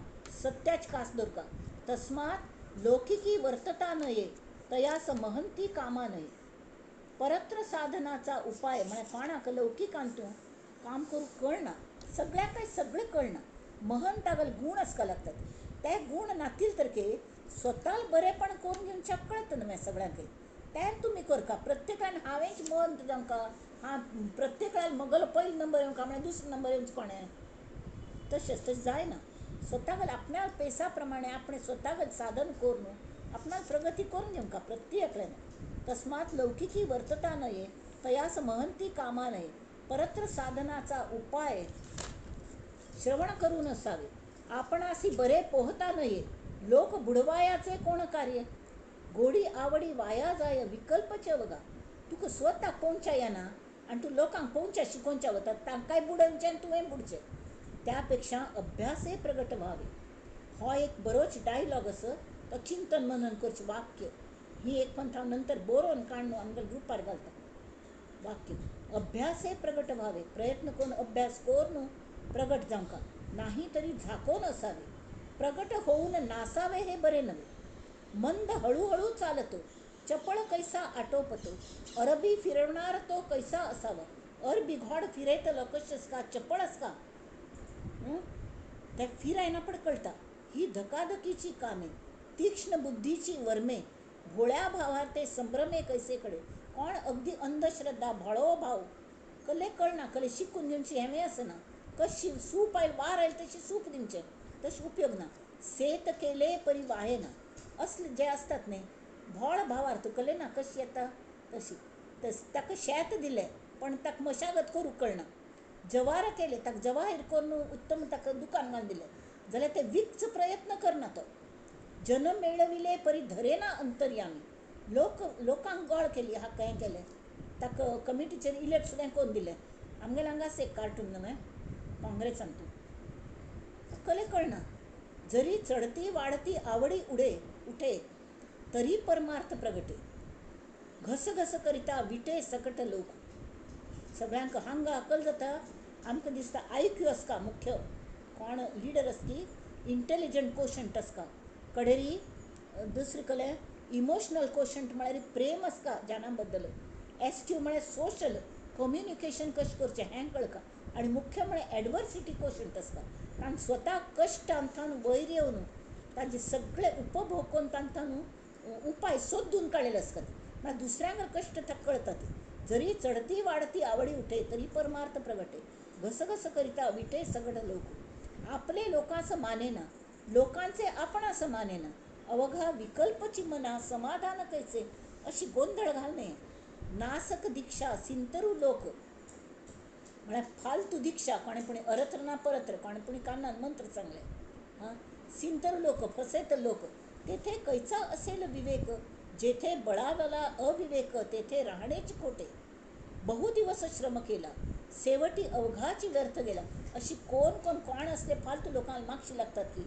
Speaker 1: सत्याच कास दवरका. तस्मात लौकिकी वर्तता नये तयास महंती कामा नये. परत्र साधनाचा उपाय म्हळ्यार कोणाक लौकिकान तूं काम करूंक कळना सगळ्याक काय सगळें कळना महंत तागेले गूण आसका लागतात ते गूण नातील तरके स्वताक बरेपण करून घेवच्याक कळटा न्हू सगळ्यांक तें तुमी करका. प्रत्येकान हांवेंच महंत जावंका हांव प्रत्येकान म्हगेलो पयलो नंबर येवंका म्हळ्यार दुसरो नंबर येवचो कोणें तशेंच तशें जायना. स्वताक आपल्या पेसा प्रमाणे आपणें स्वताक साधन करून आपणाक प्रगती करून घेवंका प्रत्येकल्यान. तस्मात लौकिकी वर्तता नये तयास महंती कामा नये. परत्र साधनाचा उपाय श्रवण करून असावे. आपणासी बरे पोहता नये लोक बुडवायाचे कोण कार्य. गोडी आवडी वाया जाय विकल्पचे वगा. तुका स्वता पोवच्या येना आनी तूं लोकांक पोवच्या शिकोवच्या वता तांकांय बुडोवचें आनी तुवें बुडचें. त्या पेक्षा अभ्यासय प्रगट व्हावे. हो एक बरोच डायलॉग आसा तो चिंतन मनन करचें वाक्य ही एक पंथ हांव नंतर बरोवन काडून आमगे ग्रुपार घालता. वाक्य अभ्यासय प्रगट व्हावे प्रयत्न करून अभ्यास करून प्रगट जावंका नाही तरी झाकोवन असावे. प्रगट होऊन नासावे हे बरे नव्हे. मंद हळूहळू चालतो चपळ कैसा आटोपतो अरबी फिरवणार तो कैसा असावा. अरबी घोड फिरयतलो कशें आसता चपळ आसता ते फिरायना पण कळटा. ही धकाधकीची कामे तीक्ष्ण बुद्धीची वर्मे भोळ्या भावार ते संभ्रमे कैसे कडे. कोण अगदी अंधश्रद्धा भोळो भाव कले कळना कले शिकून घेवची हेंय आसना कशी सूप आयल वार आयल तशी सूप दिवचें तशें उपयोग ना. सेत केले परी वाहे ना असले जे आसतात न्ही भोळ भावार तुकले ना कशी येता तशी ताका शेत दिलें पण ताका मशागत करूंक कळना. जवार केले ताका जवाहीर करून उत्तम ताका दुकान घालून दिलें जाल्यार ते विकचो प्रयत्न करना तो. जन मेळविले परी धरेना अंतर्यामी. लोक लोकांक गोळ केली हाका हें केलें ताका कमिटीचेर इलेक्ट सुद्दां करून दिलें. आमगेले हांगा आसा एक कार्टून न्हय काँग्रेसान तूं कले कळना. जरी चढती वाढती आवडी उडे उठे तरी परमार्थ प्रगटे. घसघस करिता विटे सकट लोक. सगळ्यांक हांगा अकल जाता आमकां दिसता आयक्यू आसता मुख्य कोण लिडर आसती इंटेलिजंट कोशंट आसता कडेरी दुसरें कले इमोशनल कोशंट म्हळ्यार प्रेम आसता जना बद्दल. एस क्यू म्हळ्यार सोशल कम्युनिकेशन कशें करचें हें कळका. आनी मुख्य म्हळ्यार एडवर्सिटी कोशंट आसता. कारण स्वता कश्टांतल्यान वयर येवन ताजे सगळे उपभोग करून तांकां न्हू उपाय सोदून काडलेले आसतात. म्हळ्यार दुसऱ्यांक कश्ट कळतात. जरी चढती वाढती आवडी उठे तरी परमार्थ प्रगटे, घसघस करिता विटे सगळ लोक. आपले लोकांस मानेना, लोकांचे आपणास मानेना, अवघा विकल्पची मना समाधान कैसे अशी गोंधळ घालणे. नासक दीक्षा सिंतरू लोक, म्हळ्यार फालतू दीक्षा, कोणे पुणी अरत्र ना परत्र, कोणे पुणी कानान मंत्र सांगले. हां, सिंतर लोक फसेत लोक, तेथे कैचा असेल विवेक, जेथे बळावला अविवेक तेथे राहणेच खोटे. बहुदिवस श्रम केला सेवटी अवघाची व्यर्थ गेला. अशी कोण कोण कोण असले फालतू लोकांना मागशी लागतात की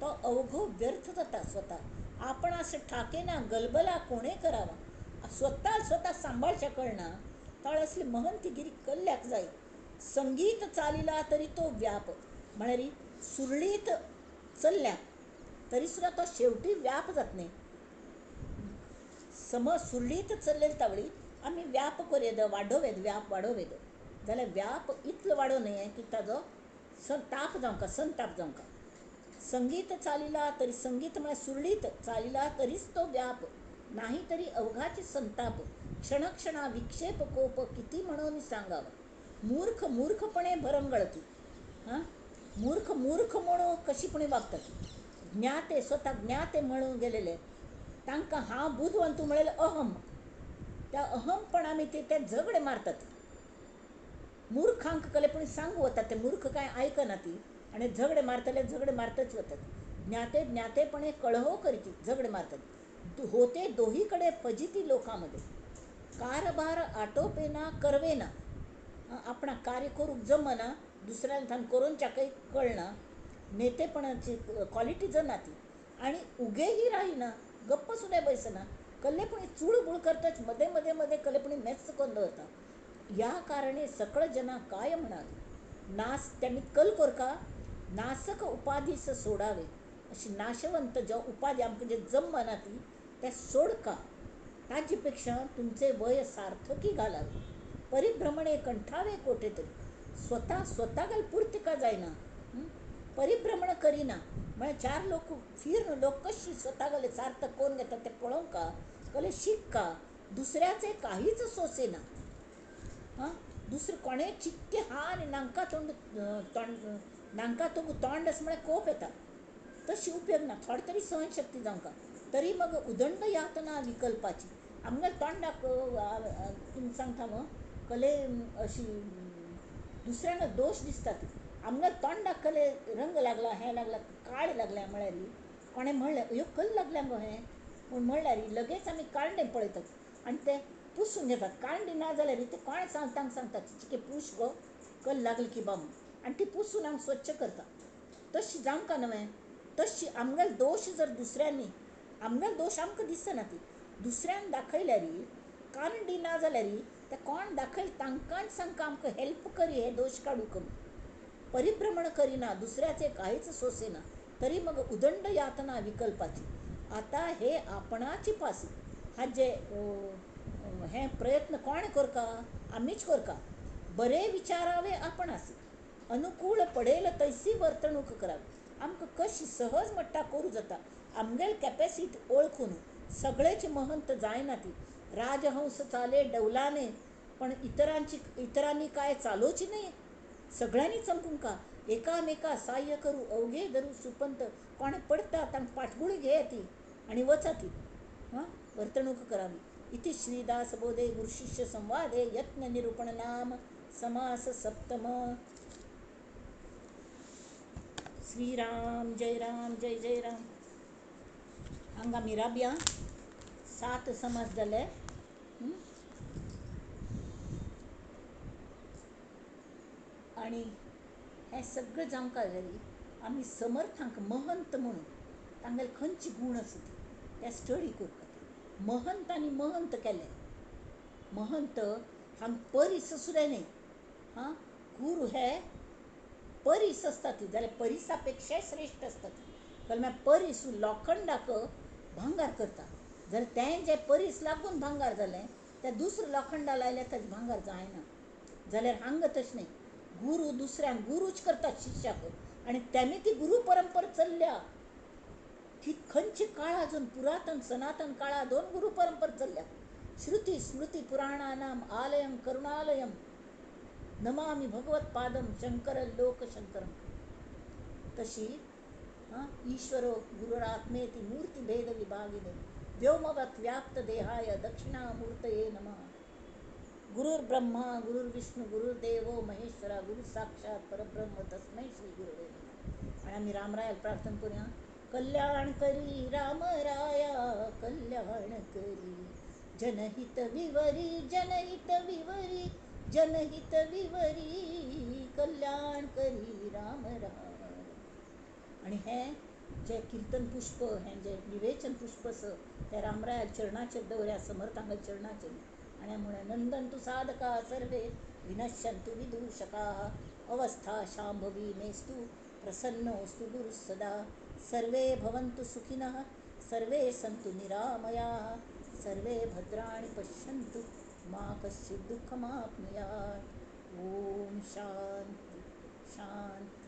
Speaker 1: तो अवघो व्यर्थ जाता स्वतः. आपण असं ठाके ना गलबला कोणे करावा, स्वतः स्वतः सांभाळच्या कळना तळ असली महंतगिरी कल्ल्याक जाय. संगीत चालिला तरी तो व्याप, म्हळ्यार सुरळीत चल्ल्या तरी सुद्धा तो शेवटी व्याप जात नाही. सम सुरळीत चल्लेले तावळी आमी व्याप करूं वाडोवेद, व्याप वाडोवेद जाल्यार व्याप इतलो वाडोव न्हय की ताजो ताप जावंका, संताप जावंका. संगीत चालिला तरी, संगीत म्हळ्यार सुरळीत चालिला तरीच तो व्याप, नाही तरी अवघाची संताप. क्षणक्षणा विक्षेप कोप किती म्हणून सांगावा. मूर्ख मूर्खपणे भरंगळती, हां, मूर्ख मूर्ख म्हणून कशीपणे वागतात. ज्ञाते स्वतः ज्ञाते म्हणून गेलेले तांकां हांव बुदवंतू म्हणलें अहम, त्या अहमपणा ते ते झगडे मारतात. मूर्खांक कलेपणी सांगू वतात, ते मूर्ख काय आयकना ती आनी झगडे मारतले, झगडे मारतच वतात. ज्ञाते ज्ञातेपणे कळहो करीत झगडे मारतात. होते दोहीकडे फजिती लोकांमध्ये, कारभार आटोपेना करवेना, आपणा कार्य करूंक जमना, दुसऱ्यान थावन करूंच्या काही कळना, नेतेपणाची क्वॉलिटी जना ती. आनी उगेही राहिना, गप्प सुद्दां बैसना, कल्लेपणी चूळबूळ करताच, मध्ये मध्ये मध्ये कल्लेपणी मेस करून दवरता. ह्या कारणे सकळ जना काय म्हणाले, नास त्यांनी कल कोरका नासक उपाधीस सोडावे. अशी नाशवंत जो उपाधी आमकां जे जमना ती त्या सोडका, ताजे पेक्षा तुमचे वय सार्थकी घालावे. परिभ्रमणे कंठावे कोठे तरी, स्वतः स्वतः घाल पुरती का जायना, परिभ्रमण करीना म्हळ्यार चार लोक फिर लोक कशी स्वतः घाले सार्थक कोण घेतात ते पळोवंका, कले शिकका, दुसऱ्याचे काहीच सोसेना. हां, दुसरे कोणे चिक्के हा आनी नांका तोंड तोंड नांका तोंड तोंड अशें म्हळ्यार कोप येता, तशी उपयोग ना. थोडे तरी सहनशक्ती जावंका. तरी मग उदंड यातना विकल्पाची. आमगे तोंडाक तुमकां सांगता न्हू कले अशी दुसऱ्यांक दोश दिसतात. आमगे तोंडाक कले रंग लागला, हें लागला, काळ लागल्या म्हळ्यार कोणें म्हणलें ह्यो कल लागल्या गो हें म्हूण म्हणल्यार लगेच आमी काळणें पळयतात आनी ते पुसून घेतात. कांडी ना जाल्यार ते कोण सांगता सांगतात चिके पूश गो कल लागली की बा म्हूण, आनी ती पुसून आमी स्वच्छ करता. तशी जावंका न्हय, तशी आमगेलो दोश जर दुसऱ्यांनी, आमगेलो दोश आमकां दिसना ती दुसऱ्यान दाखयल्यार, कांडी ना जाल्यार ते कोण दाखयल तांकांच सांगका आमकां हेल्प करी हे दोश काडूंक. परिभ्रमण करिना, दुसऱ्याचे काहीच सोसेना, तरी मग उदंड यातना विकल्पाची. आता हे आपणाची पासी. हाजे हे प्रयत्न कोण करका, आमीच करका. बरे विचारावे आपणास, अनुकूल पडेल तैसी वर्तणूक करावी. आमकां कशी सहज म्हणटा करूं जाता, आमगेल कॅपेसिटी ओळखून. सगळेच महंत जायना ती, राजहंस चाले डौलाने, पण इतरांची इतरांनी काय चालोची नाही. सगळ्यांनी चमकूंका, एकामेका साह्य करू, अवघे धरू सुपंत. कोण पडटा तांकां पाटगुळी घेया ती आनी वचा ती. हां, वर्तणूक करावी. इति श्रीदास बोधे गुरुशिष्य संवादे यत्न निरूपण नाम समास सप्तम. श्रीराम जय राम जय जय राम. हांगा मिराबिया 7 समास जाले. आनी हें सगळें जावंक जाय आमी समर्थांक महंत म्हणून तांगेले खंयचे गूण आसा ते स्टडी करपाक. महंत आनी महंत केले, महंत हांगा परीस सुद्दां न्हय. हां, गुरू हे परीस आसता ती, जाल्यार परिसा पेक्षाय श्रेश्ठ आसता ती. कारण मागीर परीस लोखंडाक भांगार करता, जाल्यार तें जें परीस लागून भांगार जालें तें दुसरें लोखंडा लायल्यार ताजें भांगार जायना. जाल्यार हांगा तशें न्हय, गुरू दुसऱ्यांक गुरूच करतात शिष्याक आनी तेमी ती गुरू परंपरा चल्ल्या. ती खंयची काळा अजून पुरातन सनातन काळा दोन गुरू परंपरा चल्ल्या. श्रुती स्मृती पुराणानाम आलयम करुणालयम नमामि भगवत पादम शंकर लोकशंकरम. तशी ईश्वरो गुरुरात्मेति मूर्तिभेद विभागिने व्योमवत व्याप्त देहाय दक्षिणामूर्तये नमः. गुरुर्ब्रह्मा गुरुर्विष्णू गुरुर्देवो महेश्वरा गुरु साक्षात परब्रह्म तस्मै श्री गुरुवे नमः. आणि आम्ही रामरायाला प्रार्थना करूया. कल्याण करी रामराया कल्याण करी, जनहित विवरी जनहित विवरी जनहित विवरी, कल्याण करी रामराया. आणि हे जे कीर्तन पुष्प, हें जे विवेचन पुष्प आसा ते रामराया चरणाचेर दवरया, समर्थांगल चरणाचेर. आनी म्हणूया नंदन तू साधका सर्वे विनश्यंतु विदूषकाः अवस्था शांभवी मेस्तु प्रसन्नोस्तु गुरुः सदा. सर्वे भवन्तु सुखिनः सर्वे सन्तु निरामयाः सर्वे भद्राणि पश्यन्तु मा कश्चित् दुःखमाप्नुयात्. ओम शांती शांती.